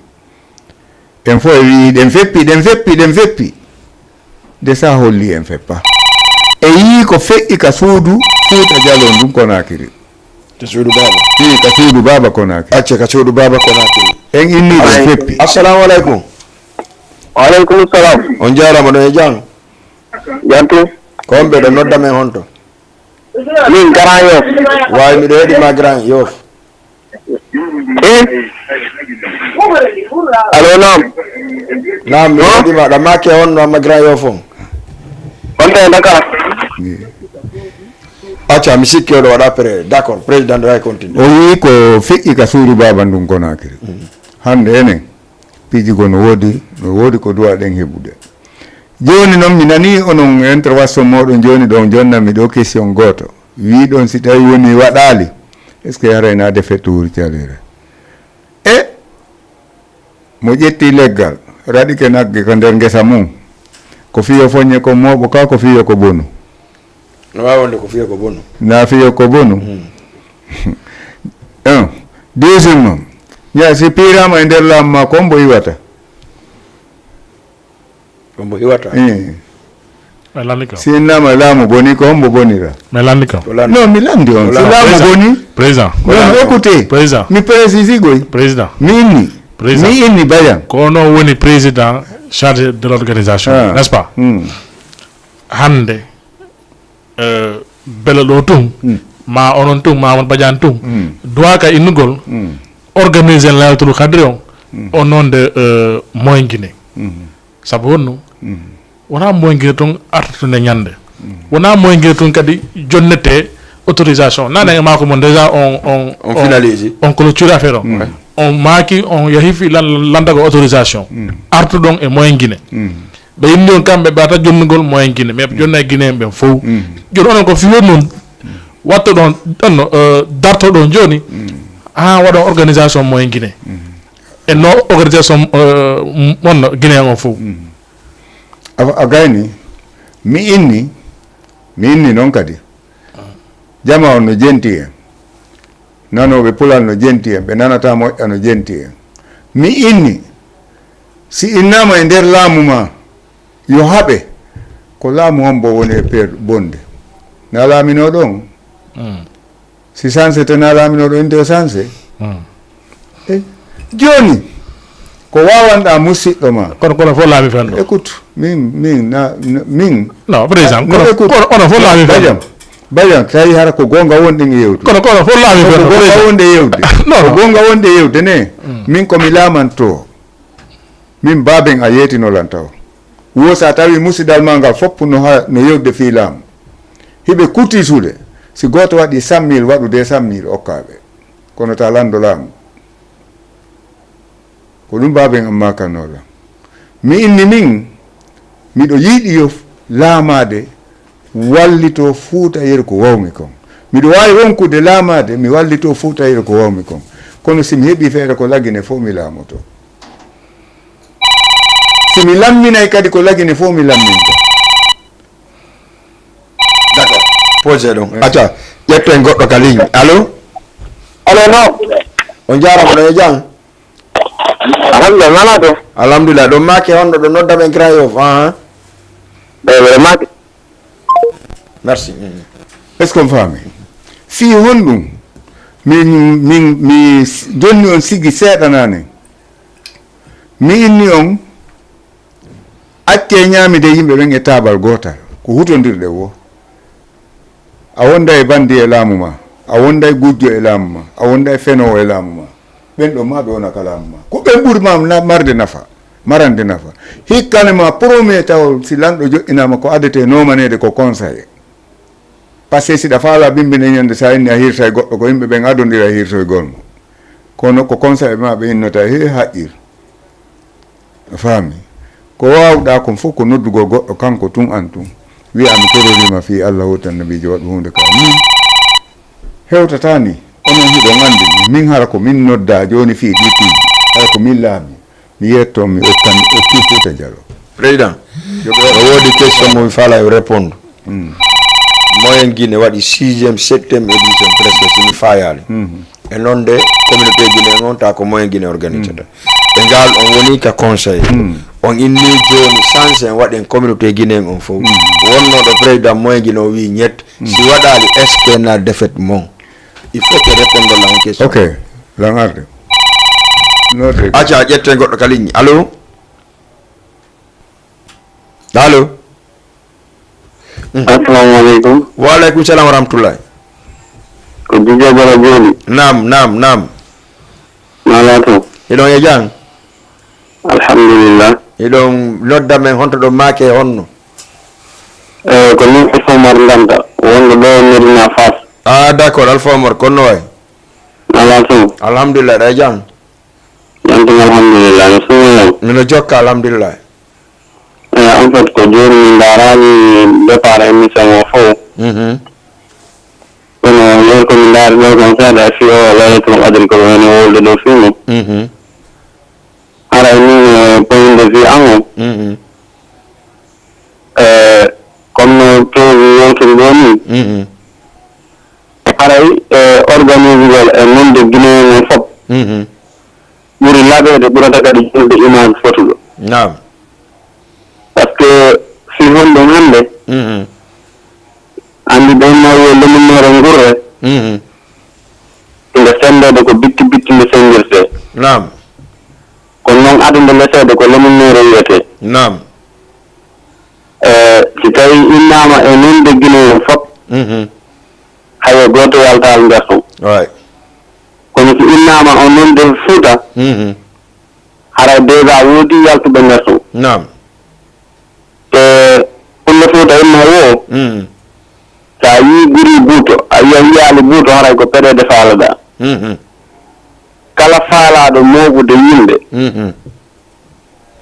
En fof e wi'i ɗen feppi, ɗen feppi, ɗen feppi. Nde sa holli en feppa. E yii ko feƴƴi ka suudu Fuuta Jaloo ndun Konaakiri. Ka suudu baaba. Fii ka suudu baaba Konaakiri. Acce ka suudu baaba Konaakiri. En inni ɗen feppi. Assalamu aleykum. Wa aleykum salam. On jaaraama ɗon e jam. Jam tun. Ko on ɓe ɗo nodda men honto? Min Grand Yoff. Waawi miɗo heɗi ma Grand Yoff. Eh? Allo, naam. Naam, miɗo heɗi ma. Ɗa maake on no amma Grand Yoff on. On tawi Dakar. Acca, mi sikki oɗo waɗa pré. D'accord, président de la continue. O wii ko feƴƴi ka suudu baaba ndun Konaakiri. Hannde enen, piiji goo no woodi, no woodi ko duwaɗen heɓude. Jooni non mi nanii onon intervention mooɗon jooni ɗon, jonnanmi ɗo question gooto. Wiiɗon si tawi woni waɗaali, est-ce que haray na défaite Wuri Caleere? E mo ƴetti leggal, raɗike nagge ka nder ngesa mum, ko fiyo foññe kon mooɓo ka, ko fiyo ko bonu? No waawi wonde ko fiyo ko bonu. Na fiyo ko bonu? Un. Deuxièmement, ña si piiraama e nder laamu maa, ko hombo iwata? Hombo iwata? Eh. Mi lanndi kam. Si innama laamu boni, ko hombo bonira? Mi lanndi kam. Non, mi lanndi on. Si laamu boni? Président. Non, écoutez. Président. Mi précise goy. Président. Mi inni. Président. Mi inni Bayan. Ko onon woni président chargé de l'organisation, n'est-ce pas? Hannde, eh, bela ɗo tun, ma onon tun, ma Amadou Badiane tun, duwaka innugol, organiser Laylatul Qadri on, au nom de, eh, Moyen Guinée. Sabu honno? Wona Moyen Guinée tun artata nde ñande. Wona Moyen Guinée tun kadi jonnete autorisation. Nane e maako mon déjà on, on, on finalise. On clôture affaire on. On maaki on yahi fi lan-, lanndagol autorisation. Artuɗon e Moyen Guinée. Ɓe inni on kamɓe ɓe ata jonnugol Moyen Guinée, mais ɓe jonna e Guinéen ɓen fow. Jooni onon ko fiyo nun wattoɗon, ɗon no, eh, dartoɗon jooni, haa waɗon organisation Moyen Guinée. E no organisation, eh, wonno Guinéen on fow. A, a gayni, mi inni, mi inni non kadi. Jama on no jenti en. Nanooɓe Pulal no jenti en, ɓe nanataa moƴƴa no jenti en. Mi inni, si innaama e nder laamu maa, yo haɓe, ko laamu hombo woni e per-, bonde? Na laaminooɗo on? Si sanse te na laaminooɗo, inte o sanse? Eh, jooni, ko waawanɗaa musiɗɗo maa. Kono, kono fof laami fen ɗo. Écoute, min, min, na, na, min. Non, président, kono, écoute, kono, kono fof laami fen ɗo. Badian, Badian, tawi hara ko goonga wonɗen e yewtude. Kono, kono fof laami fen ɗo, président. Ko goonga wonɗe e yewtude. Non, non. Ko goonga wonɗe e yewtude ne. Min ko mi laamanto. Min baaben a yeetino lan taw. Wo sa tawi musidal maa ngal fof no ha, no yewtude fii laamu. Hiɓe kutti suuɗe. Si gooto waɗi cent mille, waɗu deux cent mille okkaa ɓe. Kono ta lanndo laamu. Ko ɗum baaben am maakanoo lan. Mi inni min, miɗo yiɗi yo laamaade wallitoo Fuuta Yeru ko waawmi kon. Miɗo waawi ronkude laamaade, mi wallitoo Fuuta Yeru ko waawmi kon. Kono si mi heɓii feere ko Lagine fof mi laamoto. Si mi lamminay kadi ko Lagine fof mi lamminto. Posé ɗum. Merci. Acca, ƴetten goɗɗo ka ligne. Allo? Allo, no? On jaaraama, no e jam? Alhamdulillah, nana to? Alhamdulillah, ɗum maake honɗo ɗo nodda men Grand Yoff, ahan. Ɓe, ɓe maake. Merci. Mm. Est-ce qu'on faami? Fii honɗum? Min, min, mi s-, jonni on sigi seeɗa nane. Mi inni on, accee ñaamide yimɓe ɓen e taabal gootal, ko hutondirɗe wo. A wonday bandi e laamu ma, a wonday gujjo e laamu ma, a wonday fenoowo e laamu ma. Ɓen ɗon ma ɓe wona ka laamu ma. Ko ɓen ɓuri ma na-, marde nafa, marande nafa. Hikkane ma premier taw si lanɗo joɗɗinaama ko adete nomaneede ko conseiller. Parce que si ɗa faala bimbi ne ñande sa inni a hirtay goɗɗo ko yimɓe ɓen adondira e hirtoygol mo. Kono ko conseiller ma ɓe innota he haqqil. A faami? Ko waawɗaa kon fof ko noddugol goɗɗo kanko tun an tun. Wi'a mi tororiima fii Allah hootan nabiijo waɗu huunde ka. Min hewtataa ni. Onon hiɗon anndi mi. Min hara ko min noddaa jooni fii ɗii piiji. Hara ko min laami. Mi yetto mi okkan, okki Fuuta Jaloo. Président, no woodi question mo mi faala yo réponde. Mm. Moyen Guinée waɗi sixième, septième édition presque si mi faayaali. Mhm. E noon de communauté Guinée on ta ko Moyen Guinée organisata. Mm. E ngal on woni ka conseil. Mm. On inni jooni chance en waɗen communauté Guinée on fof. Mm. Wonnooɗo président Moyen Guinée o wii ñett. Mm. Si waɗaali est-ce que na défaite mon? Il faut que réponde la question. Ok, lan arde. Note. Acca ƴetten goɗɗo ka ligne. Allo? Allo? Assalamu aleykum. Wa aleykum salam wa rahmatullahi. Ko Djidia Diallo jooni. Naam, naam, naam. Mala to? Hiɗon e jam? Alhamdulillah. Hiɗon nodda men honto ɗon maake honno? Eh, ko min Alfa Omar Ndanta, wonɗo ɗo Medina Fass. Ah, d'accord, Alfa Omar, konno way? Mala to? Alhamdulillah, ɗa e jam? Yantum alhamdulillah, no suuno? Mino jokka alhamdulillah. Eh, en fait, ko jooni min ndaaraani départ émission o fof. Mhm. Kono yeru ko min ndaari ɗo kon seeɗa e fii o Laylatul Qadri ko woni wolde ɗo fii mum. Mhm. Haray min, eh, point de vue an o. Mhm. Eh, comme no keewi yewtude ɗo ni. Mhm. Haray, eh, organisugol e nonde Guinéen en fof. Mhm. Ɓuri laɓeede, ɓurata kadi ƴettude image fotuɗo. Naam. Parce que si honɗum hannde, Mhm. anndi ɓen no wiye leminnoore ngurre, Mhm. nde senndeede ko bitti bitti nde senndirtee. Naam. Kono noon aduna leseede ko leminnoore wiyetee. Naam. Eh, si tawii innaama e nonde Guinée en fof, Mhm. Hayo gooto yaltaali nder ton. Waay. Kono so innaama on noon nder Fuuta, Mhm. haray déjà woodii yaltuɓe nder ton. Naam. Te Pullo Fuuta inna wo, Mhm. so a yii guri buuto, a yiya yiyaali buuto, haray ko peɗeede faalaɗaa. Mhm. Kala faalaaɗo mooɓude yimɓe, Mhm.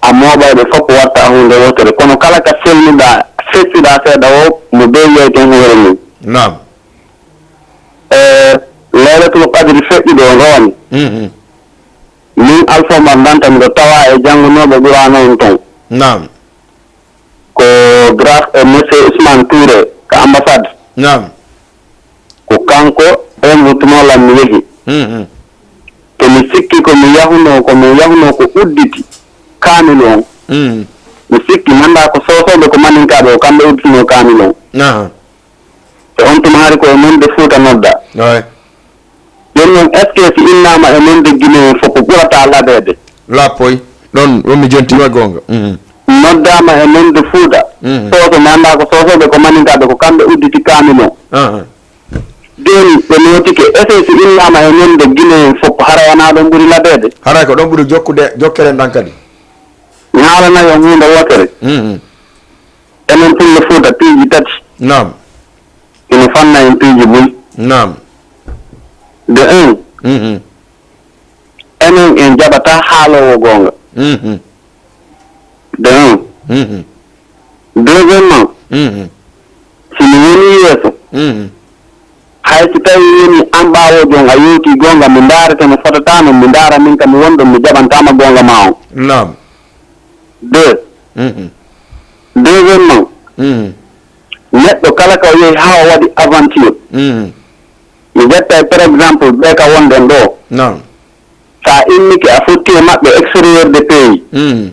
a mooɓay ɓe fof watta huunde wootere. Kono kala ka selluɗaa, feccuɗaa seeɗa o, mo bee yeeyten hoore mum. Naam. E Laylatul Qadri feƴƴuɗo o rooni. Mhm. Min Alfa Omar Ndanta miɗo tawaa e janngunooɓe Qur'aana on ton. Naam. Ko grâce e monsieur Ousmane Touré ka ambassade. Naam. Ko kanko envoitunoo lan mi yehi. Mhm. To mi sikki ko mi yahunoo, ko mi yahunoo ko udditi kaamilu on. Mhm. Mi sikki mi anndaa ko soosooɓe ko maninkaaɓe o kamɓe udditunoo kaamilu on. Aha. E on tuma hari ko e nonde Fuuta nodda. Waay. Jooni noon, est-ce que si innaama e nonde Guinée en fof ko ɓurata laɓeede? Lappoy. Ɗon, ɗon mi jontiima goonga. Mhm. Noddaama e nonde Fuuta. Mhm. Soso mi anndaa ko soosooɓe ko maninkaaɓe ko kamɓe udditi kaamilu on. Aha. Jooni ɓe nootike, est-ce que si innaama e nonde Guinée en fof haray ana ɗon ɓuri laɓeede? Haray ko ɗon ɓuri jokkude, jokkere ndan kadi. Mi haalana on huunde wootere. Mhm. Enen Pullo Fuuta piiji tati. Naam. Ina fanna en piiji buy. Naam. De un, Mhm. enen en jaɓataa haaloowo goonga. Mhm. De un. Mhm. Deuxièmement, Mhm. si mi wonii yeeso, Mhm. hay si tawii wonii aan ɓaawoojo on a yewtii goonga, mi ndaarete no fotataano, mi ndaara min kam wonɗo mi jaɓantaama goonga maa on. Naam. Deux. Mhm. Deuxièmement, Mhm. neɗɗo kala ka o yehi haa o waɗi aventure. Mhm. Mi ƴettay par exemple ɓe ka wonɗen ɗo. Non. Sa innike a fotti e maɓɓe extérieur de pays. Mhm.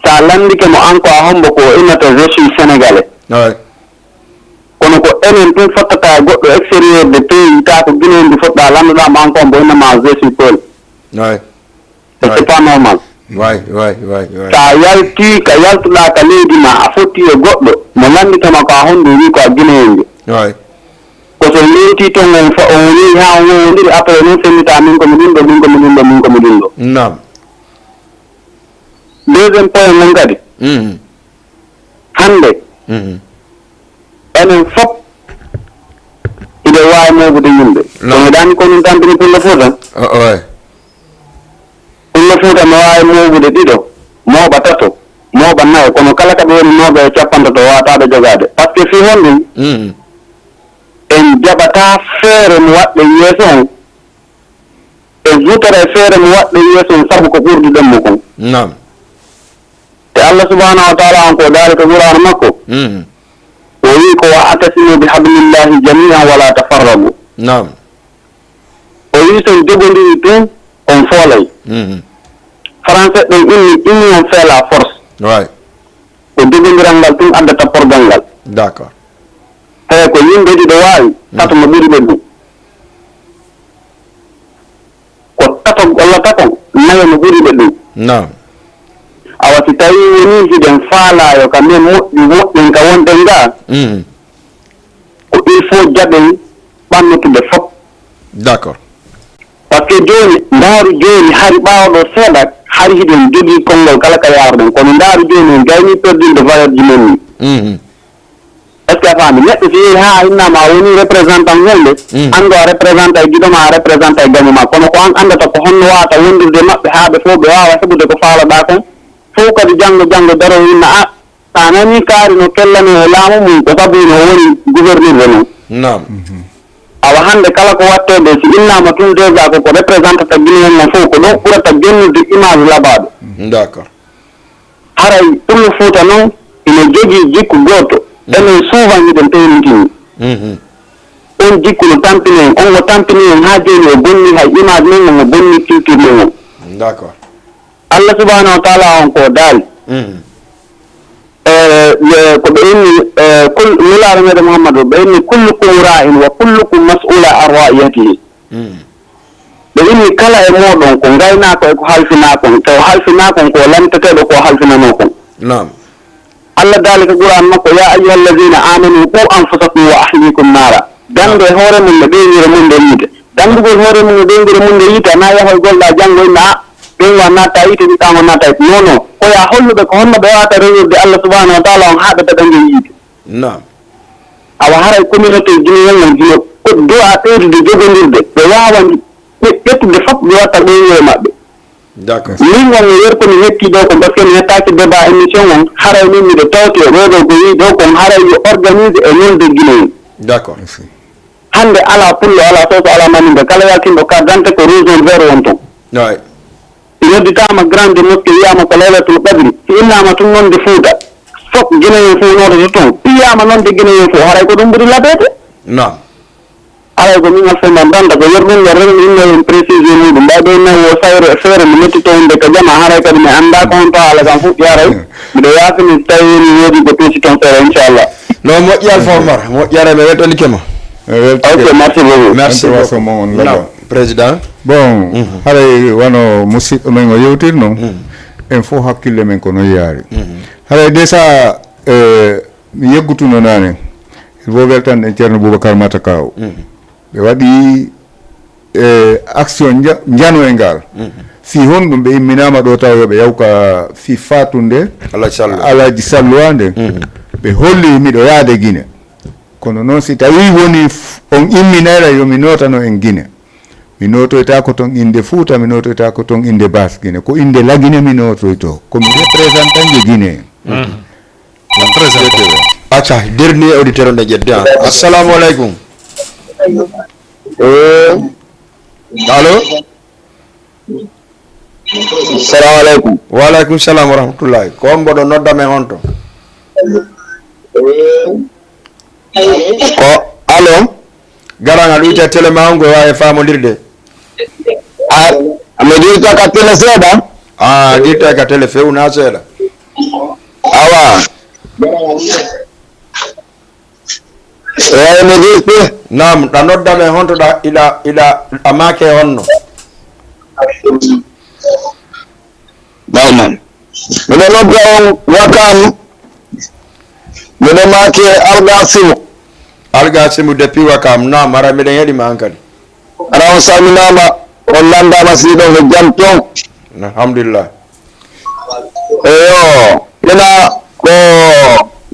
Sa lanndike mo an ko a hombo ko o innata je suis sénégalais. Ouais. Kono ko enen tun fottata e goɗɗo extérieur de pays, ta ko Guinée ndi foɗɗa lanndoɗa mo an ko hombo innama je suis peul. Ouais. Et c'est pas normal. Way, way, way, way. Sa yalti ka yaltuɗa ka leydi ma, a fotti e goɗɗo mo lannditama ko a hondu, wi ko a Guinéen. Way. Ko so lewti ton on fa on yehi ha on wowondiri, après non sennita min ko mi ɗum ɗo, min ko mi ɗum ɗo, min ko mi ɗum ɗo. Naam. Deuxième point mon kadi. Mhm. Hannde, mhm, enen fof hiɗen waawi mooɓude yimɓe. No. Kono ɗaani ko min tampini Pullo Fuuta. O- oy. Pullo Fuuta no waawi mooɓude ɗiɗo, mooɓa tato, mooɓa nayo, kono kala ka ɓe woni nooɓe e capantato waawata ɓe jogaade. Parce que fii honɗum? Mm. En jaɓataa feere mo waɗɓe yeeso on. En hutoray feere mo waɗɓe yeeso on sabu ko ɓurduɗen mo kon. Naam. Te Allah subhanahu wa taala on ko daali ko Qur'an makko. Mhm. O wi ko wa atasimu bi hablillahi jami'an wala tafarraqu. Naam. O wi so en jogondiri tun on foolay. Mhm. Français ɓen inni union fait la force. Way. Ko jogondiral ngal tun addata porgal ngal. D'accord. Tawi ko yimɓe ɗiɗo waawi, mm, tato no ɓuri ɓe ɗum. Ko tato gollata kon, nayo no ɓuri ɓe ɗum. Naam. Awa si tawi woni hiɗen faalaa yo ka men moƴƴu, moƴƴen ka wonɗen ngaa, mm, ko il faut jaɓen ɓannutude fop. D'accord. Parce que jooni, ndaaru jooni, hari ɓaawo ɗo seeɗa, hari hiɗen jogii konngol kala ka yaaruɗen. Kono ndaaru jooni, en gayni perdinde valeur ji men ni. Mhm. Est-ce que a faami? Neɗɗo si yehi haa a innama a woni représentant hulde, mm, an ɗo a représenta e giɗo ma, a représenta e gaño ma. Kono ko an anndata ko honno waawata wondirde e maɓɓe haa ɓe fof ɓe waawa heɓude ko faalaɗaa kon. Fof kadi janngo, janngo daro inna a, a nani kaari no kellane e laamu mum, ko sabu hino o woni gouvernirde non. Naam. Mhm. Awa hannde kala ko wattede, si innama tun déjà ko, ko représentata Guinéen mon fof, ko ɗon ɓurata gennude image labaaɗo. D'accord. Haray Pullo Fuuta non ina jogii jikku gooto. Mm. Enen souvent hiɗen pewnitini. Mhm. On jikku no tampini en, on o tampini en haa jooni o bonni hay image men on, o bonni culture men on. D'accord. Allah subhanahu wa taala on ko daali. Mhm. Eh, eh, ko ɓe inni, eh, kul-, Nulaaɗo meɗen Muhammadu, ɓe inni, "Kullukum ra'in wa kullukum mas'ula an ra'iyatihi." Mm. Ɓe inni kala e mooɗon ko ngaynaako e ko halfinaa kon, taw halfinaa kon ko lanteteeɗo ko halfinanoo kon. Naam. Allah daali ko Qur'an makko, "Ya ayyuhal ladhina amanu qu anfusakum wa ahlikum nara." Gannde e hoore mum e ɓeynguure mum nde yiite. Danndugol hoore mum e ɓeynguure mum nde yiite, na yahoy golɗa janngo inna a, ɓeyngu a natta yiite, ɓiɗɗa ngo natta yiite. Non, non. Ko ya holluɓe ko honno ɓe wawata rewirde Allah subhanahu wa taala on haa ɓe daɗa ngel yiite. Naam. Awa haray communauté Guinéen on hino ko du'a ɓeydude jogondirde. Ɓe waawa ɓe ƴettude fop ɓe watta ɓeynguure maɓɓe. D'accord. Min on mi werko mi hetti ɗo ko parce que mi hettaki débat émission on, haray min miɗo tawti e ɓeɗo ko wi ɗo kon haray yo organise e nulde Guinéen. D'accord. Merci. Hannde alaa pullo, alaa soso, alaa maninɓe. Kala yaltinɗo carte d'identité ko rouge on vert on ton. Waay. Si nodditaama grande mosquée, wiyaama ko laylatul qadri, si innaama tun nonde Fuuta, fof Guinéen fof noototo ton. Piyaama nonde Guinéen fof, haray ko ɗum ɓuri labeede. Naam. Haray ko min Alfayda Mbannda, ko yer ɗum yer rewni inno en précision muɗum. Mbaɗo nawi o sayre e feere nde metti to wonde ka jama, haray kadi mi anndaa ko honto haala kan fuɗɗi haray. Miɗo yaafini so tawi woni woodi ko tuusi ton feere, inchallah. No moƴƴi Alpha Omar, moƴƴi haray mi weltanike ma. Mi weltike. Ok, merci beaucoup. Merci beaucoup. Intervention mon on. Naam, président. Bon, mhm, haray wano musidɗo men o yewtir noon, mhm, en fof hakkille men ko noon yaari. Mhm. Haray déjà, eh, mi yeggutuno naane, il faut weltanɗen Ceerno Boubacar Mata Kaaw. Mhm. Ɓe waɗi, eh, action nja-, njanoyngal. Mhm. Fii honɗum ɓe imminaama ɗo taw yo ɓe yaw ka fii faatunde Alhaji Sallu. Alhaji Sallu ande. Mhm. Ɓe holli miɗo yaade Gine. Kono noon si tawii woni f-, on imminayra yo mi nootano en Gine. Mi nootoytaako toon innde Fuuta, mi nootoytaako toon innde Baas Gine. Ko innde Lagine mi nootoytoo. Ko mi représentant nde Gine. Mhm. Acca, dernier auditeur on ɗe ƴedde, ah. Assalamu aleykum. Eh. Allo? Assalamu aleykum. Wa aleykum salam wa rahmatullahi. Ko on mboɗo nodda men on to? Eh. Ko, allo? Garan, a ɗuyta télé ma on, ko waawi faamondirde. A, a mi ɗuyta ka télé seeɗa? A ɗuyta ka télé few na seeɗa. Awa. Eeyi, mi ɗuyte. Naam, ɗa nodda men honto ɗa, iɗa, iɗa, a maake honno? Naam. Miɗo nodda on Wakam. Miɗo maake Alga Simu. Alga Simu depuis Wakam. Naam, hara miɗen heɗi ma hankadi. Hara on salminaama, on lanndaama si ɗon e jam ton. Alhamdulillah. Eyo, ina ko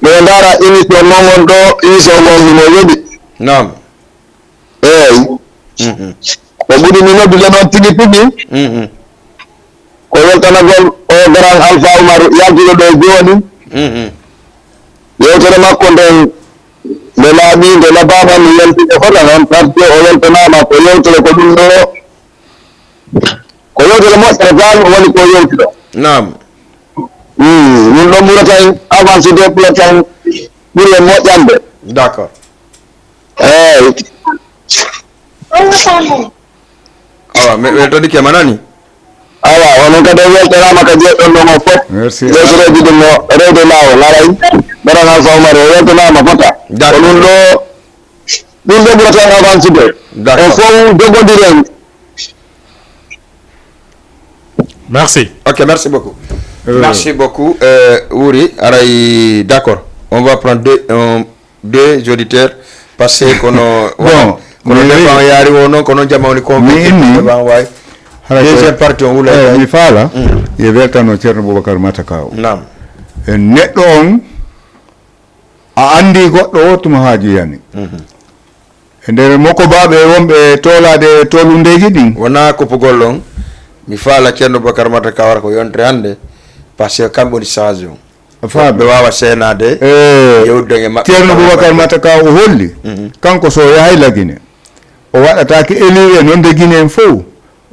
miɗo ndaara émission mon on ɗo, émission mon himo yoɓi. Naam. Eeyi. Mhm. Ko ɓuri mi noddude noon tigi tigi. Mhm. Ko weltanagol o Grand Alpha Oumar yaltuɗo ɗo jooni. Mhm. Yewtere makko nden nde laaɓi, nde labaama, mi yaltude fota noon, par ce que o yaltanaama ko yewtere ko ɗum ɗo, ko yewtere moƴƴere tan woni ko yewtuɗo. Naam. Hmm, ɗum ɗo ɓurata en avancé de, ɓurata en, ɓuri en moƴƴande. D'accord. Eeyi. Awa, mi weltodike ma nani. Awa, onon kadi on weltanaama ka jeeɗon ɗon on fof. Merci. Leesreeji ɗum no rewde laawol, haray. Mbeɗa ngal fa Umar, o weltanaama fota. D'accord. Ko ɗum ɗo, ɗum ɗo ɓurata en avancude. D'accord. On fof jogondiren. Merci. Ok, merci beaucoup. Euh. Merci beaucoup. Euh, Wuri, aray, d'accord. On va prendre deux, un, deux auditeurs. Parce que kono, bon, kono mi wi- dépend yaari o noon, kono jama woni mi convaincu, inni, dépend wawi. Hara ko, deuxième partie on wulay eh, kay. Mi faala, mm, ye weltano Ceerno Boubacar Matakaw. Naam. E neɗɗo on, a anndi goɗɗo o tuma haaju yani. Mhm. E nder mokobaaɓe wonɓe toolaade toolundeeji ɗin. Wonaa koppugol on, mi faala Ceerno Boubacar Matakaw ko yontere hannde, parce que kamɓe woni sage on. A faami. Ɓe waawa seenaade, eh, yewtude e maɓɓe. Ceerno Boubacar Matakaw o holli, mhm, kanko so o yahay Lagine, o waɗataake élire e nonde Gine en fof.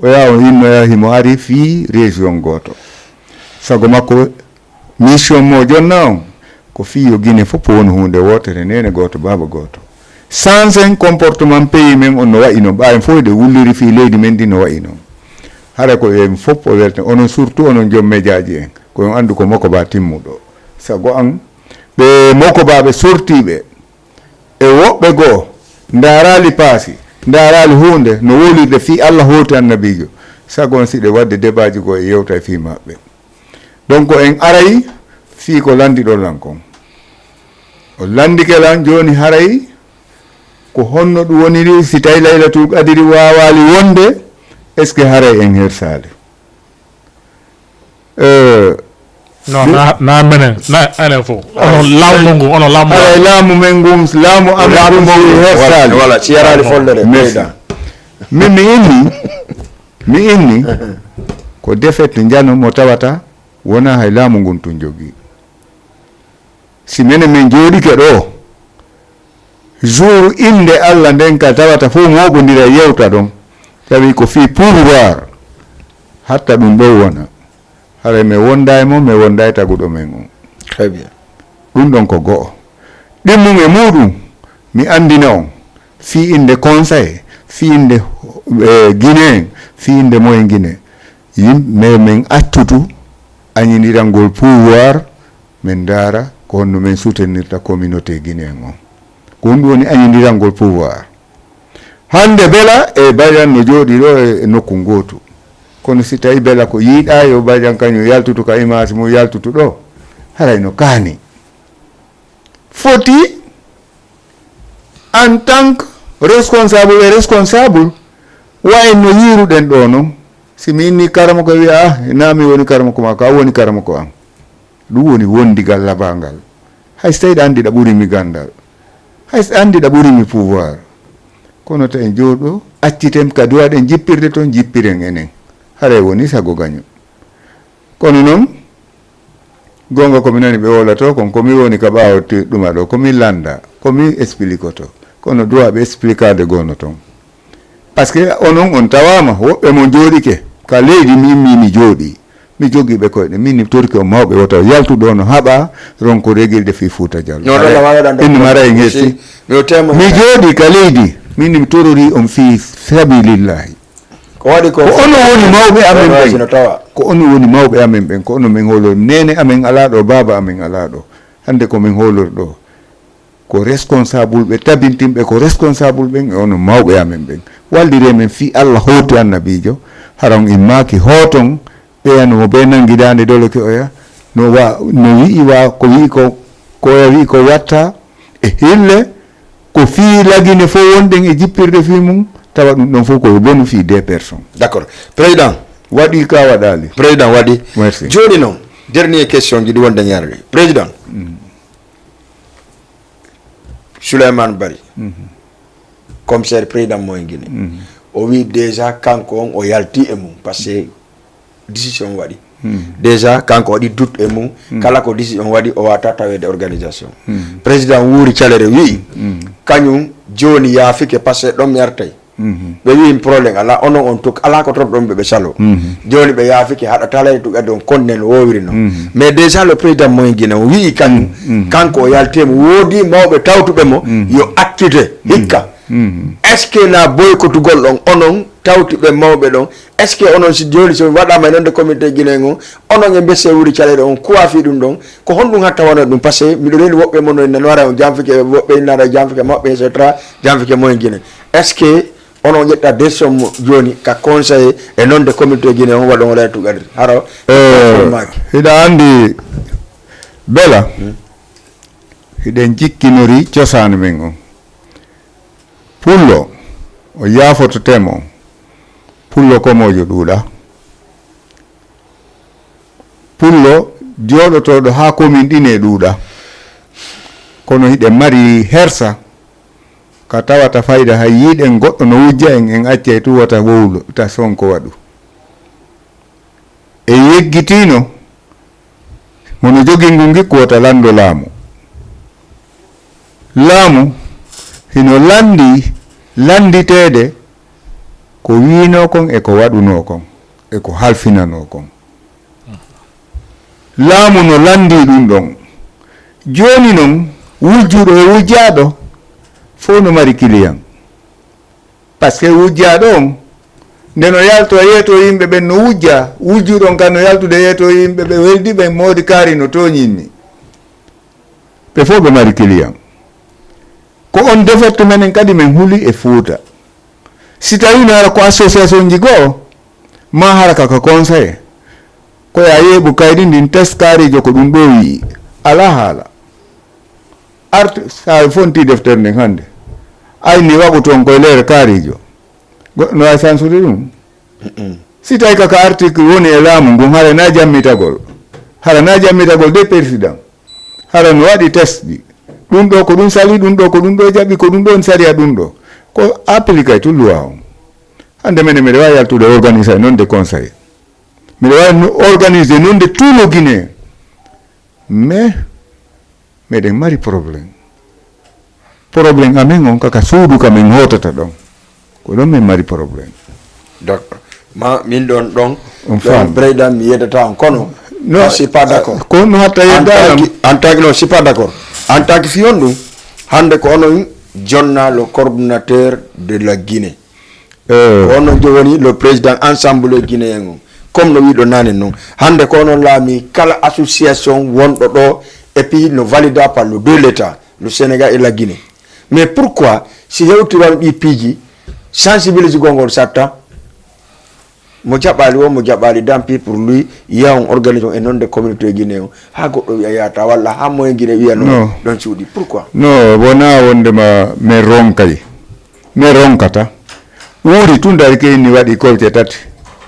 O yaha o hinnoya himo ari fii région gooto. Sago makko, mission mo jonna on, ko fii yo Gine fof won huunde wootere, neene gooto, baaba gooto. Sansen comportement pays men on no wayi non, ɓaawen fof eɗen wulliri fii leydi men ndi no wayi non. Hara ko en fof o welta, onon surtout onon joom médiaji en, ko on anndu ko mokoba timmuɗo. Sago an, ɓe mokobaaɓe sortiiɓe, e woɓɓe goo, ndaaraali paasi, ndaaraali huunde no wowlirde fii Alla hooti Annabiijo. Sago on si ɗe waɗde debaaji goo e yewta e fii maɓɓe. Donc, en aray fii ko lanndiɗon lan kon. O lanndike lan jooni haray ko honno ɗum woniri si tawi Laylatul Qadiri waawaali wonde, est-ce que haray en hersaali? Eh, non, si na, na menen, na enen fof. Onon laamu ngun, onon laamu. Haray laamu men ngun, laamu amen ngun si hersaali. Voilà, voilà, si yaraali follere, merci. Ɓeyda. Min mi inni, mi inni, ko défaite njano mo tawata wonaa hay laamu ngun tun jogii. Si menen men jooɗike ɗoo, jour innde Alla nden ka tawata fof mooɓondira yewta ɗon, tawi ko fii pouvoir, hatta ɗum ɗoo wona. Haray mi wonda e mon, mi wonda e taguɗo men on. Très bien. Ɗum ɗon ko go'o. Ɗimmun e muuɗum, mi anndina on, fii innde conseil, fii innde, eh, Guinéen, fii innde moyen Guinée. Yimɓe men accutu añindirangol pouvoir, men ndaara ko honno men soutenirta communauté Guinéen on. Ko ɗum woni añindirangol pouvoir. Hannde Bella e Badiane no jooɗii ɗoo e, e nokku ngootu. Kono si tawi Bella ko yiɗaa yo Badiane kañum yaltutu ka image mum yaltutu ɗoo, haray no kaani. Foti en tant que responsable e responsable, wayi no yiiruɗen ɗoo non. Si mi inni karamoko e wiya, "Ah, na mi woni karamoko maa, ko an woni karamoko an." Ɗum woni wondigal labangal. Hay so tawi ɗa anndi ɗa ɓuri mi ganndal. Hay so ɗa anndi ɗa ɓuri mi pouvoir. Kono to en jooɗo, acciten ka duwaɗen jippirde ton, jippiren enen. Haray woni sago gaño. Kono noon, goonga ko mi nani ɓe wowlato kon, ko mi woni ka ɓaawo ti-, ɗuma ɗo, ko mi lannda, ko mi explikoto. Kono duwaaɓe explikaade goono ton. Parce que onon on tawaama, woɓɓe mon jooɗike ka leydi, mi immii mi jooɗii. Mi jogii ɓe koyɗe, min mi torike on mawɓe wota yaltu ɗo no haɓa ronko regirde fii Fuuta Jallo. Non, non, non, non, non. Innu mara en hesti. Mi jooɗii ka leydi, min mi torori on fii sabilillahi. Ko waɗi ko? Ko onon woni mawɓe amen ɓen. Ko onon woni mawɓe amen ɓen, ko onon min hoolori. Neene amen alaa ɗo, baaba amen alaa ɗo. Hannde ko min hoolori ɗo. Ko responsable ɓe tabintinɓe, ko responsable ɓen e onon mawɓe amen ɓen. Walliree men fii Allah hooti annabiijo, hara on immaaki hooton, ɓeya no mo bee nanngi daande doloke oya, no wa-, no wi'i wa-, ko wi'i ko, ko oya wi'i ko watta, e hille, ko fii Lagine fof wonɗen e jippirde fii mum, tawa ɗum ɗon fof ko e bonu fii deux personnes. D'accord. Président. Waɗi ka waɗaali. Président waɗi. Merci. Jooni noon, dernier question ji ɗi wonde ñaarde. Président. Mm. Souleymane Barry, commissaire président moyen Guinée, o wi déjà kanko on o yalti e mum, parce que décision waɗi. Déjà kanko waɗi doute e mum, kala ko décision waɗi o wata tawede organisation. Président wuuri calere wi, kañum jooni yaafike, parce que ɗon mi artay. Ɓe wi problème ala, onon on tuk ala ko torɗon ɓe, ɓe salo. Jooni ɓe yaafike haɗa talay tuk adon konnen wowiri non. Mais déjà le président moyen Guinée o wi kañum, kanko o yalti mo, woodi mawɓe tawtuɓe mo yo accite hikka. Est-ce que na boykotugol ɗon onon tawtuɓe mawɓe ɗon? Est-ce que onon si jooni so waɗama e nonde communauté Guinée on, onon e mbesse wuuri calere on kuwa fii ɗum ɗon? Ko honɗum hatta wano ɗum? Parce que miɗo reeni woɓɓe mon no nano ara on jamfike woɓɓe innara jamfike maɓɓe et cetera, jamfike moyen Guinée. Est-ce que onon ƴetta décision mo jooni ka conseil e nonde communauté Guinée on waɗon wala tugadir haro? Hiɗa anndi bela hiɗen jikkinori cosaan men on. Pullo o yaafoto temo. Pullo komoojo ɗuuɗa. Pullo jooɗotooɗo haa komin ɗine ɗuuɗa. Kono hiɗen mari hersa ka tawata fayda hay yiɗen goɗɗo no wujja en, en accay tu wota wowlo ta Sonko waɗu. E yeggitiino mono jogii ngu ngikku wota lanndo laamu. Laamu hino lanndi lannditeede ko wiinoo kon e ko waɗunoo kon e ko halfinanoo kon. Laamu no lanndii ɗum ɗon. Jooni non wujjuɗo e wujjaaɗo fof no mari kiliyan. Parce que wujjaaɗo on nde no yalto yeeto yimɓe ɓen no wujja, wujjuɗo on kan no yaltude yeeto yimɓe ɓe weldi ɓen moodi kaari no tooñinmi. Ɓe fof ɓe mari kiliyan. Ko on defette menen kadi men huli e Fuuta. Si tawii no ara ko association ji goo, ma hara ka ka conseil, ko ya yeeɓu kaydi ndin test kaarijo ko ɗum ɗo wi'i. Alaa haala. Art, sa fonti deftere nden hannde. Ayni waɓu toon koye leere kaarijo. Goɗɗo no waawi sansude ɗum? Si tawi kaka article woni e laamu ngun, hara na jammitagol. Hara na jammitagol de président. Hara no waɗi test ɗi. Ɗum ɗo ko ɗum sali, ɗum ɗo ko ɗum ɗo jaɓi, ko ɗum ɗo on sariya ɗum ɗo. Ko appliqué tout loi on. Hannde mene mbiɗa waawi yaltude organiser non de conseil. Mbiɗa waawi no organiser non de tout le Guinée. Mais meɗen mari problème. Problème amen on kaka suudu ka men hootata ɗon. Ko ɗon men mari problème. Donc, ma min ɗon ɗon On ɗon faami. Breydan mi yeddata on kono. Non, je suis pas d'accord. Ko no hatta En tant yeddaanam. que en tant que non, je suis pas d'accord. En tant que fiyon ɗum, hannde ko onon jonna le coordinateur de la Guinée. Eh. Ko onon jowoni le président ensemble guinéen on. Comme no wiɗo nane non. Hannde ko onon laami kala association wonɗo ɗo et puis no valida par le deux l'état, le Sénégal et la Guinée. Mais pourquoi si hewtiran ɗi piiji sensibilisgol ngol satta? Mo jaɓaali o mo jaɓaali dampi pour lui yahon organisation e nonde communauté guinéen on. Ha goɗɗo wiya yahata walla ha moyen guinée wiya non. Ɗon cuuɗi pourquoi? No wona wondema min ronkay, min ronkata. Wuuri tun dari keyni waɗi kolte tati.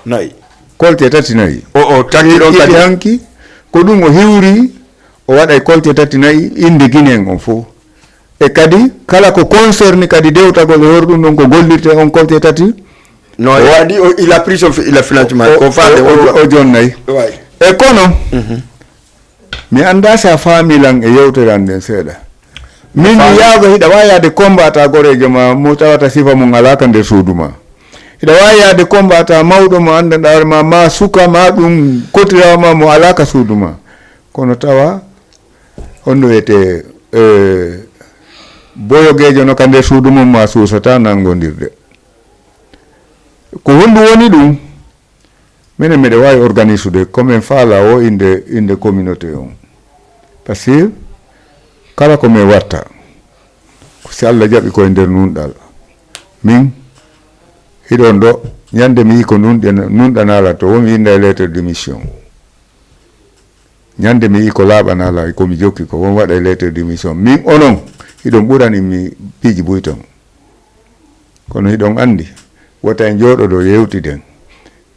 Nayi. Kolte tati nayi. O o taggi ɗon kadi hanki ko ɗum o hiwri. O waɗay kolte tati nayi inde guinéen on fof. E kadi kala ko concerni kadi dewtagol e hoore ɗum ɗon ko gollirte on kolte tati. No e adi o il a pris son fi- il a financement ko faade o o- o jonnay. Way. E kono mi annda si a faami lan e yewtere an nden seeɗa. Min mi yaago hiɗa waawi yaade combat ta goreejo ma mo tawata sifa mum alaa ka nder suudu ma. Aɗa waawi yahde combat tawa mawɗo mo anndanɗaa hoore ma, ma suka, ma ɗum kotiraawo ma mo alaa ka suudu ma. Kono tawa on no wiyetee, eh, boyogeejo no ka nder suudu mum ma suusata nanngondirde. Ko honɗum woni ɗum? Minen miɗen waawi organisude ko min faalaa o innde, innde communauté on. Parce que kala ko min watta, ko si Alla jaɓi ko e nder nunɗal. Min, hiɗon ɗo, ñande mi yii ko nunɗe, nunɗa naalato, won mi innda e lettre de mission. Ñande mi yii ko laaɓa naala, ko mi jokki ko, won waɗa e lettre de mission. Min onon, hiɗon ɓurani mi piiji buy ton. Kono hiɗon anndi, wota en jooɗodo yewtiden.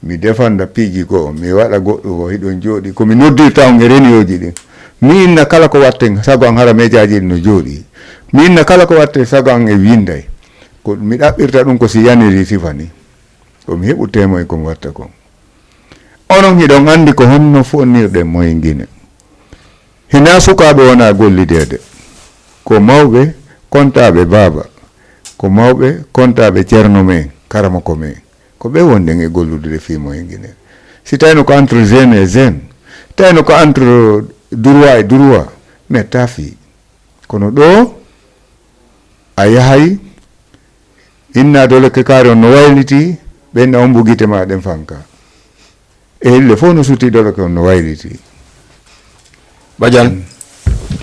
Mi defanda piiji goo, mi waɗa goɗɗo goo, hiɗon jooɗi. Ko mi noddirta on e reniyooji ɗin. Mi inna kala ko watten, sago an hara mejaaji ɗin no jooɗi. Mi inna kala ko watten, sago an e winday. Ko mi ɗaɓɓirta ɗum ko si yaniri sifa ni. Ko mi heɓu temoy ko mi watta kon. Onon hiɗon anndi ko honno fonnirɗen moy Gine. Hinaa sukaaɓe wona gollideede. Ko mawɓe kontaaɓe baaba. Ko mawɓe kontaaɓe ceerno men, karamoko men. Ko ɓe wonɗen e gollude fii moy Gine. Si tawino ko entre jeune et jeune, tawino ko entre droit et droit, mais taa fii. Kono ɗoo, a yahay, inna doloke kaari on no wayliti, ɓenna on mbugite ma ɗen fanka. E hille fof no suti doloke on no wayliti. Badiane,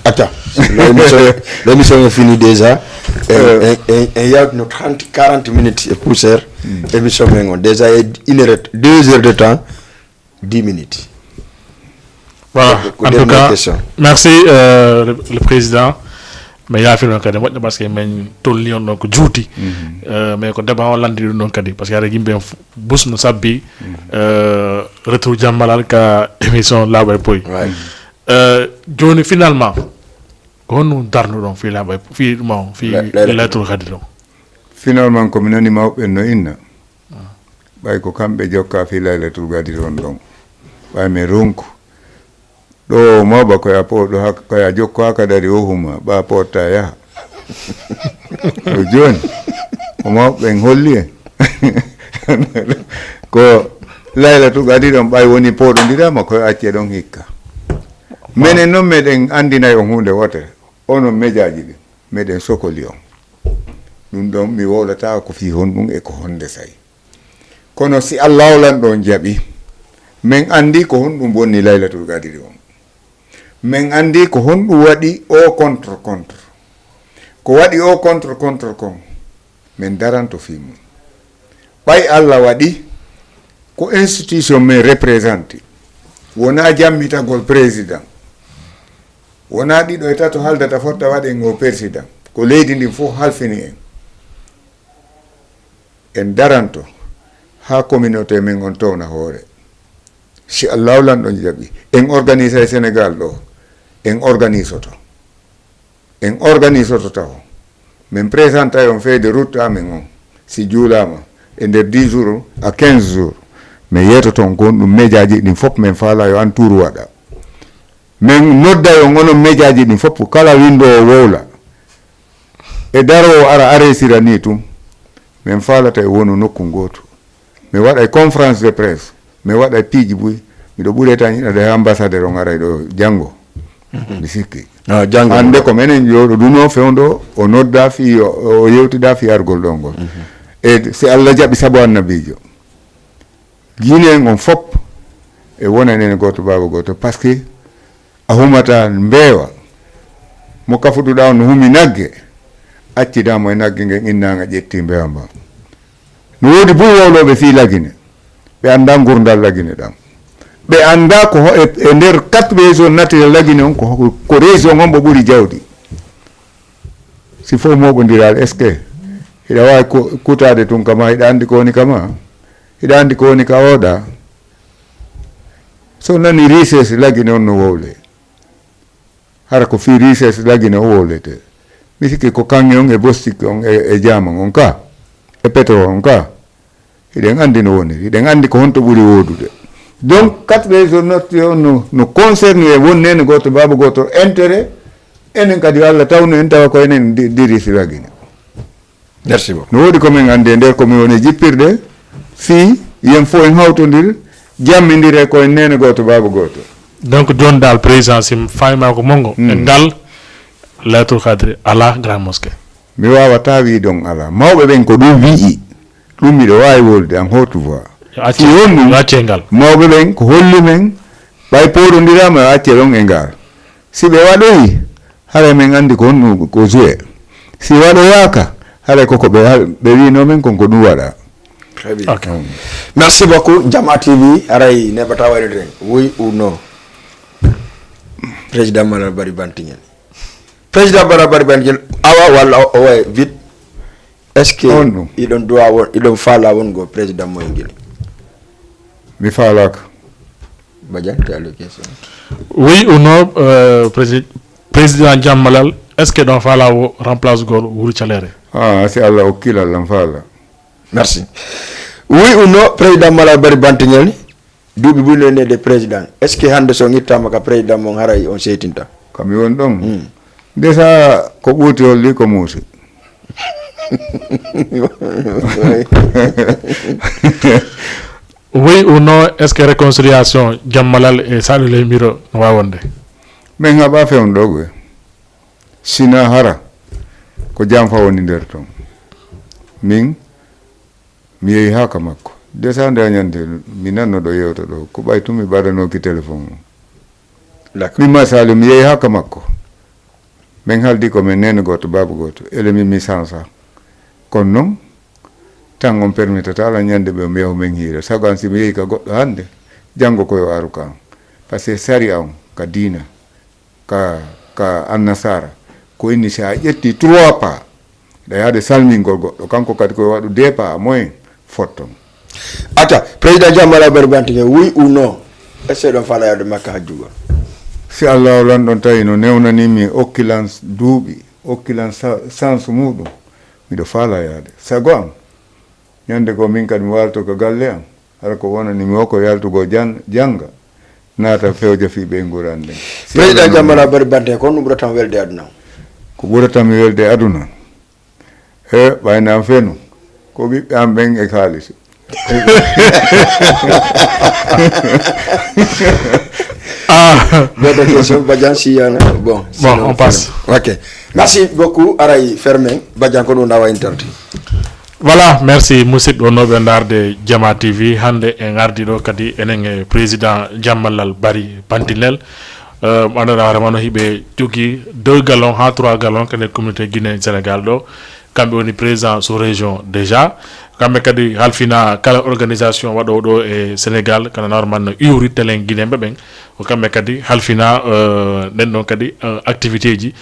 acca. L'émission, l'émission est finie déjà. En, en, en, en yawtino trente, quarante minutes e poussière. Émission men on déjà e une heure, deux heures de temps, dix minutes. Voilà, Ko en tout dernière cas, question. Merci, euh, le, le président. Mais il y a fait un cas de moƴƴo parce que min tolni on ɗon ko juuti. Euh, mais ko débat o lanndi ɗum ɗon kadi parce que aɗa yimɓe en f- busno sabbi, euh, retour jammalal ka émission laaɓa e poy. Ouais. Euh, jooni finalement ko honno darnuɗon fii laaɓa e fii ɗum on fii La- la- laylatul kadiri on? Finalement ko mi nani mawɓe no inna, ɓay ko kamɓe jokka fii laylatul kadiri on ɗon, ɓay mi ronku. Ɗo mawɓe ko ya pooɗo hak- ko ya jokko haka dari o huma ɓa pooɗta yaha. O jooni o mawɓe ɓen holli en ko laylatul kadiri on ɓay woni pooɗondirama ko yo acce ɗon hikka. Menen noon meɗen anndinay on huunde wotere, onon mejaaji ɗin meɗen sokoli on. Ɗum ɗon mi wowlata ko fii honɗum e ko honde say. Kono si Allah hawlan ɗon jaɓi, men anndi ko honɗum bonni laylatul kadiri on. Men anndi ko honɗum waɗi o contre contre. Ko waɗi o contre contre kon, men daranto fii mum. Ɓay Allah waɗi ko institution men représenté, wonaa jammitagol président, wonaa ɗiɗo e tato haldata fotta waɗen o président, ko leydi ndin fof halfini en. En daranto haa communauté men on towna hoore. Si Allahu lanɗo jaɓi, en organise e Sénégal ɗo, en organisoto. En organisoto tawo. Min présenta on feuille de route amen on. Si juulaama, e nder dix jours à quinze jours, min yeetoto on ko honɗum mejaaji ɗin fof min faala yo an tuuru waɗa. Min nodda on onon mejaaji ɗin fof, kala winndoowo wowla. E daroowo ara aresira ni tun. Min faalata e wonu nokku ngootu. Mi waɗay conférence de presse, mi waɗay piiji buy. Miɗo ɓuri tan yiɗade he ambassadeur on aray ɗo janngo. Mi sikki. Ah, janngo. Hannde ko menen jooɗo duno fewndo, o nodda fii, o o yewtida fii argol ɗo ngol. E si Allah jaɓi sabu annabiijo. Guinéen on fop e wonani en gooto baaba gooto, parce que a humata mbeewa. Mo kafuɗuɗa on no humi nagge, accida mo e nagge ngen, innaanga ƴetti mbeewa mba. No woodi buy wowlooɓe fii Lagine. Ɓe annda ngurdal Lagine ɗam. Ɓe annda ko ho- e e nder quatre région naturel Lagine on ko ho- ko région on mbo ɓuri jawdi. Si fof moɓondiral, est-ce que hiɗa waawi ku- kutaade tun kama, hiɗa anndi ko woni kama? Hiɗa anndi ko woni ka oɗa? So nani richesse Lagine on no wowle. Hara ko fii richesse Lagine o wowlete. Mi sikki ko kaŋŋe on e bostik on e e jaman on ka, e pétrole on ka. Hiɗen anndi no woniri, hiɗen anndi ko honto ɓuri woodude. Donc quatre région notti on no no concerne e wonnene gooto baaba gooto intérêt. Enen kadi yo Allah tawnu en tawa ko enen di- dirisi Lagine. Merci beaucoup. No woodi ko min anndi e nder ko min woni jippirde. Fii yen fof en hawtondir, jammindire ko en neene gooto, baaba gooto. Donc jooni daal, président, si mi faami ma ko monngo, e ngal Laylatul Qadri alaa Grand Mosquée. Mi waawataa wiide on alaa. Mawɓe ɓen ko ɗum wi'i, ɗum miɗo waawi wolude en haute voix. Si won ɗum, Yo acce ngal. Mawɓe ɓen ko holli men, ɓay pooɗondiraama, yo acce ɗon e ngal. Si ɓe waɗoyi, haray men anndi ko honɗum ko joué. Si waɗoyaaka, haray koko ɓe, ɓe wiinoo men kon ko ɗum waɗaa. Très bien. Merci beaucoup, Jama T V. Haray neɓata waylude en. Oui ou non? Président Malal Bari Bantingel. Président Malal Bari Bantingel, awa walla o, o way vite. Est-ce que On ɗum. Iɗon duwa won, iɗon faala won go président Moy Guinée? Mi faalaaka. Badiane, tu as le question. Oui ou non, euh, prési- président Jam Malal, est-ce que ɗon faala o remplace gol Wuri Caleere? Ah, si Allah okki lan lan faala. Merci. Oui ou non, président Malal Bari Bantingel, duuɓi buy no nede président. Est-ce que hannde so ngittaama ka président mon haray on seytinta? Kam mi won ɗon. Déjà ko ɓuuti holli ko muusi. Oui ou non, est-ce que réconciliation Jam Malal e Saliou Leye Miro no waawi wonde? Min haɓa fewndo ɗo. Sina hara ko jam fa woni nder ton. Min mi yehi haa ka makko. Déjà nde a ñande mi nanno ɗo yewta ɗo. Ko ɓay tun mi ɓaɗanoki téléphone mum. D'accord. Min ma Saliou mi yehi haa ka makko. Min haldi ko min nene gooto, baaba gooto. Ele min mi sansa. Kono non, tan on permitata lan ñande ɓe mi yahu min hiira. Sago an si mi yehi ka goɗɗo hannde, janngo ko yo aru kan. Parce que sariya on ka diina, ka, ka annasara, ko inni si a ƴetti trois pas, ɗa yaade salmingol goɗɗo, kanko kadi ko yo waɗu deux pas, moyen fotton. Aca, président Jam Malal Bari Bantingel, oui ou non? Est-ce que ɗon faala yaade Makka hajjugol? Si Allah lan ɗon tawi no newnani mi okkilan duuɓi, okkilan sa- chance muɗum, miɗo faala yaade. Sago am, ñande ko min kadi mi warto ko galle am, hara ko wonani mi o ko yaltugol jan- jannga, naata fewja fii ɓeynguure an nden. Si Président Allah Jam non- Malal Bari Bantingel, ko honɗum ɓurata on welde aduna? Ko ɓurata mi welde aduna? E ɓayna am fenu, ko ɓiɓɓe am ɓen e kaalisi. Ah, D'autres questions, Badiane, si y en a. Bon, sinon, on passe. Ok. Merci beaucoup. Aray fermen. Badiane, ko ɗum ɗawa internet. Voilà, merci musidɓe wonnooɓe ndaarde Jama T V. Hannde en ardi ɗo kadi enen e président Jam Malal Bari Bantingel. Euh, mo annduɗaa hoore ma no hiɓe jogii deux gallons haa trois gallons kadi e communauté Guinée Sénégal ɗo. Kamɓe woni président sous région déjà. Kamɓe kadi halfina kala organisation waɗoowo ɗo e Sénégal, kana normal no iwri telen Guinéen ɓe ɓen. Ko kamɓe kadi halfina, euh, nden ɗon kadi, euh, activité ji.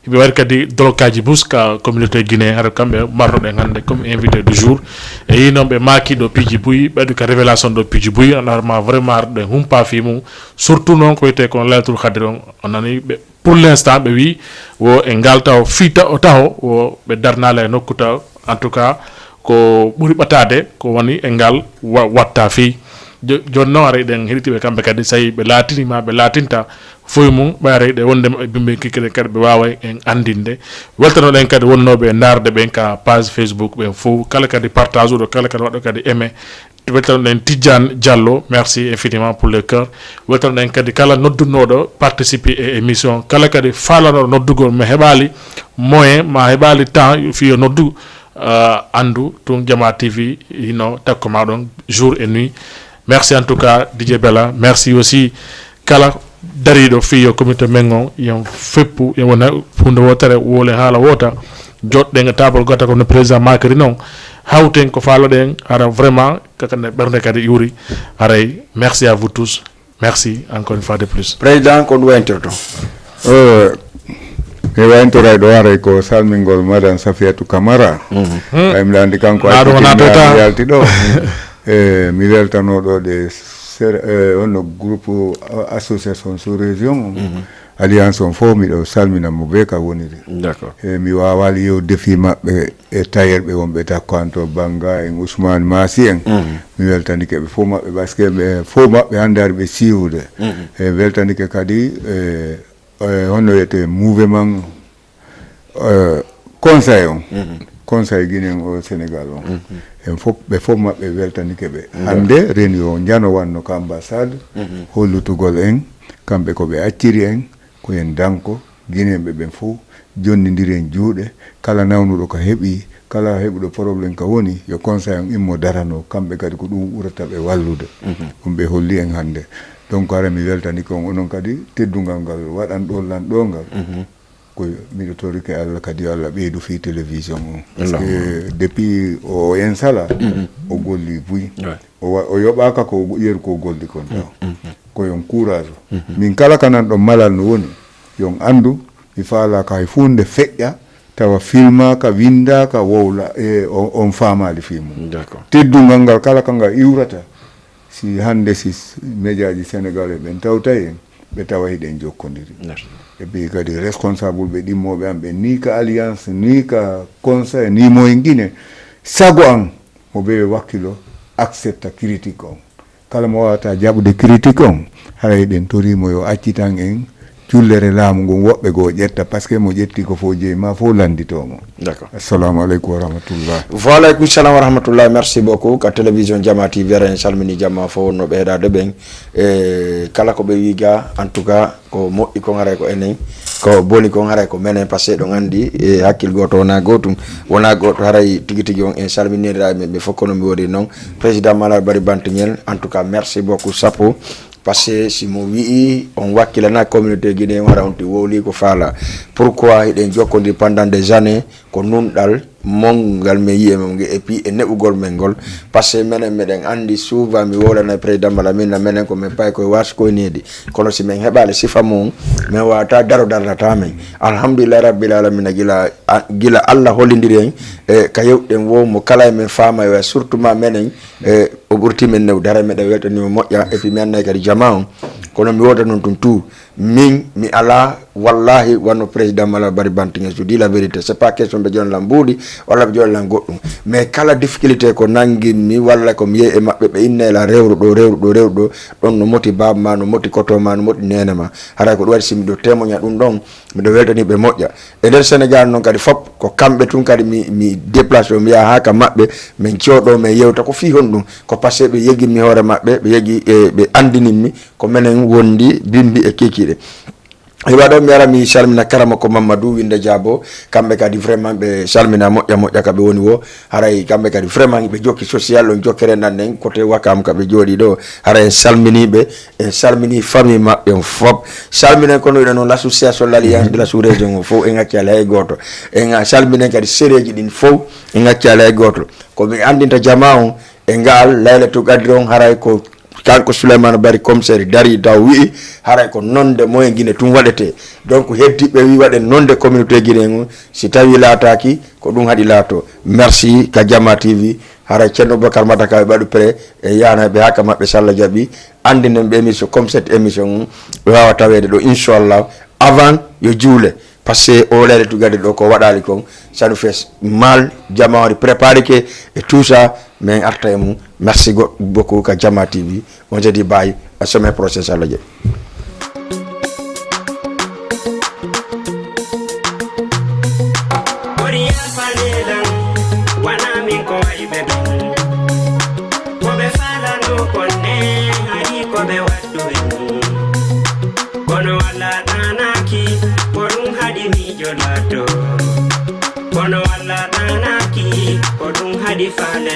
Hiɓe waɗi kadi dolokaji bus ka communauté Guinée, hara kamɓe marruɗen hannde comme invité du jour. E yi noon ɓe maaki ɗo piiji buy, ɓe waɗi ka révélation ɗo piiji buy, an arma vraiment arɗo en humpa fii mum. Surtout noon ko wiyetee kon Laylatul Qadri on, on nani ɓe, pour l'instant ɓe wii wo e ngal taw fii ta- o taho wo ɓe darnaali e nokku taw, en tout cas ko ɓuri ɓataade ko woni e ngal wa- watta fii. Jo- jooni noon aray ɗen heɗitiiɓe kamɓe kadi, so tawi ɓe laatini ma ɓe laatinta fof mum, ɓe aray ɗe wonde maɓɓe bimbe kikkere kadi ɓe waaway en anndinde. Weltanoɗen kadi wonnooɓe e ndaarde ɓen ka page Facebook ɓen fof, kala kadi partage uɗo, kala kadi waɗɗo kadi aimé. Weltanoɗen Tidiane Diallo, merci infiniment pour le cœur. Weltanoɗen kadi kala noddunooɗo participer e émission, kala kadi faalanoɗo noddugol ma heɓaali moyen ma heɓaali temps fii yo noddu, euh, anndu tun Jama T V hino takko ma ɗon jour et nuit. Merci en tout cas D J Bella, merci aussi kala dariiɗo fii yo comité men on yen feppu yen wona huunde wootere, wowlen haala woota, jooɗɗen e table gooto ko no président maakiri noon, hawten ko faaloɗen, hara vraiment kaka nde ɓernde kadi ƴuuri. Haray merci à vous tous, merci encore une fois de plus. Président, ko ɗum wayntirto? Eh, mi wayntoray ɗo haray ko salmingol Madame Safiatou Camara. Ay mi laandi kanko Maa ɗum wona accitinde tota. Mi yalti ɗo. E mi weltano ɗo ɗe ser- eh, honno groupe, eh, association sous région on, alliance on fof miɗo salmina mo be ka woniri. D'accord. E mi waawali yewde fii maɓɓe e tailleur ɓe wonɓe takko an to Banga en Ousmane Masi en. Mi weltanike ɓe fof maɓɓe parce que ɓe fof maɓɓe hannde ari ɓe siiwude. E weltanike kadi e, e honno wiyetee mouvement, eh, conseil on. Conseil Guinéen au Sénégal on. En fof, ɓe fof maɓɓe weltanike ɓe. Hannde reni o njano wanno ka ambassade, hollutugol en, kamɓe ko ɓe acciri en, ko en danko, Guinéen ɓe ɓen fof, jonnindiri en juuɗe, kala nawnuɗo ka heɓi, kala heɓuɗo problème ka woni, yo Conseil on immo darano, kamɓe kadi ko ɗum ɓurata ɓe wallude. Ɗum ɓe holli en hannde. Donc, hara mi weltanike on, onon kadi, teddungal ngal waɗan ɗon lan ɗo ngal. Ko miɗo torike Allah kadi yo Allah ɓeydu fii télévision on. Parce que depuis o en sala, o golli buy. O wa-, o yoɓaaka ko yeru ko golli kon taw. Ko yon courage. Min kala ka nan ɗon malal no woni, yon anndu, mi faalaaka hay fuunde feƴƴa, tawa filmaaka, winndaaka, wowla, e on, on faamaali fii mum. D'accord. Teddungal ngal kala ka ngal iwrata, si hannde si s-, médiaji sénégalais ɓen tawtay en, ɓe tawa hiɗen jokkondiri. Merci. Et puis kadi responsable ɓe ɗimmooɓe am ɓe, ni ka alliance, ni ka conseil, ni moyen Guinée, sago an, mo ɓe wakkilo accepta critique on. Kala mo wawata jaɓude critique on, haray ɗen torimo yo accitan en cullere laamu ngun woɓɓe goo ƴetta, parce que mo ƴetti ko fof jeyi ma fof landitomo. D'accord. Assalamu aleykum wa rahmatullah. Wa aleykum salam wa rahmatullah. Merci beaucoup. Ka télévision Jama T V, en salmini jama fof wonno ɓe heɗade ɓen. E kala ko ɓe wiga, en tout cas, ko moƴƴi kon haray ko enen, ko boni kon haray ko menen, parce que ɗon anndi e hakkil gooto wona gootum, wona gooto haray tigi tigi on en salminira men ɓe fof kono mi woni noon. Président Malal Bari Bantingel, en tout cas, merci beaucoup, chapeau. Parce que si mo wi'i on wakkilana communauté Guinée, on hara on ti wowli ko faala. Pourquoi hiɗen jokkondiri pendant des années, ko nunɗal mon ngal men yi'e men nge, et puis e neɓugol men ngol. Parce que menen meɗen anndi souvent mi wowlana président Malamine na menen ko men payi koye waasi koye needi. Kono si men heɓaali sifa mum, men wawata daro darnata men. Alhamdulillah Rabbil Alamina gila, a-, gila Allah hollindiri en, e ka yewɗen wo mo kala e men faama yo, surtout ma menen, e o ɓurti men new dara meɗen weltanimo moƴƴa, et puis mi annay kadi jama on. Kono mi wowta noon tun tout. Min, mi alaa, wallahi, wano président Malal Bari Bantingel, je dis la vérité. C'est pas question ɓe jonan lan mbuuɗi, walla ɓe jonan lan goɗɗum. Mais kala difficulté ko nangimmi, walla ko mi yehi e maɓɓe, ɓe inne la rewru ɗo, rewru ɗo, rewru ɗo, ɗon no moti baaba ma, no moti koto ma, no moti nene ma. Haray ko ɗum waɗi si miɗo témoigna ɗum ɗon, miɗo weltani ɓe moƴƴa. E nder Sénégal noon kadi fop, ko kamɓe tun kadi mi, mi déplacé o, mi yaha haa ka maɓɓe, min cooɗo, min yewta ko fii honɗum. Ko parce que ɓe yegimmi hoore maɓɓe, ɓe yegi, e, ɓe andinimmi, ko menen wondi bimbi e kikiɗe. Heɓa ɗo mi ara mi salmina karama ko Mamadou Winde Diabo, kamɓe kadi vraiment ɓe salmina moƴƴa moƴƴa ka ɓe woni wo, haray kamɓe kadi vraiment ɓe jokki social on jokkere nan nen côté Wakam ka ɓe jooɗi ɗo, haray en salminiɓe, en salmini famille maɓɓe on fop, salminen kono wiɗa noon l'association l'alliance de la sous-région o fof, en acci alay hay gooto, en salminen kadi sereji ɗin fof, en acci alay hay gooto, ko mi andinta jama on, e ngal laylatul qadri on haray ko kanko Souleymane Bari commissaire dari taw wi'i haray ko nonde moyen Guinée tun waɗete. Donc heddiɓe wi waɗen nonde communauté Guinée on, si tawi laataki ko ɗum haɗi laato. Merci ka Jama T V, haray Ceerno Boubacar Mata ka ɓe ɓaɗu prêt e yahanayɓe haa ka maɓɓe so Allah jaɓi, andinen ɓe émission comme cette émission on ɓe wawa taweede ɗo inchallah avant yo juule. Parce que o laylatul qadri ɗo ko waɗali kon, ça nous fait mal, jama wari préparé ke et tout ça, mais en arta e mum. Merci go-, beaucoup ka Jama T V. On se dit bye, à semaine prochaine, inchallah. Ɓuri yaafanelan, wona min ko wayi ɓe ɗum. Ko ɓe faalano kon ne, hari ko ɓe waɗɗu en. Kono Allah ɗaanaaki, ko ɗum haɗi miijo laatoo. Kono Allah ɗaanaaki, ko ɗum haɗi faale